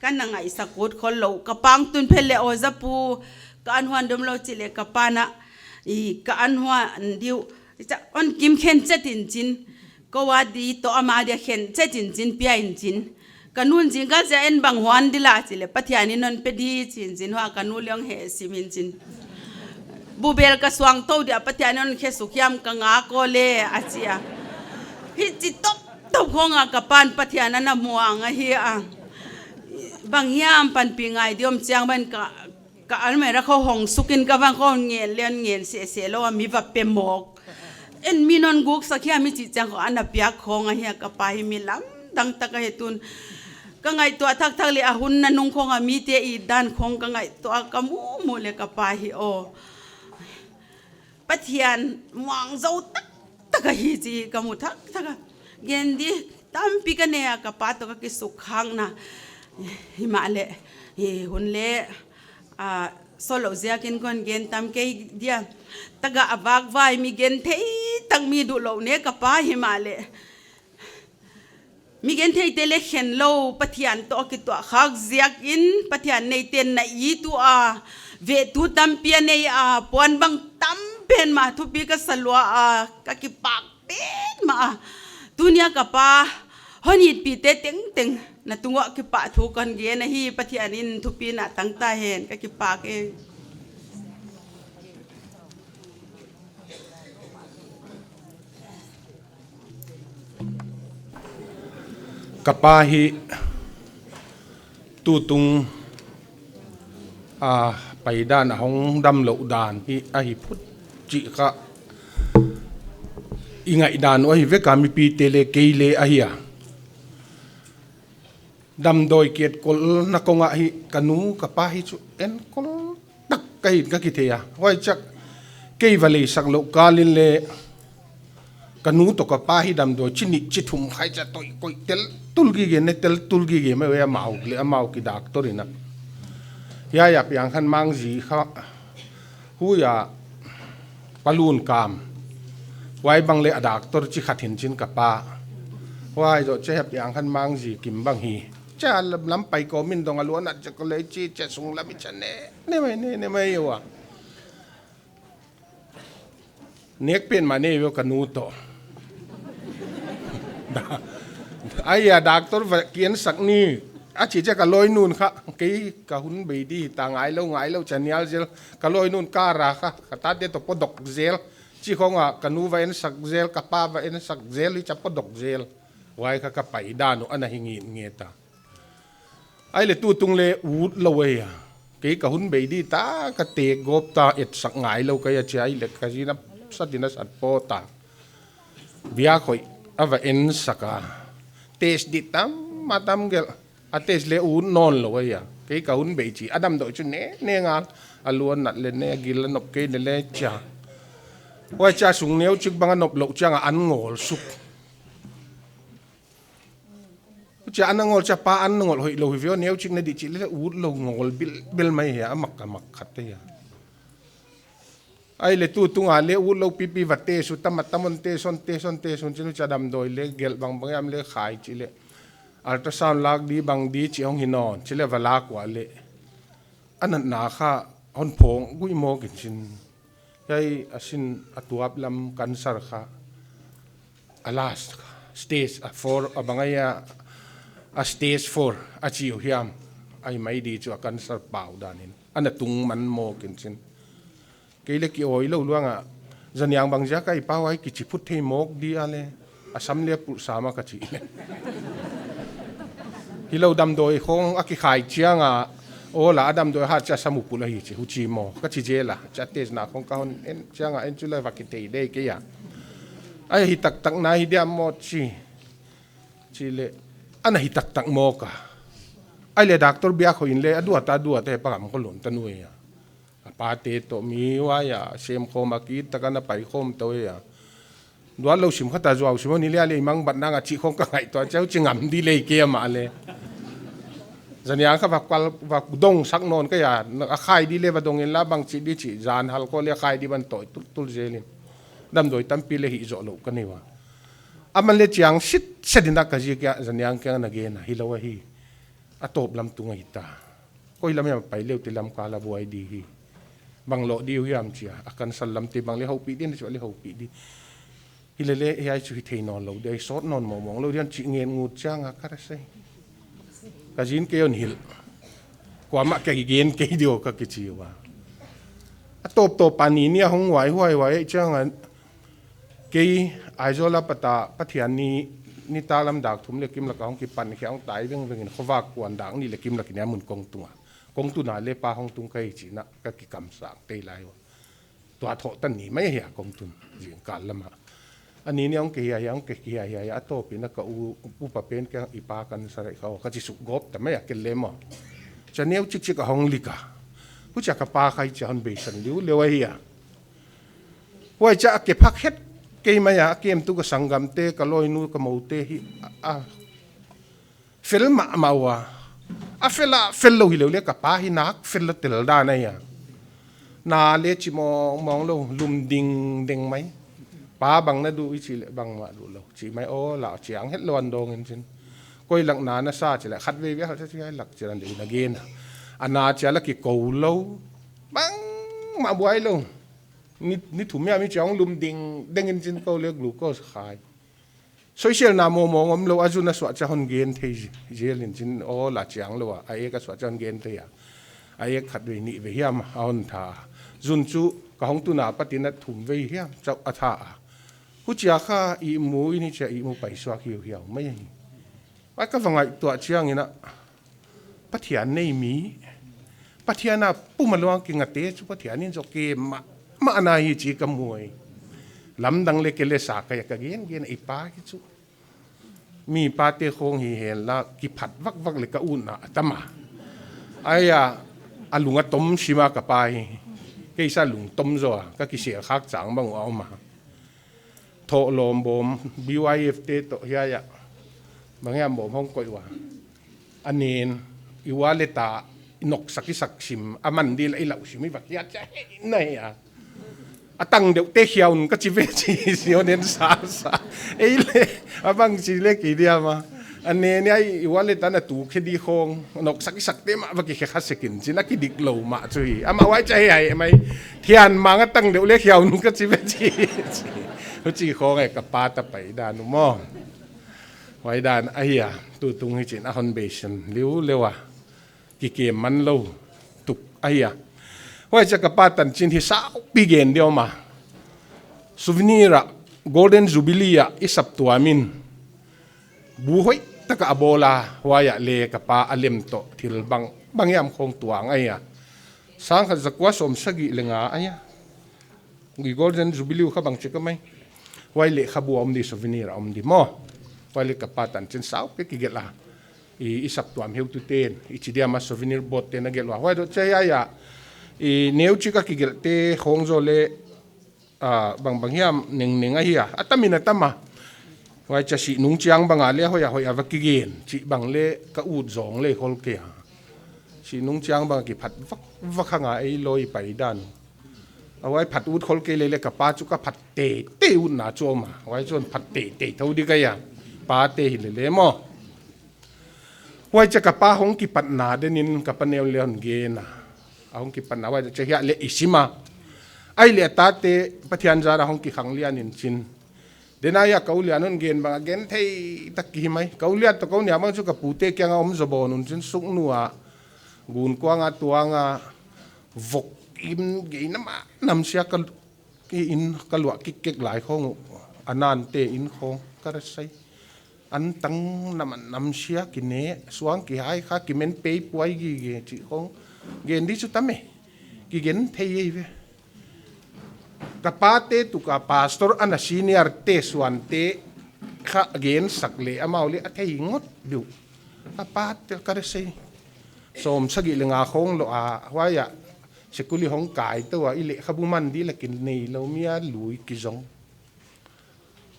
ka na ngaihsak ut khol lou. Ka pa hong tun phet leh Oja pu ka an huan di om lou chi leh ka pan a, i, ka an huan di uh. I cha hon kim khen chet in chin. Kou a di toh ama dia khen chet in chin pia in chin. Ka nu'n zingkal zia en bang huan di la chi leh Pathian in hon pe di chi in chin hua ka nu leng heh sim in chin. Bubel ka suang tou dia Pathian in hon khe suk hiam ka ngak aw leh a chi a. Hichi tawptawp khong a ka pan Pathian ana muang ahi a. Bang hiam panpih ngai di om chiang ban ka Ka almirah khong hong suk in ka van khong ngen leh ngen sese lou a mi va pe mawk. En mi non guk sak hia mi chi chiang khong ana piak khong ahi a ka pa hi mi lamdang tak ahi tun. Ka ngaihtuah taktak leh a hun nanung khong a mite i dan khong ka ngaihtuah a ka mumu leh ka pa hi aw. Pathian muang zou taktak ahi chih ka mu taktak a. Gen di tampi ka nei a ka pa toh ka kisukkhakna. Himahleh, hi hun leh, a, solo ziakin kon gen tam kei dia. Tagah a vakvai mi genthei tak mi duh lou ne ka pa himahleh. Mi gentheite leh khen lou, Pathian toh kituah khak ziakin, Pathian neiten na it ua, vehtu tampi a nei a, puan bang tam pen mah thupi ka sa lua a, ka kipak pen mah a. Tuni a ka pa, hon itpihte tengteng, na tung uah kipahthu kon gen ahi, Pathian in thupina tang ta hen, ka kipak e. Ka pa hi tutung a paidan a hong damlouh dan hi ahi phot chih kha i ngaihdan uh ahi vek a, mipite leh kei leh ahi a. Damdawi kietkolna kong ah hi ka nu ka pa hi chu enkol tak ka hi ka kithei a. Huai chiah kei va leisak louh kal in leng ka nu toh ka pa hi damdawi chi nih chi thum khai chiah toih koih tel tul gige, ne tel tul gige mai ve amau leh amau ki doctor in a. Hiai a piang khan Mangzi kha, huai a Palun Kam. Huai bang leh a doctor chi khat hi'n chin ka pa. Huai zoh chiah hiai a piang khan Mangzi kim bang hi. Chiah lam, lam pai kawm in dong a luan a chiah ka lei chi chiah sung lam i chiah ne, ne mai, ne, ne mai ua. Nek pen mah ne ve ka nu toh. Ai a doctor va kiensak ni. A chi chiah ka lawinu'n kha, kei ka hun bei di ta, ngailou, ngailou chiah nial zel. Ka lawinu'n ka ra kha, ka tate toh podok zel. Chi khong a ka nu va ensak zel, ka pa va ensak zel, i chiah podok zel. Huai kha ka pai dan uh ana hi ngitnget a. Ai leh tutung leng ut lou ei a. Kei ka hun bei di ta, ka tek gawp ta, etsak ngailou ka hi a chia, ai leh ka zin a sat in a sat pawt a. Biak hoih a va ensak a. Test di tam, ma tam gelh. A test leng ut nawn lou ei a. Kei ka hun bei chi, a damdawi chu ne, ne ngal. A luan nat leh ne, a gil a nop kei leh leng chia. Huai chia sung neu chik bang a nop louh chiang a an ngawl suk. Chia an a ngawl chia pa an ngawl hoih lou hi ve aw, neu chik na di chih leh ut lou ngawl bilbil mai hi a, a mak a mak khat te hi a. Ai leh tutung a leng ut lou pipi va test u, tam a tam hon test, hon test, hon test un chin, chia damdawi leng gelh bangbang hiam leng khai chih leh. Ultrasound lak di bang di chih hong hi nawn, chih leh va lak ua leh. A natna kha hon phawng gui mawk in chin. Hiai a sin a tuap lam cancer kha. A last stage a four, a bang ahia, a stage four a chi uh hiam. Ai mai di chu a cancer pau dan in. Ana tung man mawk in chin. Kei leng ki awi lou luang a. Zaniang bang ziak a i pau ai kichi phut thei mawk di a leh. A sam leng pulh sam a ka chi leh. Hilou damdawi khong a kikhai chiang a. Aw la a damdawi hat chia sam uh pulh ahi chi. Huchi maw. Ka chi zel a. Chia test na khong ka hon en chiang a en chu leh va kithei dei kei a. Ai hi taktak na hi diam maw chi. Chih leh. Ana hi taktak mawk a. Ai leh doctor biak hoih in leng a duat a duat e pa kam ko lun ta nuai a. A pate toh mi huai a, sem khawm a kit tak a na pai khawm tou e a. Duat lou sim khat a zuau sim ni leh a leh i mang bat nang a chih khong ka ngaihtuah chia huchi ngam di lei kei a mah leh. Zaniang kha va kual, va dong sak nawn ka hi a, a khai di leh va dong in la bang chih di chih, zan hal ko leh a khai di ban toih tultul zel in. Damdawi tampi leng hih zoh lou ka nei ua. Aman leng chiang sitset in a ka zi kia, zaniang kiang na gen a, hilou ahi. A tawp lam tung ahi ta. Koi lam hiam pai leu te lam kal a buai di hi. Bang loh di uh hiam chia. A cancer lam te bang leh houpih di na chia leh houpih di. Hi leh leng hiai chu hi thei nawn lou di. Ai sawt nawn mawngmawng lou di an chih ngen ngut chiang a ka ra sei. Ka zin kei hon hilh. Kuamah kei gen kei di uh ka kichi ua. A tawp tawp a ni ni a hong huai huai huai chiang a. Kei Aizawl a pat a Pathian ni, nitak lam dak thum leh kim lak a hong kipan khia hong tai vengveng in khovak kuan dak nih leh kim lak in a mun kong tung a. Kong tun a leh pa hong tung ka hi chih na ka kikamsak tei lai ua. Tua thoh tan ni mai hi a kong tun zingkal lam a. A ni ni hong kihia hia, hong kihia hia, a tawp in a ka u, upa pen kiang i pa cancer ahi kha aw, ka chi suk gawp ta mai a kei leng maw. Chia neu chikchik a hong lik a. Huchia ka pa khai chia hon beisan liu leu ahi a. Huai chia a ke phak het kei mai a, a kem tu ka sanggamte, ka lawinu, ka moute hi a, a fel mahmah ua. A fel a, fel lou hilou leh ka pa hi nak fel lou tel dan ahi a. Na leh chi mawngmawng lou, lum dingding mai. Pa bang na duh i chih leh bangmah duh lou. Chi mai aw la chiang het lou an dawng in chin. Koi lak na na sa chih leh khat veve khat chia lak chia dan deuh na gen a. A na chia lak kikou lou. Bangmah buai lou. Ni, ni thum hiam i chiang lum dingding in chin kou leh glucose khai. Soisel na mawngmawng om lou a zu na suah chia hon gen thei zi-, zel in chin aw la chiang lou a, a ek a suah chia hon gen thei a. A ek khat vei nih vei hiam a hon tha. Zun chu ka hong tun a pat in a thum vei hiam chauh a tha a. Huchia kha ihmu in hichia ihmu paisuak hiuhiau mai ahi. Ai ka va ngaihtuah chiang in a. Pathian nei mi. Pathian a pum a luang kingate chu Pathian in zoh kei mahmah na hi chih ka mu ai. Lamdang leh kei leh sa ka hi a ka gen gen i pa hi chu. Mi pate khawng hi henla, kiphat vakvak leh ka utna a tam a. Ahi a, a lung a tom sim a ka pa hi. Kei sa lungtom zaw a, ka kisel khak chang bang uh a om a. Thoh lawm bawm, B Y F te toh hiai a. Bang hiam bawm hong koih ua. A nen, i wallet a, i noksak i sak sim, a man di leh i lau sim i va khiak chia hei na hi a. A tang deuh te khia un ka chi ve chi, si o nen sa sa. Ei leh, a bang chi leh ki diam a. A nen hiai i wallet a na tu khe di khawng, noksak i sak te mah va ki khe kha sek in chin a kidik lou mah chu hi. Amah huai chia hei mai, thian mang a tang deuh leh khia un ka chi ve chi. Huchi khawng e ka pa ta pai dan uh maw. Huai dan ahi a, tutung hi chin a hon beisan liu leu a. Kikem man lou tuk ahi a. Huai chia ka pa tanchin hi saupi gen di om a. Souvenir a, Golden Jubilee a i saptuam in. Bu hoih taka a bawl a, huai a leh ka pa a lem toh thil bang, bang hiam khawng tuang ahi a. Sangkhat zakua sawmsagih leh nga ahi a. I Golden Jubilee kha bang chi ka mai. Huai leh khabu a om di, souvenir a om di maw. Huai leh ka pa tanchin saupi kigelh a. I, i saptuam heutu ten, i chi diam a souvenir board ten a gelh ua. Huai toh chia hiai a. I neu chik a kigelh te khawng zaw leh, ah, bang bang hiam neng neng ahi a. A tam in a tam a. Huai chia si nung chiang bang a leh hoih a hoih a va kigen. Chi bang leh ka ut zong leh khol kei a. Si nung chiang bang kiphat vakvak hang a ei loi pai dan. A huai phat ut khol kei leh leh ka pa chu ka phat teitei utna chu om a. Huai chun phat teitei thou di ka hi a. Pate hi leh leh maw. Huai chia ka pa hong kipatna den in ka pa neu leh hon gen a. A hong kipatna huai chia hiai leh i sim a. Ahi leh a tate Pathian zar a hong kikhang lian in chin. Den ahi a ka u lian un gen bang a gen thei tak ki hi mai. Ka u lian toh ka u niam bang chu ka pute kiang a om zaw bawn un chin suknu a. Gun kuang a tuang a. Vok in gei nam a nam sia ka i in ka luah kikkek lai khawng uh. A nan te in khawng ka ra sai. An tang nam a nam sia ki ne, suang ki hai kha ki men pei puai gige chi khawng. Gen di chu tam e. Kigen thei ei ve. Ka pate tu ka pastor ana senior te suan te kha gen sak leh amau leh a thei ngot diu. Ka pate ka ra sai. Sawmsagih leh nga khawng lou a, huai a, sekuli hong kai tou a, i leh khabu man di leh kin nei lou mi a lui kizong.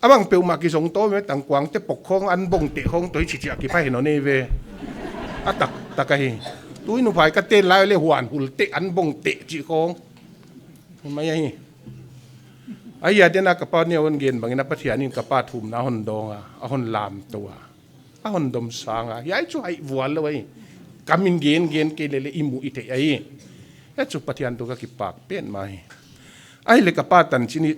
A bang peuhmah kizong tou me tangkuang te pok khawng an bong te khawng toh hi chi chia ki pha hi no nei ve. A tak tak ahi. Tui nuphai ka te lai leh huan hul te an bong te chi khawng. Mai ahi. Ahi a den a ka pa neu hon gen bang in a Pathian in ka pa thumna hon dawng a, a hon lam tou a. A hon dom sang a, hiai chu hai vual lou ahi. Ka min gen gen kei leh leh i mu i thei ahi. Hiai chu Pathian toh ka kipak petmah hi. Ahi leh ka pa tanchin hi,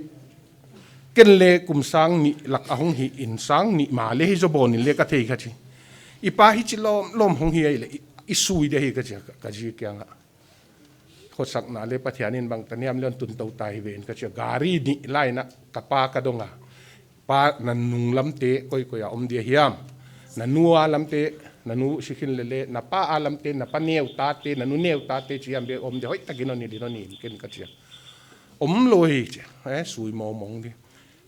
ken leh kum sang nih lak a hong hi in sang nih ma leh hi zaw bawn in leh ka thei kha chi. I pa hichi lawm lawm hong hi ahi leh i, i sui di hi ka chi a, ka zi kiang a. Khosakna leh Pathian in bang taniam leh hon tun tou ta hi ve in ka chi a. Gari nih lai in a ka pa ka dong a. Pa, na nung lam te koi koi a om dia hiam? Na nu a lam te, na nu si khin leh leh, na pa a lam te, na pa neu ta te, na nu neu ta te chi hiam bek om dia, hoih takin hon hi di hon hi in ken ka chi a. Om lou hi chi a, eh, sui mawngmawng di.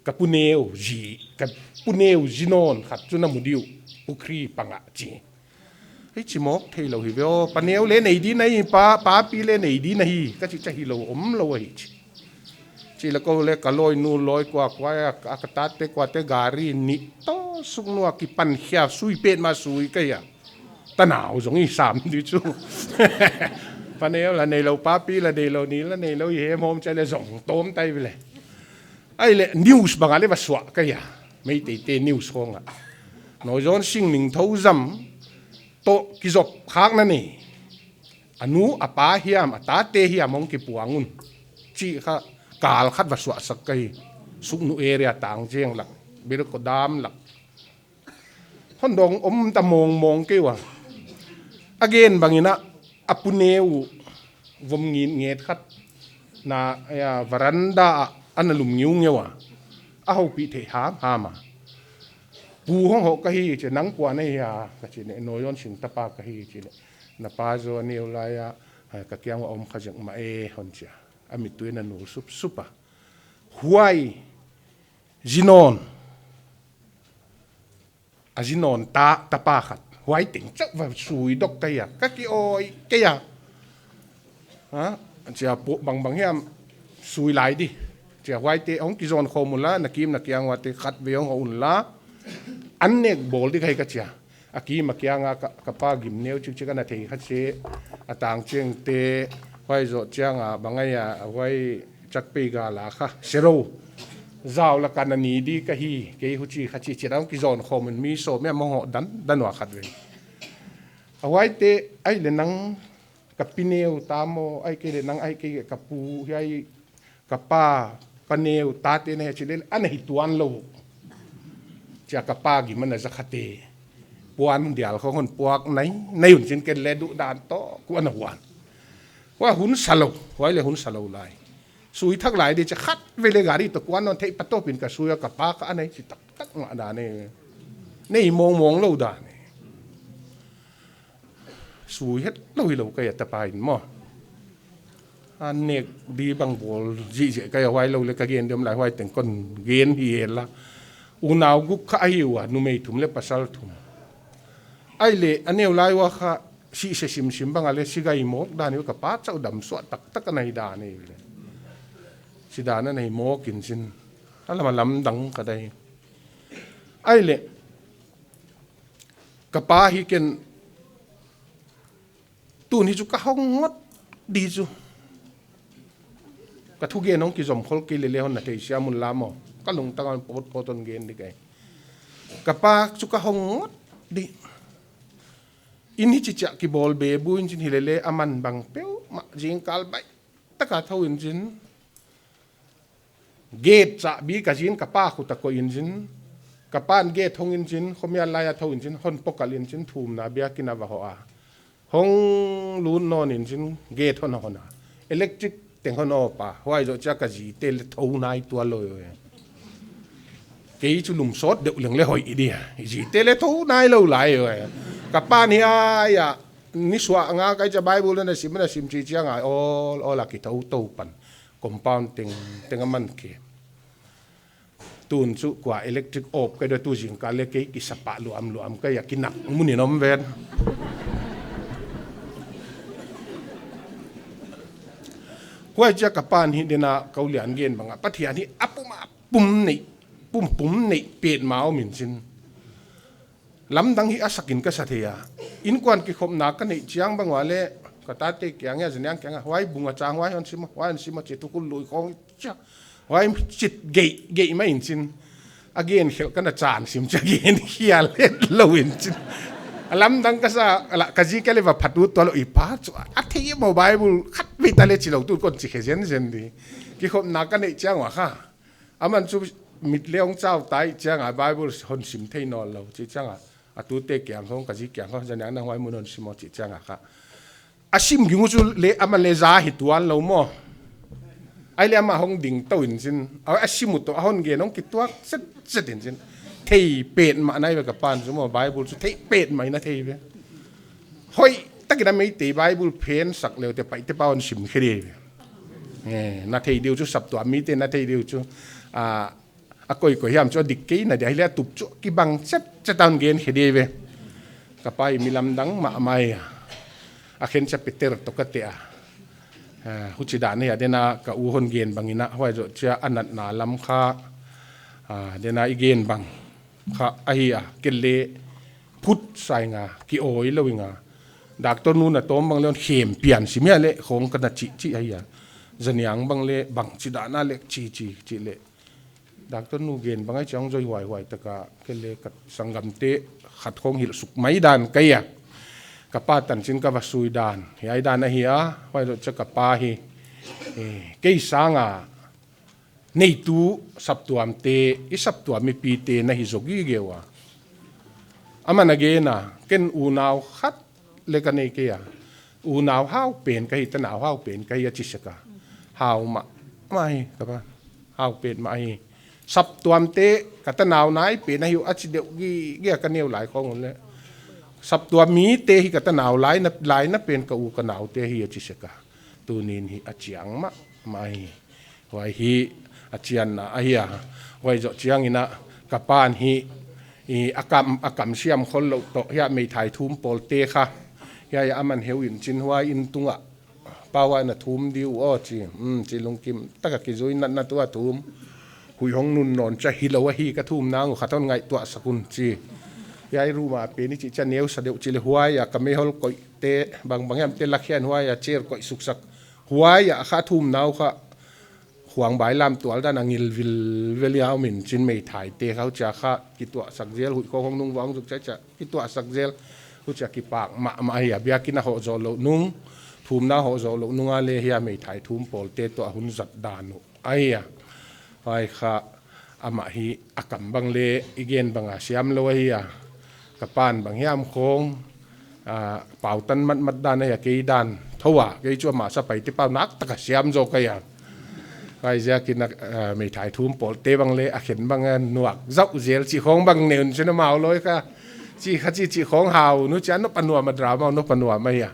Ka pu neu zi, ka pu neu zi nawn khat chu na mu di uh, pukhri pang a chi. Hei chi mawk thei lou hi ve aw, pa neu leh nei di na hi, pa, papi leh nei di na hi, ka chi chia hi lou, om lou ahi chi. Chi leh kou leh ka loi nu loi kua kua a, a ka tate kua te gari nih toh suknu a kipan khia sui petmah sui ka hi a. Tanau zong i sam di chu. Pa neu la nei lou, papi la nei lou, ni la nei lou, i hem hom chia leh zong tom tai ve leh. Ahi leh news bang a leh va suah ka hi a. Meitei te news khawng a. Nawi Zawn Sing Ningthou Zam toh kizop khakna nei. A nu, a pa hiam, a tate hiam hong kipuang un. Chi kha kal khat va suah sak ka hi. Suknu area tang jeng lak. Birko dam lak. Hon dong om ta mawngmawng kei ua. A gen bang in a, a pu neu vom ngit nget khat. Na, ya, veranda a, ana lum ngiungeu a. A houpih theih hamham a. Pu hong hoh ka hi chi, nang kua na hi a, ka chi leh, Nawi Zawn Sing tapa ka hi chi leh. Na pa zaw neu lai a, ka kiang a om kha zek mah e, hon chi a. A mittui ana nul supsup a. Huai, zi nawn. A zi nawn ta, tapa khat. Huai teng chauh va sui dok ka hi a. Ka ki awi kei a. Ha? Chia pu-, bangbang hiam sui lai di. Chia huaite hong kizon khawm un la, na kim na kiang uate khatvei hong hoh un la. An nek bawl di ka hi ka chia. A kim a kiang a ka, ka pa gim neu chikchik ana thei kha se. A tang chiang te, huai zoh chiang a, bang ai a, huai chak pei ga la kha. Sero. Zau la ka na ni di ka hi, kei huchi kha chi chia hong kizon khawm un mi sawm hiam hong hoh dan, dan ua khatvei. A huaite, ai le nang ka pi neu ta maw, ai kei le nang ai kei ka pu, hiai ka pa, pa neu, tate na hi chi le, ana hi tuan lou. Chia ka pa gim ana za kha te. Puan dial khong hon puak nai, nai un chin ken le duh dan toh, kuan a huan. Huai hun sa lou, huai le hun sa lou lai. Sui thak lai di chia khatvei le gari toh kuan nawn theih patawp in ka sui a ka pa kha ana hi chi taktak mah dan e. Nei mawngmawng lou dan e. Sui het lou hi lou ka hi a tapa in maw. A nek di bang bawl zihziah ka hi a huai lou le ka gen diam lai huai teng kon gen hi e la. Unau guk kha ahi ua, numei thum le pasal thum. Ai le, a neu lai ua kha, si se simsim bang a le, si gai mawk dan hi ua ka pa chauh dam suah taktak ana hi dan e le. Si dan ana hi mawk in chin. A lam a lamdang ka dai. Ai le, ka pa hi ken tun hi chu ka hong ngot di chu. Ka thugen hong kizom khol kei le le hon na thei siam un la maw. Ka lungtang a pot pot hon gen di ka hi. Ka pa chu ka hong ngot di. In hi chi chia kibawl be bu in chin hi le le a man bang peuhmah zingkal baih taka thou in chin. Gate chahbi ka zi in ka pa khut a koih in chin. Ka pa'n gate hong in chin, khomial lai a thou in chin, hon pokal in chin, thumna biakin a va hoh a. Hong lut nawn in chin, gate hon hon a. Electric teng hon off a. Huai zoh chia ka zite le thou nai tuan lou e. Kei chu lum sawt deuh leng le hoih i di a. I zite le thou nai lou lai e. Ka pa'n hiai a, ni suah nga kai chia Bible na sim, na sim chi chiang a, awl, awl a ki thou thou pan. Compound teng, teng a man ke. Tun chu kua electric off ka dua tu zingkal le kei kisapa luam luam ka hi a kinak mun in om ven. Huai chia ka pa'n hi dena ka u lian gen bang a. Pathian hi a pum a pum nei, pum pum nei petmah om in chin. Lamdang hi a sak in ka sa thei a. Inkuan kikhopna ka neih chiang bang ua le, ka tate kiang a, zaniang kiang a, huai bung a chang, huai hon sim, huai hon sim a chi thukhun lui khong chia. Huai chit gei, gei mah in chin. A gen khelh ka na chan sim chia gen hial het lou in chin. A lamdang ka sa, a la, ka zi ka le va phat ut tuan lou i pa chu. A thei maw Bible khatvei ta le chi lou tu kon chi khe zenzen di. Kikhopna ka neih chiang ua kha. Aman chu mit le hong chau tai chiang a Bible hon sim thei nawn lou chi chiang a. A tute kiang hong ka zi kiang hong zaniang na huai mun hon sim aw chi chiang a kha. A sim ging uh chu le aman le za hi tuan lou maw. Ai le amah hong ding tou in chin. A, a sim uh toh a hon gen hong kituak set set in chin. Thei petmah nai ve ka pa'n chu maw Bible chu thei petmah in a thei ve. Hoihtak in a Meitei Bible phen sak leu te Paite pa hon sim khe di ve. Eh, na thei diu chu saptuam mite na thei diu chu. A, a koi koi hiam chu a dik kei na di a hi le a tup chu kibang chet chet a hon gen khe di ve. Ka pa hi mi lamdang mahmah a. A khen chia Peter toh ka te a. Ah, huchi dan hi a dena ka u hon gen bang in a huai zoh chia a natna lam kha. Ah, dena i gen bang kha ahi a, kei le phut sa ing a, ki awi lou ing a. Doctor nu na tawm bang le hon khem pian sim hia le khong ka na chi chi ahi a. Zaniang bang le bang chi dan a le chi chi chi le. Doctor nu gen bang ai chiang zoi huai huai taka kei le ka sanggamte khat khong hilh suk mai dan ka hi a. Ka pa tan chin ka va sui dan. Hiai dan ahi a, huai zoh chia ka pa hi. Eh, kei sang a neitu saptuamte, i saptuam mipite na hi zaw gige ua. Aman a gen a, ken unau khat le ka nei kei a. Unau hau pen ka hi, tanau hau pen ka hi a chi sek a. Hau mahmah hi, ka pa. Hau petmah hi. Saptuamte ka tanau nai pen ahi uh a chi deuh gige a ka neu lai khong un le. Saptuam mite hi ka tanau lai na, lai na pen ka u ka naute hi a chi sek a. Tunin hi a chiang mahmah hi. Huai hi a chianna ahi a. Huai zoh chiang in a ka pa'n hi, I, a kam, a kam siam khol lou toh, hiai meithai thum pawlte kha. Hiai a man heu in chin huai in tungah. Pau a na thum di uh aw chi. Hmm, chi lungkim taka kizui natna tua thum. Hui hong nun nawn chia hilou ahi ka thumna uh khat hon ngaihtuah sak un chi. Hiai room a pen i chih chia neu sa deuh chi leh huai a ka meihol koih te bangbang hiam te lak hian huai a chair koih suksak. Huai a kha thumna uh kha. Huang bailam tual dan a ngil vilvel a om in chin meithai te kha huchia kha kituahsak zel, huih khong hong nung vang zuk chia chia kituahsak zel, huchia kipak mahmah hi a, biakinn a hoh zoh lou nung, thumna hoh zoh lou nung a leh hiai meithai thum pawlte toh a hun zat dan uh ahi a. Huai kha amah hi a kam bang leh i gen bang a siam lou ahi a. Ka pan bang hiam khong, ah, pau tan matmat dan ahi a, kei dan thou a, kei chu a masa pai te pau nak taka siam zaw ka hi a. Huaiziakin a, ah, meithai thum pawlte bang leh a khen bang a nuak zauh zel chih khong bang neun chin a mau loi kha. Chih kha chih chih khong hau nu chia nop a nuam a drama nop a nuam ahi a.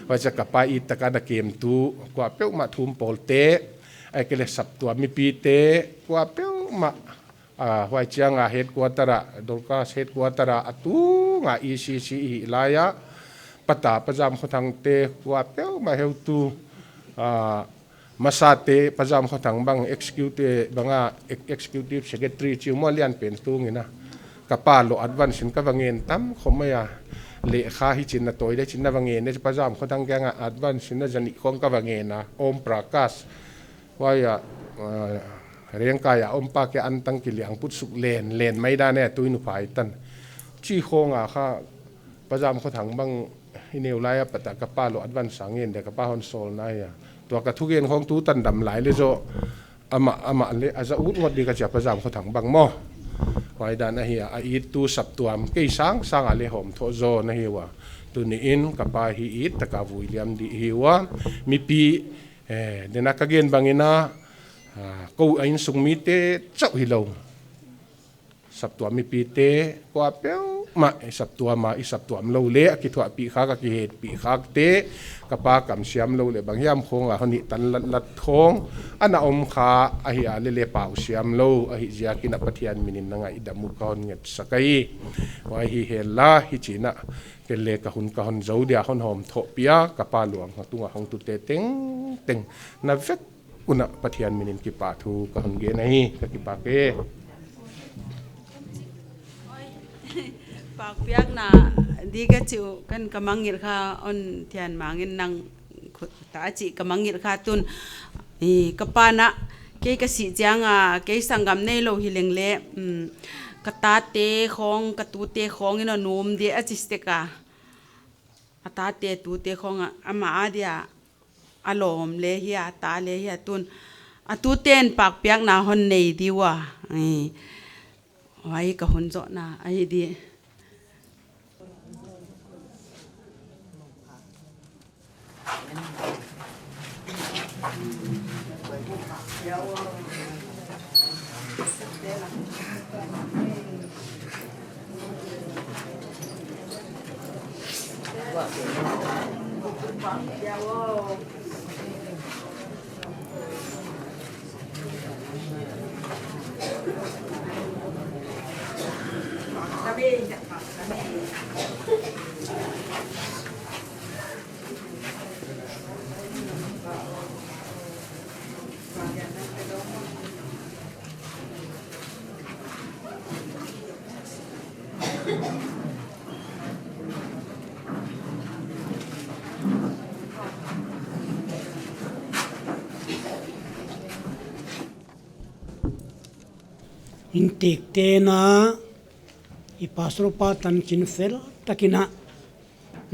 Huai chia ka pa it taka na kem tu kuapeuhmah thum pawlte, ahihkeileh saptuam mipite kuapeuhmah. Ah, huai chiang a headquarter a, Dorcas headquarter a, a tung a E C C i hih lai a, pata Pa Zamkhothang te kuapeuhmah heutu, ah, masate Pa Zamkhothang bang executive, bang a ex-, executive secretary chi maw lian pen tung in a. Ka pa lou advance in ka va ngen tam khop mai a. Lehkha hi chin na toi de chin na va ngen de Pa Zamkhothang kiang a advance in a zanih khong ka va ngen a. Om Prakash. Huai a, ah, Rengkai a om pa kia an tang ki liang put suk len, len mai dan e, tui nu phai tan. Chih khong a kha, Pa Zamkhothang bang i neu lai a pata ka pa lou advance a ngen de ka pa hon sawl na ahi a. Tua ka thugen khong tu tan dam lai leh zaw, amah, amah leh a za ut ngot di ka chia Pa Zamkhothang bang maw. Huai dan ahi a, a it tu saptuam, kei sang sang a leh hawm thou zaw na hi ua. Tuni in ka pa hi it taka vui liam di hi ua. Mipi Eh, dena ka gen bang in a, ah, kou a insung mite chauh hilou. Saptuam mipite, kuapeuhmah, i saptuam a, i saptuam lou leh, a kithuahpih khak, a kihetpih khak te, ka pa kam siam lou leh, bang hiam khong a hon hih tan latlat khong, ana om kha, ahi a leh leh pau siam lou, ahihziakin a Pathian min in na ngaihdam uh ka hon ngetsak ahi. Huai hi hen la, hichi in a, Ken leh ka hun ka hon zou dia hon hawm thou pia, ka pa luang a tunga hong tute tengteng. Na vek un a Pathian min in kipahthu ka hon gen ahi, ka kipak e. Pakpiakna di ka chih uh kan ka mangngilh kha on thian mangin nang khut ta chih ka mangngilh kha tun. I, ka pa na, kei ka sih chiang a, kei sanggam neilou hi leng leh, um, ka tate khong, ka tute khong in a nuam di a chi stek a. A tate tute khong a, amah a dia, a lawm leh hi a, a ta leh hi a tun. A tuten pakpiakna hon nei di ua. I, huai ka hun zohna, ahi di. Inntekte na, i pastor pa tanchinfel takin a,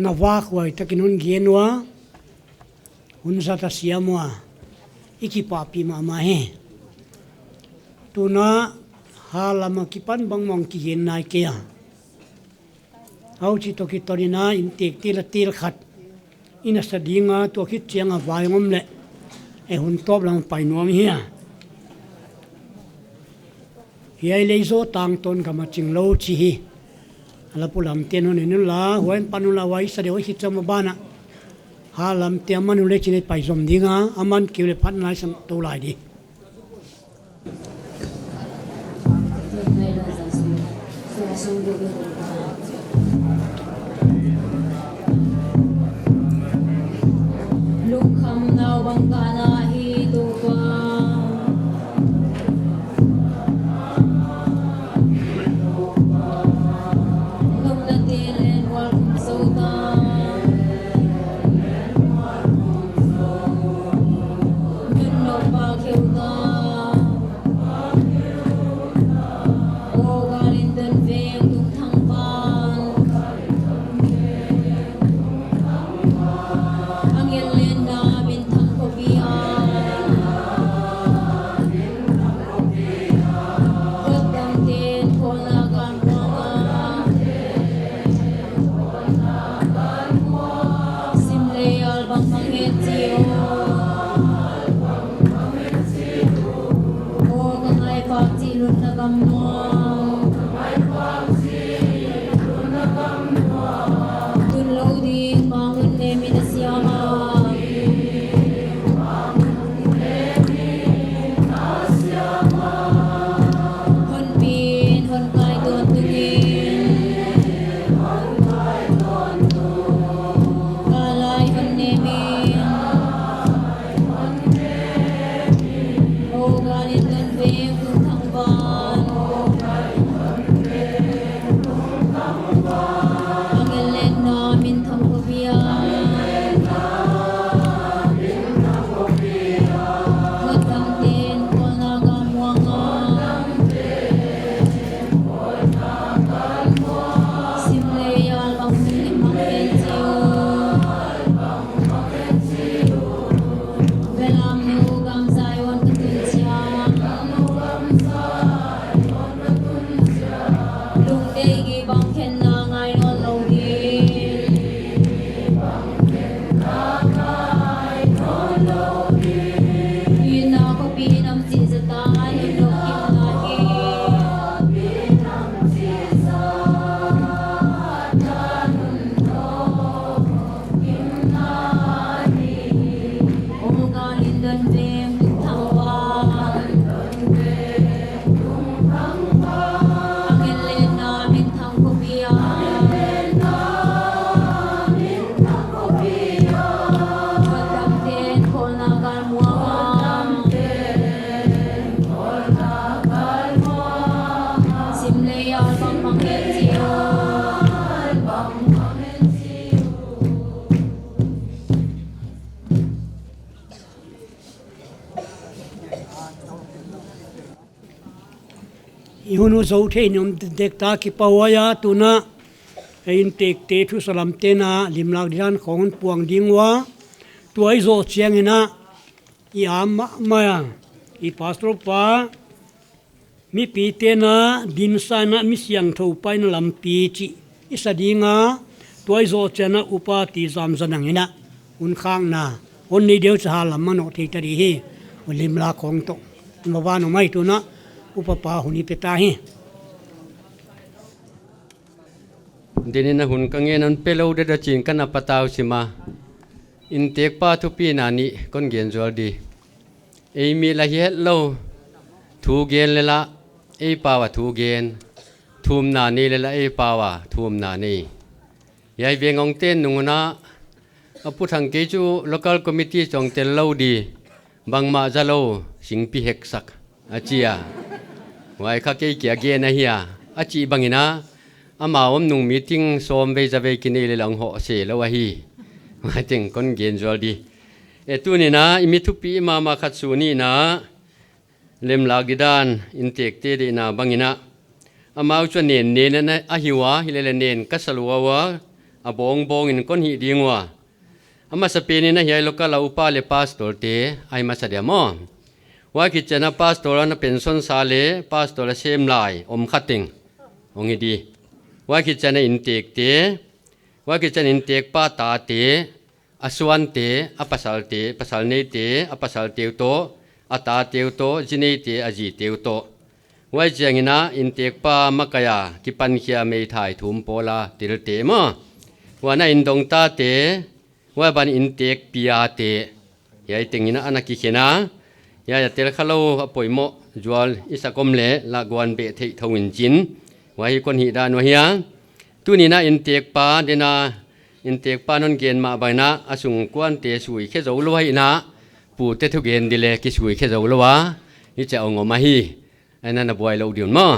na vak huai takin hon gen ua, hun zat a siam ua, i kipahpih mahmah hi. Tuna, hal lam a kipan bangmah kigen nai kei a. Huchi toh kiton in a inntekte la tel khat. I na sa ding a tua khit chiang a vai ngom leh. E hun tawp lam pai nuam hi a. Hiai leh i zo tang ton ka ma ching lou chi hi. A la pu lam ten hon en un la, huai pan un la huai sa deuh hi cham a ban a. Hal lam te a man un leh chin i pai zom ding a, a man kei leh phat nai sang tou lai di. Lungkham nau bang ka na hi Toupa. Nopna te len wal kum sota. Nun nop pa kheuta. O galin don veng tung thang pan. Angel lenna min thang khopia. Hotdam ten khol na kan muanga. Sim leh yal bangbang het chi o. O ka ngai pak chi lun na gam nuam. Tun lou ding mah hun ne mi na siam a. Hon pin hon kai tawntung in. Ka lai hon ne min. O galin don veng tung thang pan. Angel lenna min thang khopia. Hotdam ten khol na kan muanga. Sim leh yal bangbang hun ne mang hen chi o. Belam nu gam Zion ka tun chiang. Lungdei gibang khenna ngai nawn lou ding. Ina khopi nam chi zata nun lou kim na hi. I hun uh zou thei ni om dek ta kipahuai a, tuna ei inntekte thusalam tena limlak didan khong puang ding ua. Tua i zoh chiangin a i am mahmah a, i pastor pa, mipi tena dinsan a mi siangthou paina lampi chih i sa ding a, tua i zoh chiangin a upa ti zam zanang in a, hun khakna hon nei deuh cha ha lam manoh thei ta di hi. Hun limlak khong toh ma van om ai, tuna upa pa hun i pe ta hi. Denin a hun ka ngen hon pe lou deda chi'n ka na patau sim a. Inntekpa thupina nih kon gen zual di. Ei mi la hi hetlou, thu gen leh la ei pau a thu gen, thumna nei leh la ei pau a thumna nei. Hiai veng hong ten nung un a, a Pu Thangkei chu local committee chong tel lou di, bangmah za lou, singpi heksak, a chi a. Huai kha kei kia gen ahi a, a chih bangin a, amau om nung meeting sawm vei za vei kinei leh la hong hoh se lou ahi. Huai teng kon gen zual di. E, tuni'n a i mi thupi mahmah khat su nih na, limlak didan inntekte deihna bangin a, amau chu a nen nen a hi ua, hileh leh nen ka sa lua ua, a bawng bawngin kon hih ding ua. A masapen in a hiai local a upa leh pastor te ahi masa dia maw. Huai khit chiangin a pastor a na pension sa leh pastor a sem lai om kha teng hong hi di. Huai khit chiangin a inntekte, huai khit chiangin inntekpa tate, a suante, a pasalte, pasal neite, a pasalte uh toh, a tate uh toh, zi neite, a zite uh toh. Huai chiangin a inntekpa makaih a kipan khia meithai thum pawl a thilte maw. Huan a inndong tate, huai ban inntek pi ate. Hiai tengin a na kikhen a. Hiai a tel kha lou a poimoh zual i sa kawm leh la guan beh theih thou in chin. Huai hi kon hihdan uh ahi a. Tuni'n a inntekpa, dena inntekpa'n hon gen mah bangin a sungkuante suikhe zou lou ahi a, pute thugen di leng kisuikhe zou lou a, hichia hong om ahi. Ana na buai lou ding un maw.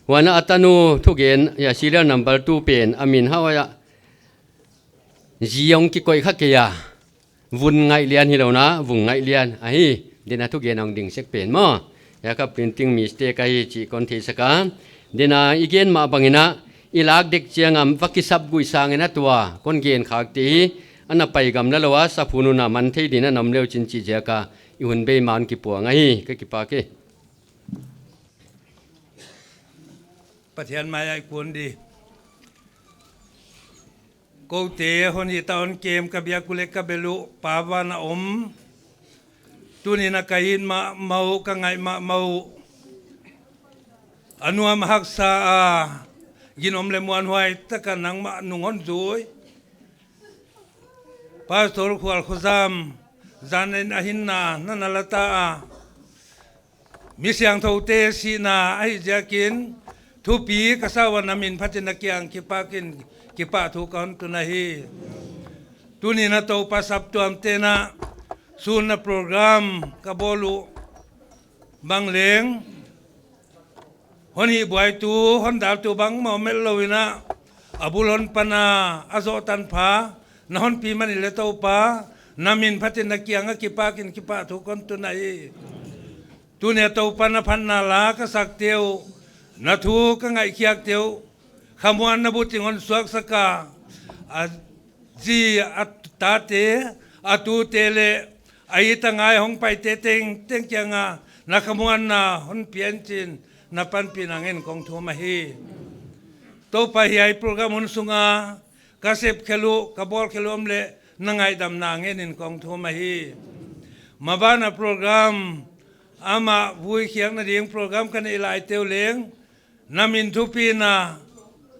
Huan a tanu thugen, ya, serial number two pen, a min hau a, zi hong kikoih kha kei a. Vun Ngaih Lian hilou in a, Vung Ngaih Lian ahi. Dena thugen hong ding sek pen maw. Ya, ka printing mistake ahi chih kon theisak a. Dena i gen mah bangin a, i lak dek chiang a va kisap guih sangin a tua kon gen khakte hi ana pai gamla lou a, saphun un a man thei dingin a om le uchin chih ziak a i hun bei man kipuang ahi. Ka kipak e. Pathian mai ah i kuan di. Koute hon hita hon kem, ka biak uh leh ka bel uh, Pa van a om. Tuni'n a ka it mahmah uh, ka ngaih mahmah uh, a nuam a haksa a, ginom leh muanhuai taka nangmah nung hon zui. Pastor Khual Khuzam, zan in a hinna na na la ta a, mi siangthoute sihna ahih ziakin thupi ka sa ua, na min phatin na kiang kipakin kipahthu ka hon tun ahi. Tuni'n a Toupa saptuamte'n a sunna program ka bawl uh bang leng, hon hihbuaitu, hon daltu bangmah om lou in a, a bul hon pan a, a zoh tanpha na hon pi man in leh Toupa, na min phatin na kiang a kipakin kipahthu kon tun ahi. Tuni'n a Toupa na phatna la ka sakte uh, na thu ka ngaihkhiakte uh, khamuanna buting hon suaksak a, a zi, a tate, a tute leh a it a ngai hong paite tengteng kiang a na khamuanna hon pia in chi'n na panpihna ngen kong thum ahi. Toupa, hiai program hun sung a ka sep khelh uh, ka bawl khelh uh om leh na ngaihdamna ngen in kong thum ahi. Maban a program, amah vuikhiakna ding program ka neih laite uh leng, na min thupi'n a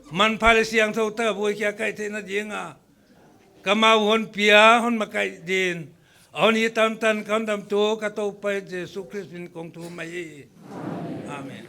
manpha leh siangthou taka vuikhiak ka hih theihna ding a, ka mau hon pia, hon makaih dingin, a hon hih tan tan ka Hondamtu ka Toupa Jesu Khrist min kong thum ahi. Amen.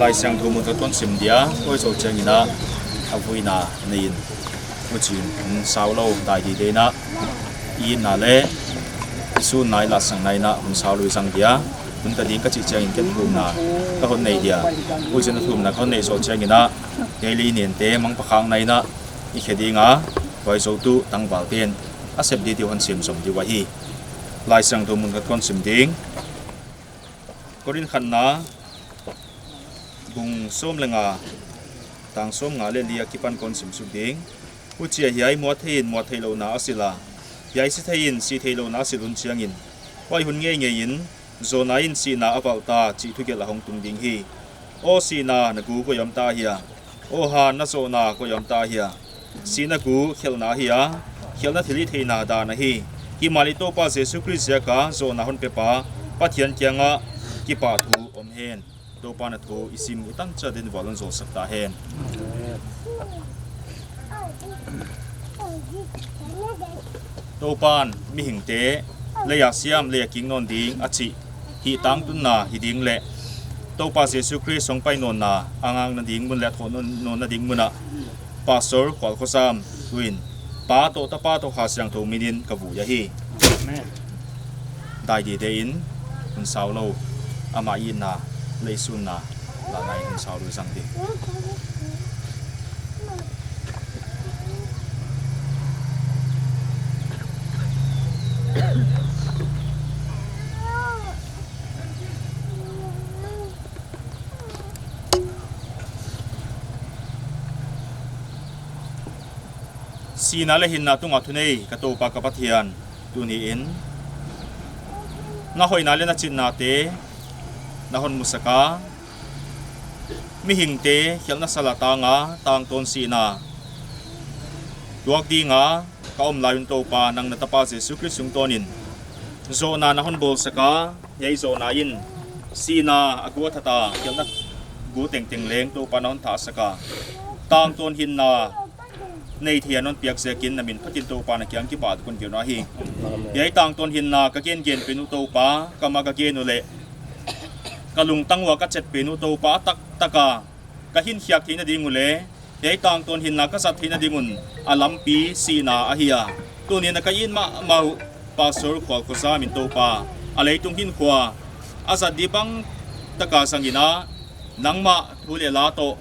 Laisiangthou mun khat kon sim dia, huai zoh chiangin a vuina nei in, huchiin hun sau lou dai dide in a, i itna leh i sunna i lasakna in a hun sau lou i zang dia. Hun ta ding ka chih chiangin ken thumna ka hon nei dia. Huchiin a thumna ka hon neih zoh chiangin a, hiai lei nente mangpakhakna in a i khe ding a, huai zoh tu tangvalte'n a sep di chih hon sim zom di uh ahi. Laisiangthou mun khat kon sim ding. Korinth khatna bung sawm leh nga, tang sawmnga leh li akipan kon sim suk ding. Huchia hiai muat theiin muat theihlouhna a silh a, hiai si theiin si theihlouhna a silh hun chiangin, huai hun ngeingei in Jona in sihna a valh ta chih thugelh a hong tung ding hi. Aw sihna, na gu koi ah om ta hia? Aw han, na zohna koi ah om ta hia? Sihna gu khelhna ahi a, khelhna thilhihtheihna dan ahi. Himahleh Toupa Jesu Khrist ziak a zohna hon pepa Pathian kiangah kipahthu om hen. Toupa'n a thu i sim i tan chiat in vual hon zawlsak ta hen. Toupa'n mihingte, lei a siam lei a kik nawn ding a chih hih tangtunna hi ding leh Toupa Jesu Khrist hong pai nawnna a ngakna ding mun leh a thoh nawn, nawnna ding mun ah Pastor Khual Khosam tuin Pa toh Tapa toh Kha Siangthou minin ka vui ahi. Amen. Dai dide in, hun sau lou, amah itna leh i sunna lamah hun sau lou zang ding. Sihna leh hinna tunga thunei ka Toupa ka Pathian, tuni in na hoihna leh na chitnate na hon musak a, mihingte khelhna sal a tang a, tangtawn sihna tuak ding a ka om lai un Toupa, nang na Tapa Jesu Khrist tungtawnin zohna na hon bawlsak a, hiai zohna in sihna a gu a that a, khelhna gu tengteng leng Toupa na hon thahsak a, tangtawn hinna nei thei a na hon piak ziakin na min phatin Toupa na kiang kipahthu kon gen uh ahi. Hiai tangtawn hinna ka gengen pen uh Toupa, ka mah ka gen uleh ka lungtang ua ka chet pen uh Toupa, a taktak a ka hinkhiak theihna ding uleh hiai tangtawn hinna ka zat theihna ding un a lampi sihna ahi a. Tuni in a ka it mahmah uh Pastor Khual Khosam in Toupa, a leitung hinkhua a zat di bang taka zangin a, nangmah thu leh la toh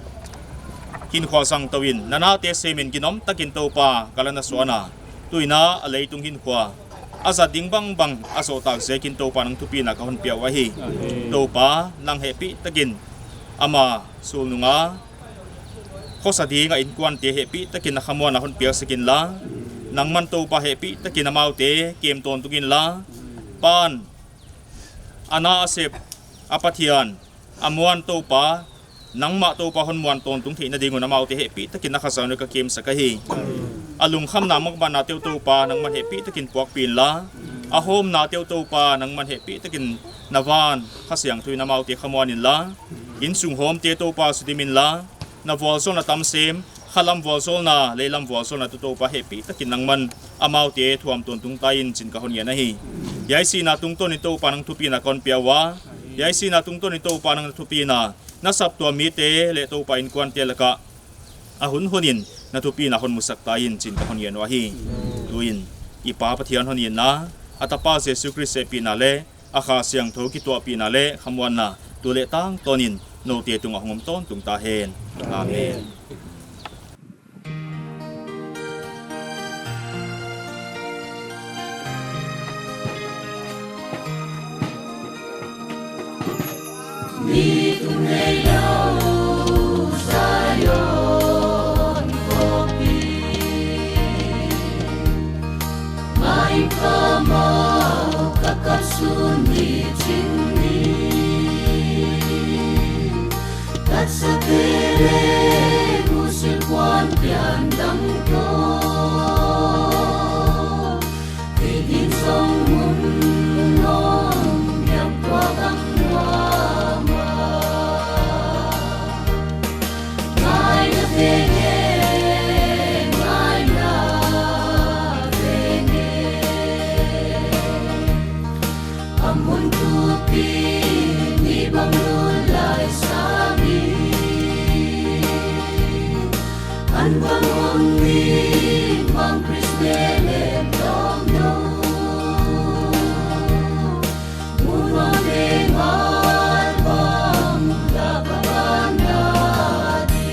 hinkhua zang tou in, na nate sem in ginom takin Toupa ka la na suan a, tu in a a leitung hinkhua a zat ding bangbang a zoh tak ziakin Toupa nang thupina ka hon pia uh ahi. Toupa nang hehpih takin ama sulnung a khosa ding a inkuante hehpih takin na khamuanna hon piaksak inla, nangman Toupa hehpih takin amaute kem tawntung inla, Pa'n a na a sep, a Pathian, a muan Toupa, nangmah Toupa hon muan tawntung theihna ding un amaute hehpih takin na Kha Siangthou ka kemsak ahi. A lungkhamna makbanna te uh Toupa nangman hehpih takin puakpih inla, a hawmna te uh Toupa nangman hehpih takin na van Kha Siangthou in amaute khamuan inla, innsung hawmte Toupa sudim inla, na vualzawlna tam sem, khalam vualzawlna, leilam vualzawlna tuh Toupa hehpih takin nangman amaute thuam tawntung ta in chi'n ka hon ngen ahi. Hiai sihna tungtawnin Toupa nang thupina ka hon pia ua, hiai sihna tungtawnin Toupa nang na thupina na saptuam mite leh Toupa inkuante laka a hunhun in na thupina hon musak ta in chi'n ka hon ngen uh ahi. Tu in i Pa Pathian hon itna, a Tapa Jesu Khrist hehpihna leh a Kha Siangthou kituahpihna leh khamuanna tu leh tangtawnin noute tungah hong om tawntung ta hen. Amen. Mi tung nei lou Zion khawpi, mai ka mau ka kap sun ni ching ni. Tat sa te leh musil kuan pian dang to. Tigin song mun nong yang tua kang lua ma. Ngai na te nge, ngai na te nge. A mun tupi ni bang lulai sa mi. Ni mang Kris Betlehem dong dong. Mun a leng a bang la ka ban na di.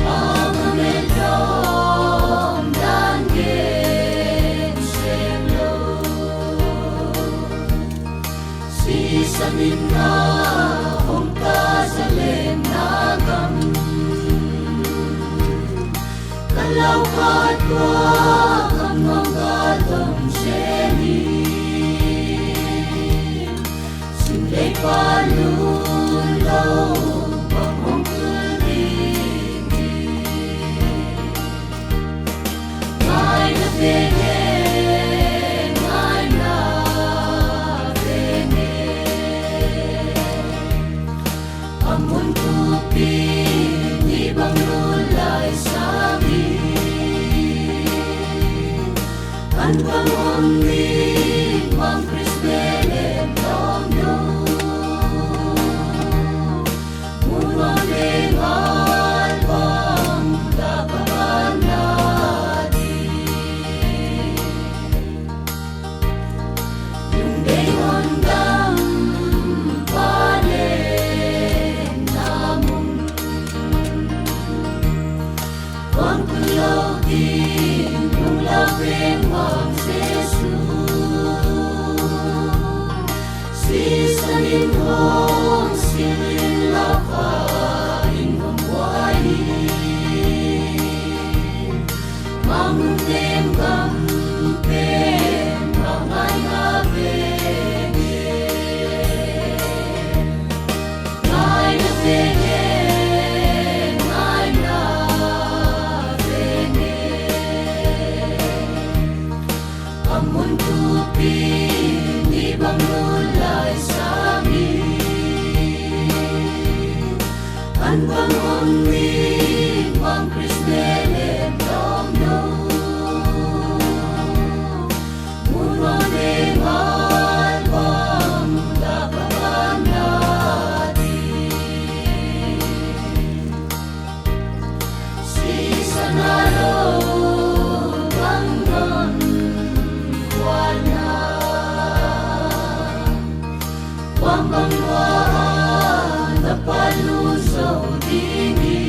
Ang a men dong dan gen sem lo. Sisan in na hong ka zalem na gam. Ka lau ka tua gam ngam ka dong seni. Sim lei pa lun lo bang hong kul ding. Ngaihna veng e, ngaihna veng e. A mun tupi ni bang lun lai sang hi. An bang om ni mang Kris Betlehem dong dong. Mun a leng a bang la ka ban na di. Lungdei hon dam pa leng na mun. Kon kun lo ding lunglau veng mang Jesu. Sisan in hong sil in la pa in hong buai. Mang mun nem gam pen mang ngaihna veng e. Ngaihna veng e, ngaihna veng e. A mun tupi ni bang lun lai sang hi. An bang om ni mang Kris Betlehem dong dong. Mun a leng a bang la ka ban na di. Sisan a lo bang non kuan na. Kuan bang lua na pa lun zo ding hi.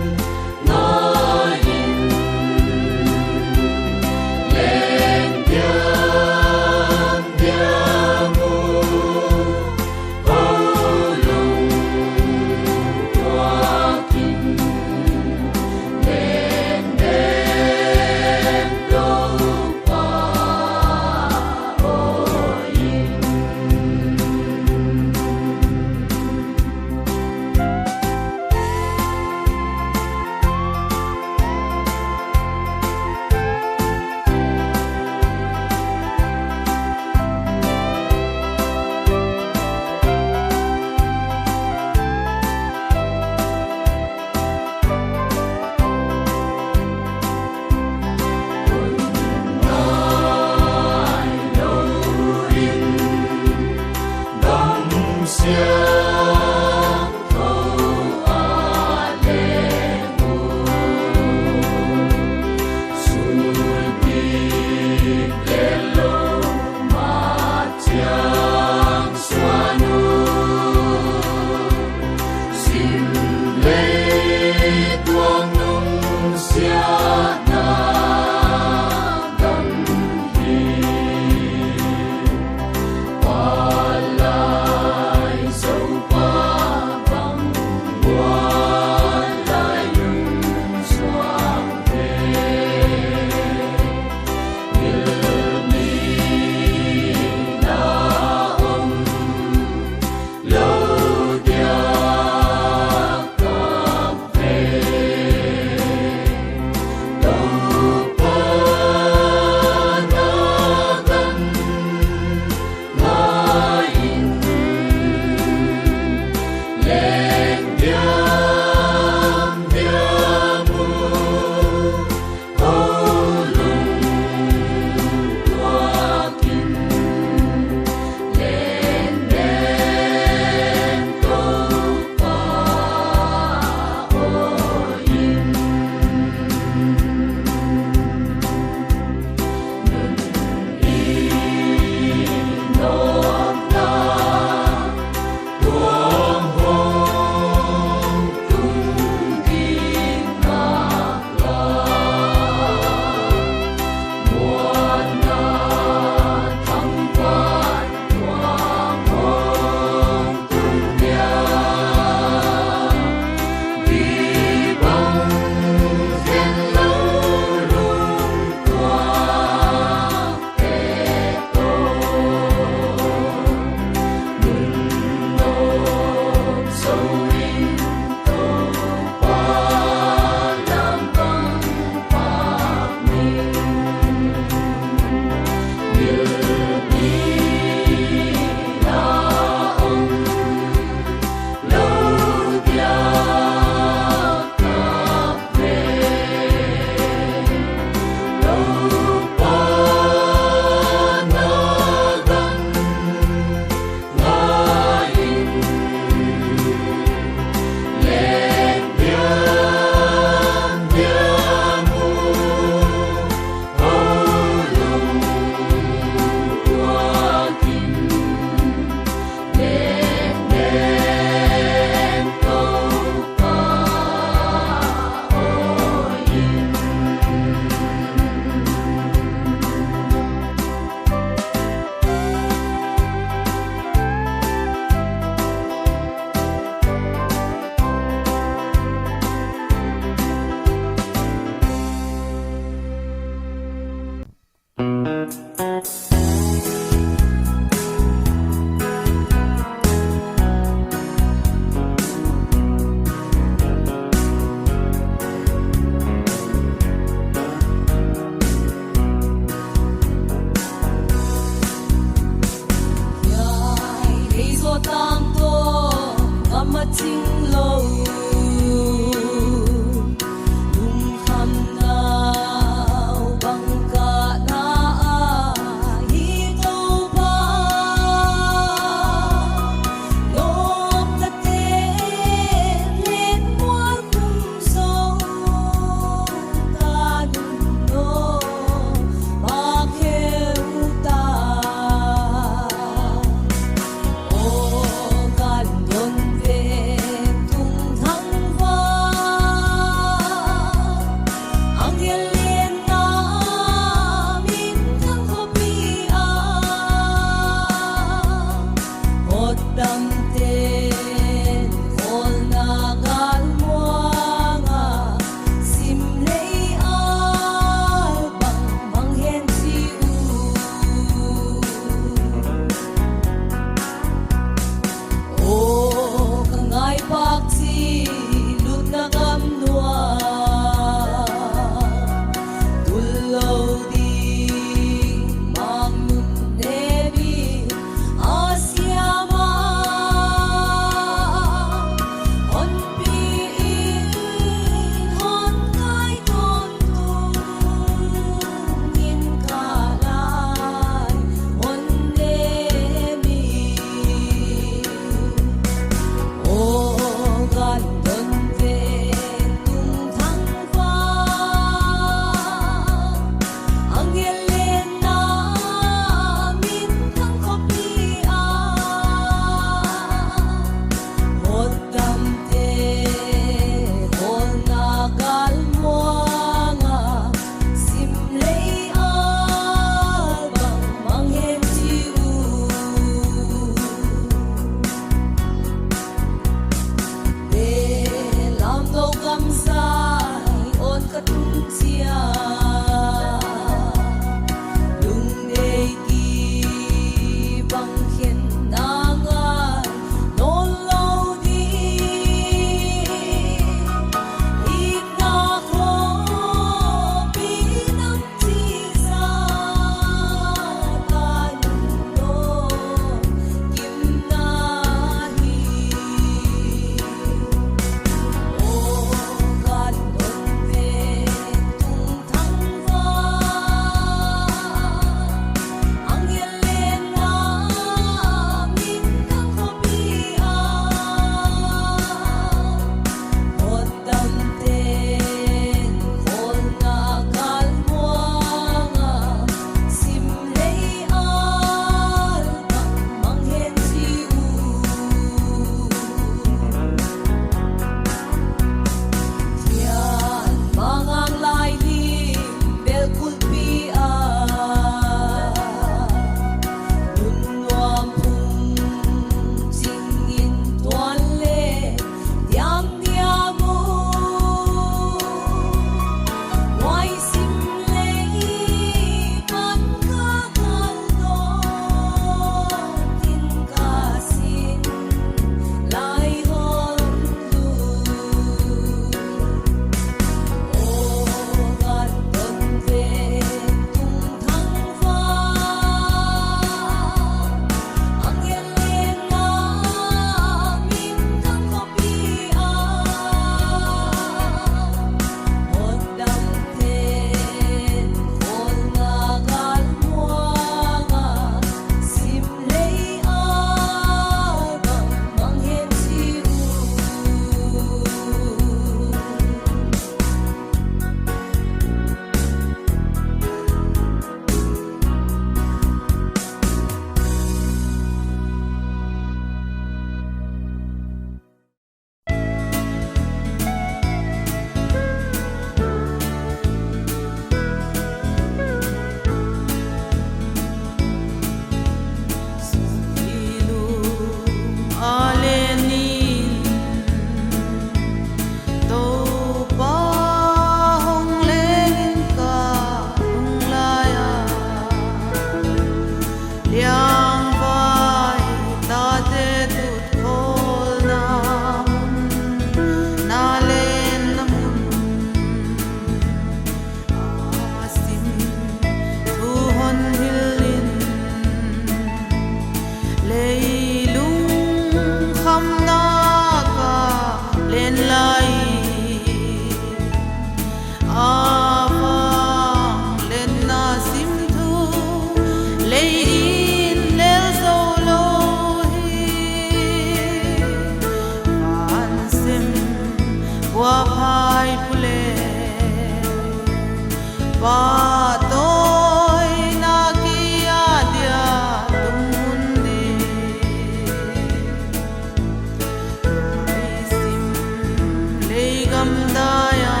dai a,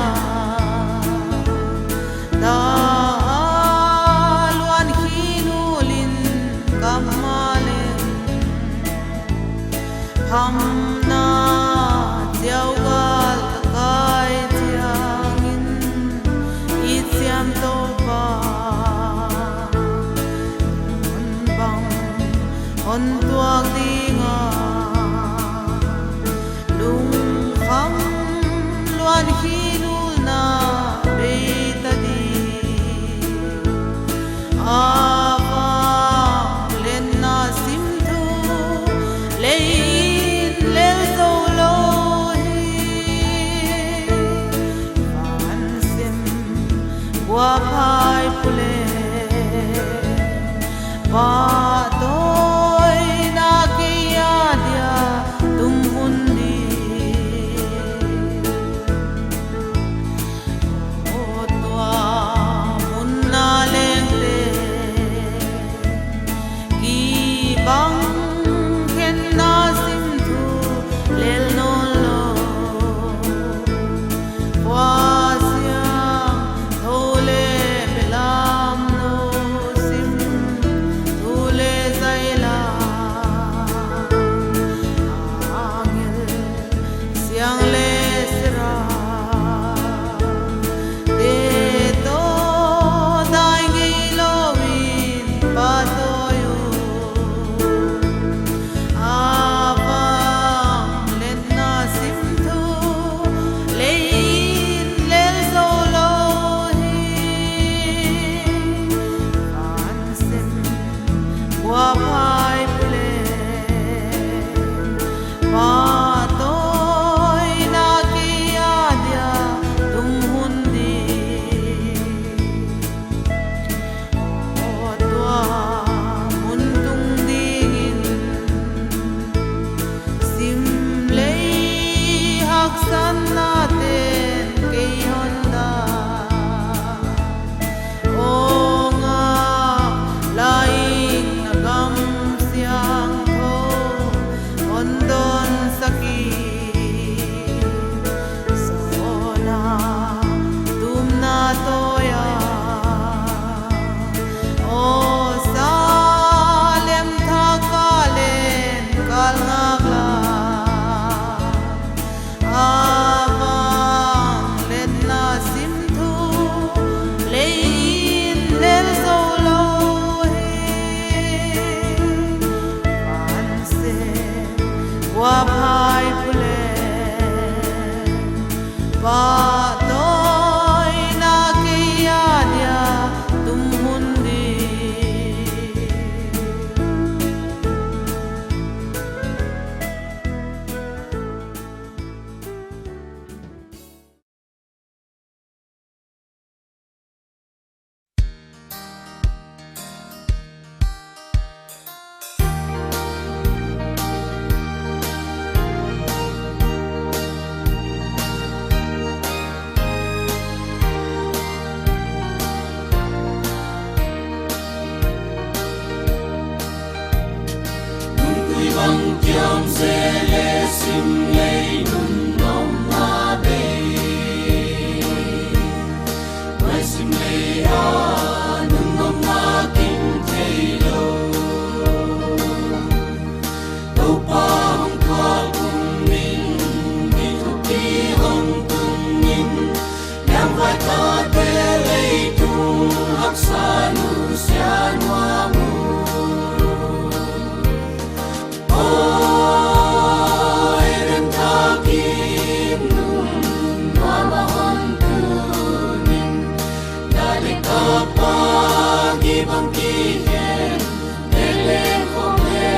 da a luan khin ulin kam mah leng, phamna chiau gal kai chiangin i chiam Toupa, hun bang hon tuak ding a, lungkham luan khin ulna bei ta di. A vangletna sim thu lei in lel zou lou hi. Van sem guaphai pule, pahtawina kei a dia tum hun di. Aw tua mun a leng leng, kibang khenna sim thu lel nawn lou. Khua siangthou leh belamnou sim thu leh zai la, angel siang leh serafte toh dai ngei lou in pahtawi uh. A vangletna sim thu lei in lel zou lou hi. Van sem guaphai pule, pahtawina kei a dia tum hun di. Aw tua mun tung dingin sim lei haksatna ten kei hon dah. Aw nga la in na gam siangthou hon dawnsak in, sawna tumna tawi a, aw sa lem thak a leng kal ngak la. A vangletna sim thu lei in lel zou lou hi. Van sem guaphai pule, pahtawina kei a dia tum hun di. Nungzui bang kiam se leh sim lei nunnom na bei. Huai sim lei a nunnom na kim thei lou. Toupa hong tuak kum in, mi thupi hong tung in, niam vai ka te leitung haksa nusia nuam uh. Aw, Eden thakim nung nuam a hon tun in, na leh ka pa kibang kikhen, leh leh khong leh.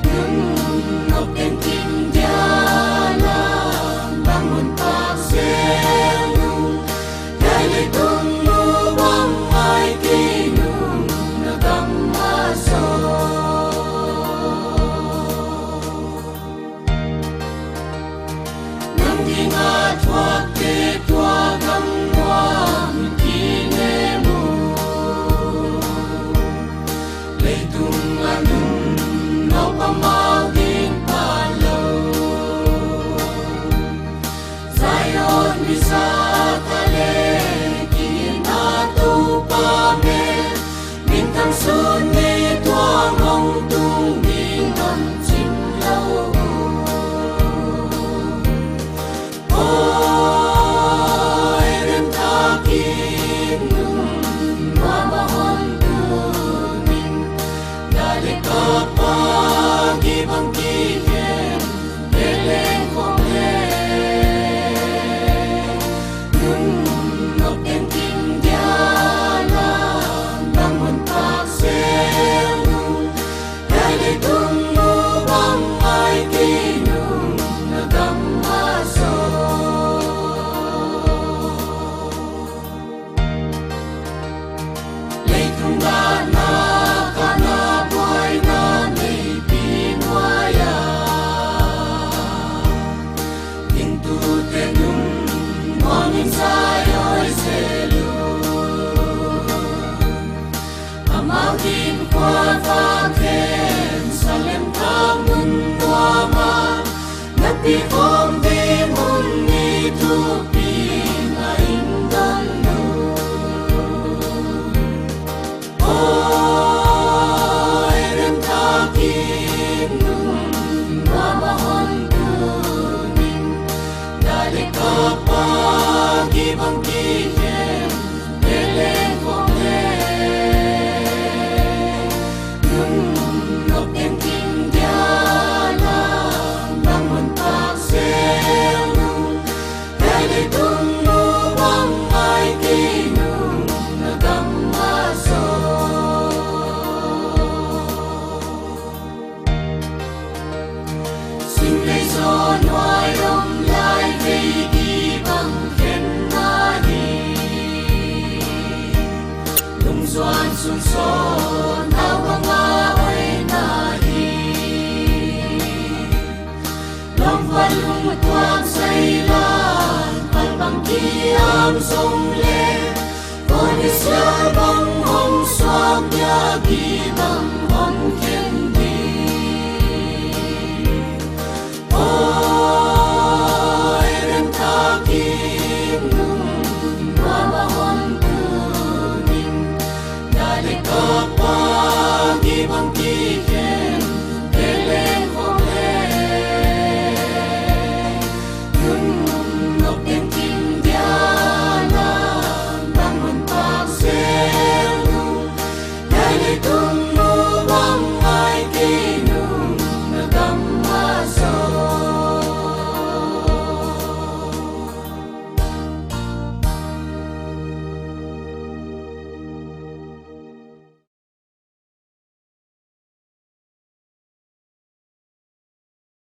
Nunnom pen kim dia na bang mun pak sel nung, hiai leitung lubang mai ki nung na gam mah sawm. Nang ding a thuakte tuak gam nuam kinem uh. Leitung a nunnom amau ding pan lou. Pa, gibang ki khem, leleng kong le. Nung nok teng ting dia lang, bang mun tak sel nung. Tele tung lu bang ai ki nung, na gam ma so. Sinlei zaw nuai om lai vei di bang khen na hi. Lungzuan sun sawn nau bang a oi na hi. Lom va lungtuak sai lan, pal bang ki am song